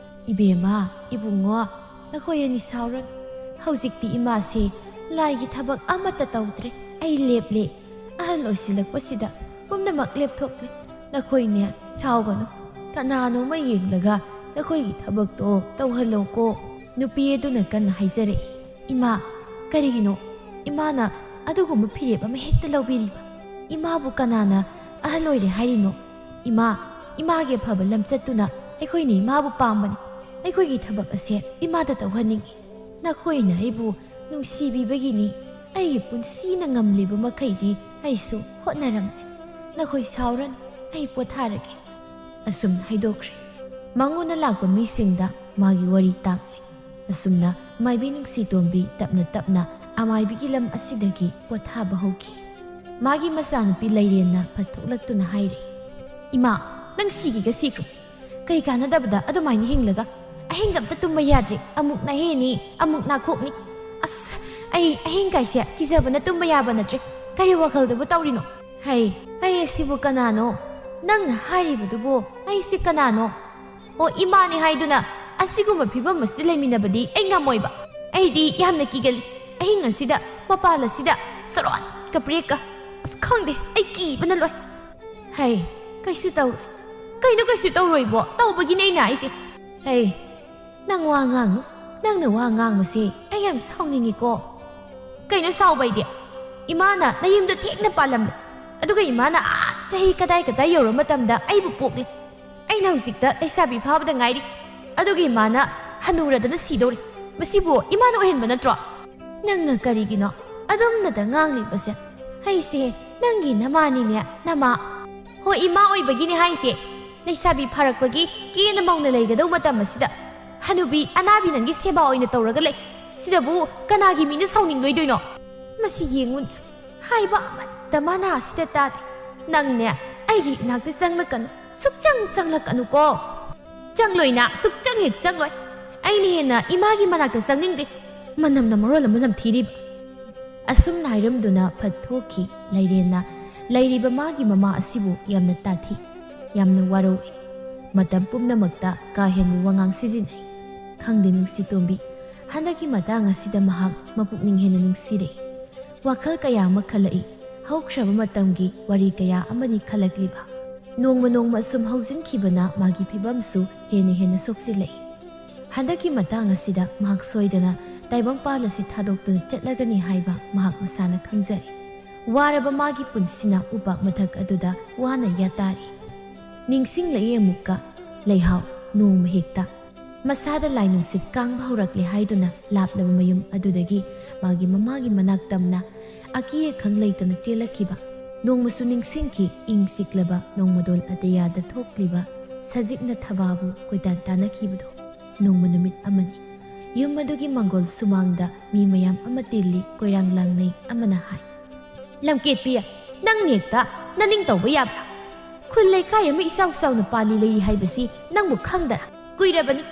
"ꯏꯕꯦꯝꯃ, ꯏꯕꯨꯡꯉꯣ, ꯅꯈꯣꯏ ꯑꯅꯤ ꯁꯥꯎꯔꯅꯨ꯫ ꯍꯧꯖꯤꯛꯇꯤ ꯏꯃꯥꯁꯦ ꯂꯥꯏꯒꯤ ꯊꯕꯛ ꯑꯃꯠꯇ ꯇꯧꯗ꯭ꯔꯦ꯫ ꯑꯩ ꯂꯦꯞꯂꯦ꯫ ꯑꯍꯜ ꯑꯣꯏꯁꯤꯜꯂꯛꯄꯁꯤꯗ ꯄꯨꯝꯅꯃꯛ ꯂꯦꯞꯊꯣꯛꯂꯦ꯫ ꯅꯈꯣꯏꯅꯦ ꯁꯥꯎꯒꯅꯨ꯫ ꯀꯅꯥꯅꯣꯃ ꯌꯦꯡꯂꯒ ꯅꯈꯣꯏꯒꯤ ꯊꯕꯛꯇꯣ ꯇꯧꯍꯜꯂꯣꯀꯣ"꯫ ꯅꯨꯄꯤ ꯑꯗꯨꯅ ꯀꯟꯅ ꯍꯥꯏꯖꯔꯛꯏ, "ꯏꯃꯥ, ꯀꯔꯤꯒꯤꯅꯣ ꯏꯃꯥꯅ ꯑꯗꯨꯒꯨꯝꯕ ꯐꯤꯔꯦꯞ ꯑꯃ ꯍꯦꯛꯇ ꯂꯧꯕꯤꯔꯤꯕ? ꯏꯃꯥꯕꯨ ꯀꯅꯥꯅ ꯑꯍꯜ ꯑꯣꯏꯔꯦ ꯍꯥꯏꯔꯤꯅꯣ? ꯏꯃꯥ, ꯏꯃꯥꯒꯤ ꯑꯐꯕ ꯂꯝꯆꯠꯇꯨꯅ ꯑꯩꯈꯣꯏꯅ ꯏꯃꯥꯕꯨ ꯄꯥꯝꯕꯅꯤ꯫ ꯑꯩꯈꯣꯏꯒꯤ ꯊꯕꯛ ꯑꯁꯦ ꯏꯃꯥꯗ ꯇꯧꯍꯟꯅꯤꯡꯏ꯫ ꯅꯈꯣꯏꯅ ꯑꯩꯕꯨ ꯅꯨꯡꯁꯤꯕꯤꯕꯒꯤꯅꯤ꯫ ꯑꯩꯒꯤ ꯄꯨꯟꯁꯤꯅ ꯉꯝꯂꯤꯕ ꯃꯈꯩꯗꯤ ꯑꯩꯁꯨ ꯍꯣꯠꯅꯔꯝꯃꯤ꯫ ꯅꯈꯣꯏ ꯁꯥꯎꯔꯅꯨ, ꯑꯩ ꯄꯣꯊꯥꯔꯒꯦ"꯫ ꯑꯁꯨꯝ ꯍꯥꯏꯗꯣꯛꯈ꯭ꯔꯦ꯫ ꯃꯉꯣꯟꯗ ꯂꯥꯛꯄ ꯃꯤꯁꯤꯡꯗ ꯃꯥꯒꯤ ꯋꯥꯔꯤ ꯇꯥꯛꯂꯦ꯫ ꯑꯁꯨꯝꯅ ꯃꯥꯏꯕꯤ ꯅꯨꯡꯁꯤꯇꯣꯝꯕꯤ ꯇꯞꯅ ꯇꯞꯅ ꯑꯃꯥꯏꯕꯤꯒꯤ ꯂꯝ ꯑꯁꯤꯗꯒꯤ ꯄꯣꯊꯥꯕ ꯍꯧꯈꯤ꯫ ꯃꯥꯒꯤ ꯃꯆꯥꯅꯨꯄꯤ ꯂꯩꯔꯦꯟꯅ ꯐꯠꯊꯣꯛꯂꯛꯇꯨꯅ ꯍꯥꯏꯔꯦ, "ꯏꯃꯥ, ꯅꯪ ꯁꯤꯒꯤꯒ ꯁꯤꯈ꯭ꯔꯣ꯫ ꯀꯩ ꯀꯥꯟꯅꯗꯕꯗ ꯑꯗꯨꯃꯥꯏꯅ ꯍꯤꯡꯂꯒ? ꯑꯍꯤꯡꯒ ꯑꯝꯇ ꯇꯨꯝꯕ ꯌꯥꯗ꯭ꯔꯦ꯫ ꯑꯃꯨꯛ ꯅꯍꯦꯅꯤ, ꯑꯃꯨꯛ ꯅꯥꯈꯣꯛꯅꯤ꯫ ꯑꯁ, ꯑꯩ ꯑꯍꯤꯡ ꯀꯥꯏꯁꯦ ꯀꯤꯖꯕꯅ ꯇꯨꯝꯕ ꯌꯥꯕ ꯅꯠꯇ꯭ꯔꯦ꯫ ꯀꯔꯤ ꯋꯥꯈꯜꯗꯕꯨ ꯇꯧꯔꯤꯅꯣ?" "ꯍꯩ, ꯑꯩ ꯑꯁꯤꯕꯨ ꯀꯅꯥꯅꯣ? ꯅꯪꯅ ꯍꯥꯏꯔꯤꯕꯗꯨꯕꯨ ꯑꯩꯁꯤ ꯀꯅꯥꯅꯣ? ꯑꯣ, ꯏꯃꯥꯅꯤ ꯍꯥꯏꯗꯨꯅ ꯑꯁꯤꯒꯨꯝꯕ ꯐꯤꯕꯝ ꯑꯁꯤꯗ ꯂꯩꯃꯤꯟꯅꯕꯗꯤ ꯑꯩ ꯉꯝꯃꯣꯏꯕ꯫ ꯑꯩꯗꯤ ꯌꯥꯝꯅ ꯀꯤꯒꯜꯂꯤ꯫ ꯑꯍꯤꯡ ꯑꯁꯤꯗ, ꯃꯄꯥꯜ ꯑꯁꯤꯗ, ꯁꯣꯔꯣꯟ ꯀꯄ꯭ꯔꯦꯛꯀ꯫ ꯑꯁ, ꯈꯪꯗꯦ, ꯑꯩ ꯀꯤꯕꯅ ꯂꯣꯏ"꯫ "ꯍꯩ, ꯀꯩꯁꯨ ꯇꯧꯔꯣꯏ"꯫ "ꯀꯩꯅꯣ ꯀꯩꯁꯨ ꯇꯧꯔꯣꯏꯕꯣ? ꯇꯧꯕꯒꯤꯅꯦ ꯑꯩꯅ ꯍꯥꯏꯁꯦ"꯫ "ꯍꯩ, ꯅꯪ ꯋꯥ ꯉꯥꯡꯅꯨ꯫ ꯅꯪꯅ ꯋꯥ ꯉꯥꯡꯕꯁꯦ ꯑꯩ ꯌꯥꯝ ꯁꯥꯎꯅꯤꯡꯉꯤꯀꯣ"꯫ "ꯀꯩꯅꯣ ꯁꯥꯎꯕ ꯍꯥꯏꯗꯤ? ꯏꯃꯥꯅ ꯅꯌꯨꯝꯗ ꯊꯦꯡꯅ ꯄꯥꯜꯂꯝꯂꯦ꯫ ꯑꯗꯨꯒ ꯏꯃꯥꯅ ꯑꯥ ꯆꯍꯤ ꯀꯗꯥꯏ ꯀꯗꯥꯏ ꯌꯧꯔ ꯃꯇꯝꯗ ꯑꯩꯕꯨ ꯄꯣꯛꯂꯦ꯫ ꯑꯩꯅ ꯍꯧꯖꯤꯛꯇ ꯂꯩꯁꯥꯕꯤ ꯐꯥꯕꯗ ꯉꯥꯏꯔꯤ꯫ ꯑꯗꯨꯒ ꯏꯃꯥꯅ ꯍꯅꯨꯔꯗꯅ ꯁꯤꯗꯧꯔꯦ꯫ ꯃꯁꯤꯕꯨ ꯏꯃꯥꯅ ꯑꯣꯏꯍꯟꯕ ꯅꯠꯇ꯭ꯔꯣ?" "ꯅꯪꯅ ꯀꯔꯤꯒꯤꯅꯣ ꯑꯗꯨꯝꯅꯗ ꯉꯥꯡꯂꯤꯕꯁꯦ? ꯑꯩꯁꯦ ꯅꯪꯒꯤ ꯅꯃꯥꯅꯤꯅꯦ, ꯅꯃꯥ"꯫ "ꯍꯣꯏ, ꯏꯃꯥ ꯑꯣꯏꯕꯒꯤꯅꯦ ꯍꯥꯏꯁꯦ꯫ ꯂꯩꯁꯥꯕꯤ ꯐꯥꯔꯛꯄꯒꯤ ꯀꯦꯅ ꯃꯧꯅ ꯂꯩꯒꯗꯧ ꯃꯇꯝ ꯑꯁꯤꯗ ꯍꯅꯨꯕꯤ ꯑꯅꯥꯕꯤ ꯅꯪꯒꯤ ꯁꯦꯕꯥ ꯑꯣꯏꯅ ꯇꯧꯔꯒ ꯂꯩ꯫ ꯁꯤꯗꯕꯨ ꯀꯅꯥꯒꯤ ꯃꯤꯅ ꯁꯥꯎꯅꯤꯡꯂꯣꯏꯗꯣꯏꯅꯣ? ꯃꯁꯤ ꯌꯦꯡꯉꯨꯅꯦ, ꯍꯥꯏꯕ ꯑꯃꯠꯇ ꯃꯥꯅ ꯑꯁꯤꯗ ꯇꯥꯗꯦ꯫ ꯅꯪꯅꯦ ꯑꯩꯒꯤ ꯏꯅꯥꯛꯇ ꯆꯪꯂꯛꯀꯅꯨ, ꯁꯨꯛꯆꯪ ꯆꯪꯂꯛꯀꯅꯨꯀꯣ"꯫ "ꯆꯪꯂꯣꯏꯅ, ꯁꯨꯛꯆꯪ ꯍꯦꯛ ꯆꯪꯂꯣꯏ꯫ ꯑꯩꯅ ꯍꯦꯟꯅ ꯏꯃꯥꯒꯤ ꯃꯅꯥꯛꯇ ꯆꯪꯅꯤꯡꯗꯦ"꯫ ꯃꯅꯝꯅ ꯃꯔꯣꯜ ꯑꯃ ꯅꯝꯊꯤꯔꯤꯕ꯫ ꯑꯁꯨꯝꯅ ꯍꯥꯏꯔꯝꯗꯨꯅ ꯐꯠ ꯊꯣꯛꯈꯤ ꯂꯩꯔꯦꯟꯅ꯫ ꯂꯩꯔꯤꯕ ꯃꯥꯒꯤ ꯃꯃꯥ ꯑꯁꯤꯕꯨ ꯌꯥꯝꯅ ꯇꯥꯊꯤ, ꯌꯥꯝꯅ ꯋꯥꯔꯧꯏ꯫ ꯃꯇꯝ ꯄꯨꯝꯅꯃꯛꯇ ꯀꯥ ꯍꯦꯟꯕ ꯋꯥꯉꯥꯡ ꯁꯤꯖꯤꯟꯅꯩ꯫ ꯈꯪꯗꯦ ꯅꯨꯡꯁꯤꯇꯣꯝꯕꯤ, ꯍꯟꯗꯛꯀꯤ ꯃꯇꯥꯡ ꯑꯁꯤꯗ ꯃꯍꯥꯛ ꯃꯄꯨꯛꯅꯤꯡ ꯍꯦꯟꯅ ꯅꯨꯡꯁꯤꯔꯛꯏ꯫ ꯋꯥꯈꯜ ꯀꯌꯥ ꯑꯃ ꯈꯜꯂꯛꯏ꯫ ꯍꯧꯈ꯭ꯔꯕ ꯃꯇꯝꯒꯤ ꯋꯥꯔꯤ ꯀꯌꯥ ꯑꯃꯅꯤ ꯈꯜꯂꯛꯂꯤꯕ꯫ ꯅꯣꯡꯃ ꯅꯣꯡꯃ ꯁꯨꯝ ꯍꯧꯖꯤꯟꯈꯤꯕꯅ ꯃꯥꯒꯤ ꯐꯤꯕꯝꯁꯨ ꯍꯦꯟꯅ ꯍꯦꯟꯅ ꯁꯣꯛꯆꯤꯜꯂꯛꯏ꯫ ꯍꯟꯗꯛꯀꯤ ꯃꯇꯥꯡ ꯑꯁꯤꯗ ꯃꯍꯥꯛ ꯁꯣꯏꯗꯅ ꯇꯥꯏꯕꯪꯄꯥꯜ ꯑꯁꯤ ꯊꯥꯗꯣꯛꯇꯨꯅ ꯆꯠꯂꯒꯅꯤ ꯍꯥꯏꯕ ꯃꯍꯥꯛ ꯃꯁꯥꯅ ꯈꯪꯖꯔꯦ꯫ ꯋꯥꯔꯕ ꯃꯥꯒꯤ ꯄꯨꯟꯁꯤꯅ ꯎꯄꯥꯛ ꯃꯊꯛ ꯑꯗꯨꯗ ꯋꯥꯅ ꯌꯥꯇꯥꯔꯤ꯫ ꯅꯤꯡꯁꯤꯡꯂꯛꯏ ꯑꯃꯨꯛꯀ ꯂꯩꯍꯥꯎ ꯅꯣꯡꯃ ꯍꯦꯛꯇ꯫ ꯃꯁꯥꯗ ꯂꯥꯏ ꯅꯨꯡꯁꯤꯠ ꯀꯥꯡꯕ ꯍꯧꯔꯛꯂꯦ ꯍꯥꯏꯗꯨꯅ ꯂꯥꯞꯂꯕ ꯃꯌꯨꯝ ꯑꯗꯨꯗꯒꯤ ꯃꯥꯒꯤ ꯃꯃꯥꯒꯤ ꯃꯅꯥꯛ ꯇꯝꯅ ꯑꯀꯤ ꯑꯈꯪ ꯂꯩꯇꯅ ꯆꯦꯜꯂꯛꯈꯤꯕ꯫ ꯅꯣꯡꯃꯁꯨ ꯅꯤꯡꯁꯤꯡꯈꯤ ꯏꯪ ꯆꯤꯛꯂꯕ ꯅꯣꯡꯃꯗꯣꯜ ꯑꯇꯤꯌꯥꯗ ꯊꯣꯛꯂꯤꯕ ꯁꯖꯤꯛꯅ ꯊꯕꯥꯕꯨ ꯀꯣꯏꯇꯥꯟ ꯇꯥꯟꯅꯈꯤꯕꯗꯣ꯫ ꯅꯣꯡꯃ ꯅꯨꯃꯤꯠ ꯑꯃꯅꯤ꯫ ꯌꯨꯝ ꯑꯗꯨꯒꯤ ꯃꯪꯒꯣꯜ ꯁꯨꯃꯥꯡꯗ ꯃꯤ ꯃꯌꯥꯝ ꯑꯃ ꯇꯤꯜꯂꯤ ꯀꯣꯏꯔꯥꯡ ꯂꯥꯡꯅꯩ꯫ ꯑꯃꯅ ꯍꯥꯏ, "ꯂꯝꯀꯦꯠꯄꯤ, ꯅꯪ ꯅꯦꯛꯇ ꯅꯅꯤꯡ ꯇꯧꯕ ꯌꯥꯕ꯭ꯔꯥ? ꯈꯨꯜ ꯂꯩꯀꯥꯏ ꯑꯃ ꯏꯆꯥꯎ ꯆꯥꯎꯅ ꯄꯥꯜꯂꯤ ꯂꯩꯔꯤ ꯍꯥꯏꯕꯁꯤ ꯅꯪꯕꯨ ꯈꯪꯗꯔꯥ? ꯀꯨꯏꯔꯕꯅꯤ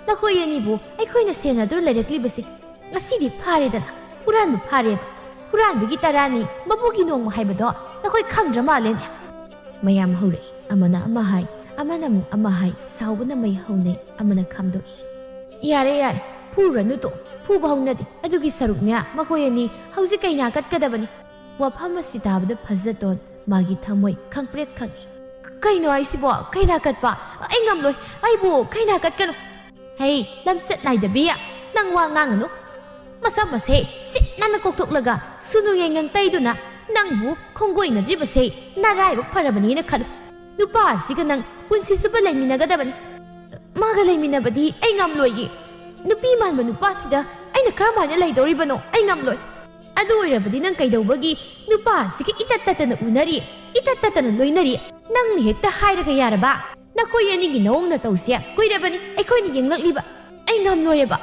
ꯅꯈꯣꯏ ꯑꯅꯤꯕꯨ ꯑꯩꯈꯣꯏꯅ ꯁꯦꯟꯅꯗꯨꯅ ꯂꯩꯔꯛꯂꯤꯕꯁꯤ꯫ ꯉꯁꯤꯗꯤ ꯐꯥꯔꯦꯗꯅ, ꯍꯨꯔꯥꯟꯕ ꯐꯥꯔꯦꯕ꯫ ꯍꯨꯔꯥꯟꯕꯒꯤ ꯇꯔꯥꯅꯤ, ꯃꯄꯨꯒꯤ ꯅꯣꯡꯃ ꯍꯥꯏꯕꯗꯣ ꯅꯈꯣꯏ ꯈꯪꯗ꯭ꯔ ꯃꯥꯜꯂꯦꯅꯦ?" ꯃꯌꯥꯝ ꯍꯧꯔꯛꯏ꯫ ꯑꯃꯅ ꯑꯃ ꯍꯥꯏ, ꯑꯃꯅ ꯑꯃꯨꯛ ꯑꯃ ꯍꯥꯏ, ꯁꯥꯎꯕꯅ ꯃꯩ ꯍꯧꯅꯩ꯫ ꯑꯃꯅ ꯈꯥꯝꯗꯣꯛꯏ꯫ "ꯌꯥꯔꯦ, ꯌꯥꯔꯦ, ꯐꯨꯔꯨꯔꯅꯨ ꯇꯣ, ꯐꯨꯕ ꯍꯧꯅꯗꯦ꯫ ꯑꯗꯨꯒꯤ ꯁꯔꯨꯛꯅꯦ, ꯃꯈꯣꯏ ꯑꯅꯤ ꯍꯧꯖꯤꯛ ꯀꯩꯅꯥ ꯀꯠꯀꯗꯕꯅꯤ꯫" ꯋꯥꯐꯝ ꯑꯁꯤ ꯇꯥꯕꯗ ꯐꯖꯇꯣꯟ ꯃꯥꯒꯤ ꯊꯃꯣꯏ ꯈꯪꯄ꯭ꯔꯦꯛ ꯈꯪꯏ꯫ "ꯀꯩꯅꯣ ꯍꯥꯏꯁꯤꯕꯣ? ꯀꯩꯅꯥ ꯀꯠꯄ? ꯑꯩ ꯉꯝꯂꯣꯏ꯫ ꯑꯩꯕꯨ ꯀꯩꯅꯥ ꯀꯠꯀꯅꯨ꯫" "ꯍꯩ, ꯂꯝꯆꯠ ꯅꯥꯏꯗꯕꯤ, ꯅꯪ ꯋꯥ ꯉꯥꯡꯒꯅꯨ꯫ ꯃꯁꯝ ꯑꯁꯦ ꯁꯤꯠ ꯅꯥꯟꯅ ꯀꯣꯛꯊꯣꯛꯂꯒ ꯁꯨꯅꯨ ꯌꯦꯡꯉꯪ ꯇꯩꯗꯨꯅ ꯅꯪꯕꯨ ꯈꯣꯡꯒꯣꯏꯅꯗ꯭ꯔꯤꯕꯁꯦ ꯅꯔꯥꯏꯕꯛ ꯐꯔꯕꯅꯦꯅ ꯈꯜꯂꯨ꯫ ꯅꯨꯄꯥ ꯑꯁꯤꯒ ꯅꯪ ꯄꯨꯟꯁꯤ ꯆꯨꯞꯄ ꯂꯩꯃꯤꯟꯅꯒꯗꯕꯅꯤ꯫ ꯃꯥꯒ ꯂꯩꯃꯤꯟꯅꯕꯗꯤ ꯑꯩ ꯉꯝꯂꯣꯏꯌꯦ꯫ ꯅꯨꯄꯤ ꯃꯥꯟꯕ ꯅꯨꯄꯥꯁꯤꯗ ꯑꯩꯅ ꯀꯔꯝꯍꯥꯏꯅ ꯂꯩꯗꯧꯔꯤꯕꯅꯣ? ꯑꯩ ꯉꯝꯂꯣꯏ꯫" "ꯑꯗꯨ ꯑꯣꯏꯔꯕꯗꯤ ꯅꯪ ꯀꯩꯗꯧꯕꯒꯤ ꯅꯨꯄꯥ ꯑꯁꯤꯒ ꯏꯇꯠ ꯇꯠꯇꯅ ꯎꯅꯔꯤ, ꯏꯇꯠ ꯇꯠꯇꯅ ꯂꯣꯏꯅꯔꯤ? ꯅꯪꯅ ꯍꯦꯛꯇ ꯍꯥꯏꯔꯒ ꯌꯥꯔꯕ? ꯅꯈꯣꯏ ꯑꯅꯤꯒꯤ ꯅꯑꯣꯡ ꯅꯇꯧꯁꯦ ꯀꯨꯏꯔꯕꯅꯤ ꯑꯩꯈꯣꯏꯅ ꯌꯦꯡꯂꯛꯂꯤꯕ꯫ ꯑꯩ ꯉꯝꯂꯣꯏꯑꯕ꯫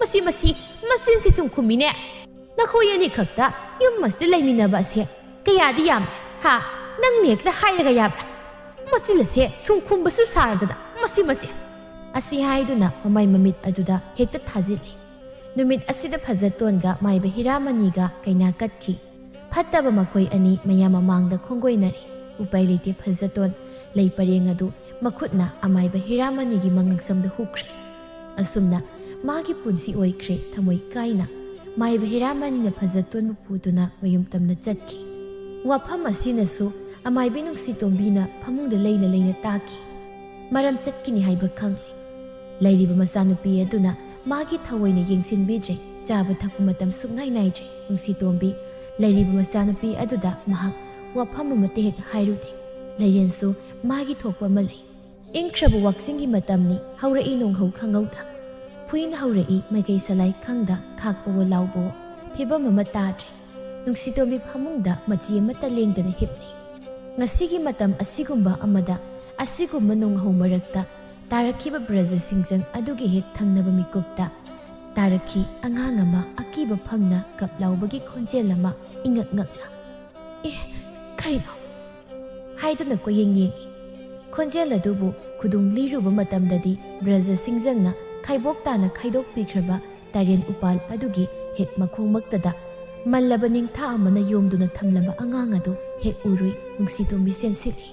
ꯃꯁꯤ, ꯃꯁꯤ, ꯃꯆꯤꯟꯁꯤ ꯁꯨꯝ ꯈꯨꯝꯃꯤꯅꯦ꯫ ꯅꯈꯣꯏ ꯑꯅꯤꯈꯛꯇ ꯌꯨꯝ ꯑꯁꯤꯗ ꯂꯩꯃꯤꯟꯅꯕ ꯑꯁꯦ ꯀꯌꯥꯗꯤ ꯌꯥꯝꯃꯦ, ꯍꯥ? ꯅꯪꯅ ꯍꯦꯛꯇ ꯍꯥꯏꯔꯒ ꯌꯥꯕ꯭ꯔꯥ? ꯃꯆꯤꯜ ꯑꯁꯦ ꯁꯨꯝ ꯈꯨꯝꯕꯁꯨ ꯁꯥꯔꯗꯅ, ꯃꯁꯤ, ꯃꯁꯤ꯫" ꯑꯁꯤ ꯍꯥꯏꯗꯨꯅ ꯃꯃꯥꯏ ꯃꯃꯤꯠ ꯑꯗꯨꯗ ꯍꯦꯛꯇ ꯊꯥꯖꯤꯜꯂꯤ꯫ ꯅꯨꯃꯤꯠ ꯑꯁꯤꯗ ꯐꯖꯇꯣꯟꯒ ꯃꯥꯏꯕ ꯍꯤꯔꯥꯃꯅꯤꯒ ꯀꯩꯅꯥ ꯀꯠꯈꯤ꯫ ꯐꯠꯇꯕ ꯃꯈꯣꯏ ꯑꯅꯤ ꯃꯌꯥꯝ ꯃꯃꯥꯡꯗ ꯈꯣꯡꯒꯣꯏꯅꯔꯦ꯫ ꯎꯄꯥꯏ ꯂꯩꯇꯦ, ꯐꯖꯇꯣꯟ ꯂꯩ ꯄꯔꯦꯡ ꯑꯗꯨ ꯃꯈꯨꯠꯅ ꯑꯃꯥꯏꯕ ꯍꯤꯔꯥꯃꯅꯤꯒꯤ ꯃꯉꯛꯁꯝꯗ ꯍꯨꯛꯈ꯭ꯔꯦ꯫ ꯑꯁꯨꯝꯅ ꯃꯥꯒꯤ ꯄꯨꯟꯁꯤ ꯑꯣꯏꯈ꯭ꯔꯦ ꯊꯃꯣꯏ ꯀꯥꯏꯅ꯫ ꯃꯥꯏꯕ ꯍꯤꯔꯥꯃꯅꯤꯅ ꯐꯖꯇꯣꯟꯕꯨ ꯄꯨꯗꯨꯅ ꯃꯌꯨꯝ ꯇꯝꯅ ꯆꯠꯈꯤ꯫ ꯋꯥꯐꯝ ꯑꯁꯤꯅꯁꯨ ꯑꯃꯥꯏꯕꯤ ꯅꯨꯡꯁꯤꯇꯣꯝꯕꯤꯅ ꯐꯃꯨꯡꯗ ꯂꯩꯅ ꯂꯩꯅ ꯇꯥꯈꯤ꯫ ꯃꯔꯝ ꯆꯠꯈꯤꯅꯤ ꯍꯥꯏꯕ ꯈꯪꯂꯦ꯫ ꯂꯩꯔꯤꯕ ꯃꯆꯥꯅꯨꯄꯤ ꯑꯗꯨꯅ ꯃꯥꯒꯤ ꯊꯑꯣꯏꯅ ꯌꯦꯡꯁꯤꯟꯕꯤꯗ꯭ꯔꯦ꯫ ꯆꯥꯕ ꯊꯛꯄ ꯃꯇꯝ ꯁꯨꯛꯅꯥꯏ ꯅꯥꯏꯗ꯭ꯔꯦ꯫ ꯅꯨꯡꯁꯤꯇꯣꯝꯕꯤ ꯂꯩꯔꯤꯕ ꯃꯆꯥꯅꯨꯄꯤ ꯑꯗꯨꯗ ꯃꯍꯥꯛ ꯋꯥꯐꯝ ꯑꯃꯠꯇ ꯍꯦꯛ ꯍꯥꯏꯔꯨꯗꯦ꯫ ꯂꯩꯔꯦꯟꯁꯨ ꯃꯥꯒꯤ ꯊꯣꯛꯄ ꯑꯃ ꯂꯩ꯫ ꯏꯪꯈ꯭ꯔꯕ ꯋꯥꯛꯆꯤꯡꯒꯤ ꯃꯇꯝꯅꯤ꯫ ꯍꯧꯔꯛꯏ ꯅꯣꯡꯍꯧ ꯈꯪꯍꯧꯗ꯫ ꯐꯨꯏꯅ ꯍꯧꯔꯛꯏ ꯃꯥꯏꯀꯩ ꯁꯂꯥꯏ ꯈꯪꯗ, ꯈꯥꯛꯄꯋꯣ ꯂꯥꯎꯕꯋꯣ꯫ ꯐꯤꯕꯝ ꯑꯃ ꯇꯥꯗ꯭ꯔꯦ꯫ ꯅꯨꯡꯁꯤꯇꯣꯝꯕꯤ ꯐꯃꯨꯡꯗ ꯃꯆꯤ ꯑꯃꯠꯇ ꯂꯦꯡꯗꯅ ꯍꯤꯞꯂꯤ꯫ ꯉꯁꯤꯒꯤ ꯃꯇꯝ ꯑꯁꯤꯒꯨꯝꯕ ꯑꯃꯗ, ꯑꯁꯤꯒꯨꯝꯕ ꯅꯣꯡꯍꯧ ꯃꯔꯛꯇ ꯇꯥꯔꯛꯈꯤꯕ ꯕ꯭ꯔꯖ ꯁꯤꯡꯖꯪ ꯑꯗꯨꯒꯤ ꯍꯦꯛ ꯊꯪꯅꯕ ꯃꯤꯀꯨꯞꯇ ꯇꯥꯔꯛꯈꯤ ꯑꯉꯥꯡ ꯑꯃ ꯑꯀꯤꯕ ꯐꯪꯅ ꯀꯞ ꯂꯥꯎꯕꯒꯤ ꯈꯣꯟꯖꯦꯜ ꯑꯃ ꯏꯉꯛ ꯉꯛꯅ꯫ "ꯑꯦ, ꯀꯔꯤꯅꯣ?" ꯍꯥꯏꯗꯨꯅ ꯀꯣꯏꯌꯦꯡ ꯌꯦꯡꯏ꯫ ꯈꯣꯟꯖꯦꯜ ꯑꯗꯨꯕꯨ ꯈꯨꯗꯨꯡ ꯂꯤꯔꯨꯕ ꯃꯇꯝꯗꯗꯤ ꯕ꯭ꯔꯖ ꯁꯤꯡꯖꯪꯅ ꯈꯥꯏꯕꯣꯛ ꯇꯥꯅ ꯈꯥꯏꯗꯣꯛꯄꯤꯈ꯭ꯔꯕ ꯇꯥꯏꯔꯦꯟ ꯎꯄꯥꯜ ꯑꯗꯨꯒꯤ ꯍꯦꯛ ꯃꯈꯣꯡꯃꯛꯇꯗ ꯃꯜꯂꯕ ꯅꯤꯡꯊꯥ ꯑꯃꯅ ꯌꯣꯝꯗꯨꯅ ꯊꯝꯂꯝꯕ ꯑꯉꯥꯡ ꯑꯗꯨ ꯍꯦꯛ ꯎꯔꯨꯏ꯫ ꯅꯨꯡꯁꯤꯇꯣꯝꯕꯤ ꯆꯦꯟꯁꯤꯜꯂꯤ꯫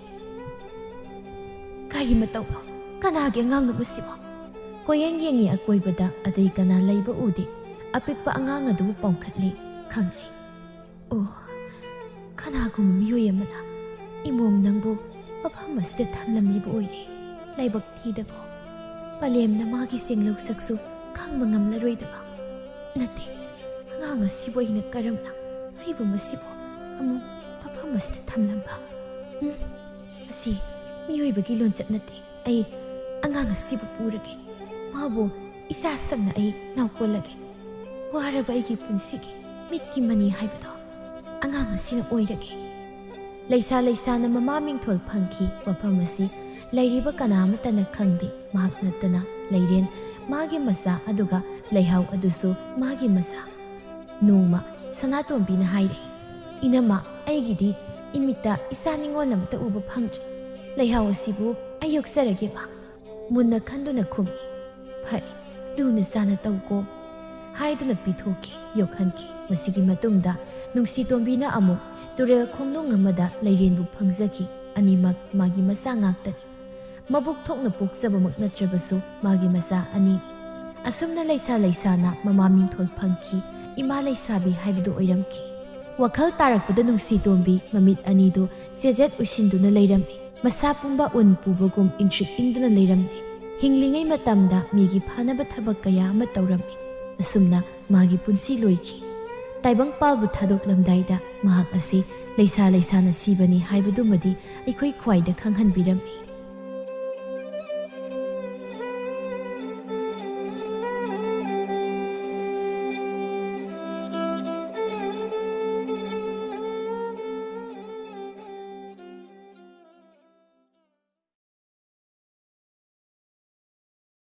"ꯀꯔꯤ ꯃꯇꯧꯅꯣ? ꯀꯅꯥꯒꯤ ꯑꯉꯥꯡꯅꯣ ꯃꯁꯤꯕꯣ?" ꯀꯣꯏꯌꯦꯡ ꯌꯦꯡꯉꯤ ꯑꯀꯣꯏꯕꯗ ꯑꯇꯩ ꯀꯅꯥ ꯂꯩꯕ ꯎꯗꯦ꯫ ꯑꯄꯤꯛꯄ ꯑꯉꯥꯡ ꯑꯗꯨꯕꯨ ꯄꯥꯎꯈꯠꯂꯤ꯫ ꯈꯪꯂꯦ꯫ "ꯑꯣ, ꯀꯅꯥꯒꯨꯝꯕ ꯃꯤꯑꯣꯏ ꯑꯃꯅ ꯏꯃꯣꯝ ꯅꯪꯕꯨ ꯃꯐꯝ ꯑꯁꯤꯗ ꯊꯝꯂꯝꯂꯤꯕ ꯑꯣꯏꯔꯦ꯫ ꯂꯥꯏꯕꯛ ꯊꯤꯗꯀꯣ꯫ ꯄꯂꯦꯝꯅ ꯃꯥꯒꯤ ꯆꯦꯡꯂꯧ ꯁꯛꯁꯨ ꯈꯪꯕ ꯉꯝꯂꯔꯣꯏꯗꯕ꯫ ꯅꯠꯇꯦ, ꯑꯉꯥꯡ ꯑꯁꯤꯕꯨ ꯑꯩꯅ ꯀꯔꯝꯅ, ꯑꯩꯕꯨ ꯃꯁꯤꯕꯨ ꯑꯃꯨꯛ ꯃꯐꯝ ꯑꯁꯤꯗ ꯊꯝꯂꯝꯕ? ꯎꯝ, ꯑꯁꯤ ꯃꯤꯑꯣꯏꯕꯒꯤ ꯂꯣꯟꯆꯠ ꯅꯠꯇꯦ꯫ ꯑꯩ ꯑꯉꯥꯡ ꯑꯁꯤꯕꯨ ꯄꯨꯔꯒꯦ꯫ ꯃꯥꯕꯨ ꯏꯆꯥ ꯁꯪꯅ ꯑꯩ ꯅꯥꯎꯀꯣꯜꯂꯒꯦ꯫ ꯋꯥꯔꯕ ꯑꯩꯒꯤ ꯄꯨꯟꯁꯤꯒꯤ ꯃꯤꯠꯀꯤ ꯃꯅꯤ ꯍꯥꯏꯕꯗꯣ ꯑꯉꯥꯡ ꯑꯁꯤꯅ ꯑꯣꯏꯔꯒꯦ꯫" ꯂꯩꯁꯥ ꯂꯩꯁꯥꯅ ꯃꯃꯥ ꯃꯤꯡꯊꯣꯜ ꯐꯪꯈꯤ꯫ ꯋꯥꯐꯝ ꯑꯁꯤ ꯂꯩꯔꯤꯕ ꯀꯅꯥ ꯑꯃꯠꯇꯅ ꯈꯪꯗꯦ꯫ ꯃꯍꯥꯛ ꯅꯠꯇꯅ ꯂꯩꯔꯦꯟ, ꯃꯥꯒꯤ ꯃꯆꯥ, ꯑꯗꯨꯒ ꯂꯩꯍꯥꯎ ꯑꯗꯨꯁꯨ ꯃꯥꯒꯤ ꯃꯆꯥ꯫ ꯅꯣꯡꯃ ꯁꯅꯥꯇꯣꯝꯕꯤꯅ ꯍꯥꯏꯔꯦ, "ꯏꯅꯝꯃ, ꯑꯩꯒꯤꯗꯤ ꯏꯃꯤꯠꯇ ꯏꯆꯥ ꯅꯤꯉꯣꯜ ꯑꯃꯠꯇ ꯎꯕ ꯐꯪꯗ꯭ꯔꯦ꯫ ꯂꯩꯍꯥꯎ ꯑꯁꯤꯕꯨ ꯑꯩ ꯌꯣꯛꯆꯔꯒꯦꯕ?" ꯃꯨꯟꯅ ꯈꯟꯗꯨꯅ ꯈꯨꯝꯃꯤ꯫ "ꯐꯔꯦ, ꯂꯨꯅ ꯆꯥꯅ ꯇꯧꯀꯣ꯫" ꯍꯥꯏꯗꯨꯅ ꯄꯤꯊꯣꯛꯈꯤ, ꯌꯣꯛꯍꯟꯈꯤ꯫ ꯃꯁꯤꯒꯤ ꯃꯇꯨꯡꯗ ꯅꯨꯡꯁꯤꯇꯣꯝꯕꯤꯅ ꯑꯃꯨꯛ ꯇꯨꯔꯦꯜ ꯈꯣꯡꯅꯨꯡ ꯑꯃꯗ ꯂꯩꯔꯦꯟꯕꯨ ꯐꯪꯖꯈꯤ꯫ ꯑꯅꯤꯃꯛ ꯃꯥꯒꯤ ꯃꯆꯥ ꯉꯥꯛꯇꯅꯤ꯫ ꯃꯕꯨꯛ ꯊꯣꯛꯅ ꯄꯣꯛꯆꯕꯃꯛ ꯅꯠꯇ꯭ꯔꯕꯁꯨ ꯃꯥꯒꯤ ꯃꯆꯥ ꯑꯅꯤꯅꯤ꯫ ꯑꯁꯨꯝꯅ ꯂꯩꯁꯥ ꯂꯩꯁꯥꯅ ꯃꯃꯥ ꯃꯤꯡꯊꯣꯜ ꯐꯪꯈꯤ, ꯏꯃꯥ ꯂꯩꯁꯥꯕꯤ ꯍꯥꯏꯕꯗꯨ ꯑꯣꯏꯔꯝꯈꯤ꯫ ꯋꯥꯈꯜ ꯇꯥꯔꯛꯄꯗ ꯅꯨꯡꯁꯤꯇꯣꯝꯕꯤ ꯃꯃꯤꯠ ꯑꯅꯤꯗꯨ ꯆꯦꯖꯦꯠ ꯎꯏꯁꯤꯟꯗꯨꯅ ꯂꯩꯔꯝꯃꯤ꯫ ꯃꯁꯥ ꯄꯨꯝꯕ ꯎꯟ ꯄꯨꯕꯒꯨꯝ ꯏꯪꯇ꯭ꯔꯤꯛ ꯏꯪꯗꯨꯅ ꯂꯩꯔꯝꯃꯤ꯫ ꯍꯤꯡꯂꯤꯉꯩ ꯃꯇꯝꯗ ꯃꯤꯒꯤ ꯐꯅꯕ ꯊꯕꯛ ꯀꯌꯥ ꯑꯃ ꯇꯧꯔꯝꯃꯤ꯫ ꯑꯁꯨꯝꯅ ꯃꯥꯒꯤ ꯄꯨꯟꯁꯤ ꯂꯣꯏꯈꯤ꯫ ꯇꯥꯏꯕꯪꯄꯥꯜꯕꯨ ꯊꯥꯗꯣꯛꯂꯝꯗꯥꯏꯗ ꯃꯍꯥꯛ ꯑꯁꯤ ꯂꯩꯁꯥ ꯂꯩꯁꯥꯅ ꯁꯤꯕꯅꯤ ꯍꯥꯏꯕꯗꯨꯃꯗꯤ ꯑꯩꯈꯣꯏ ꯈ꯭ꯋꯥꯏꯗ ꯈꯪꯍꯟꯕꯤꯔꯝꯃꯤ꯫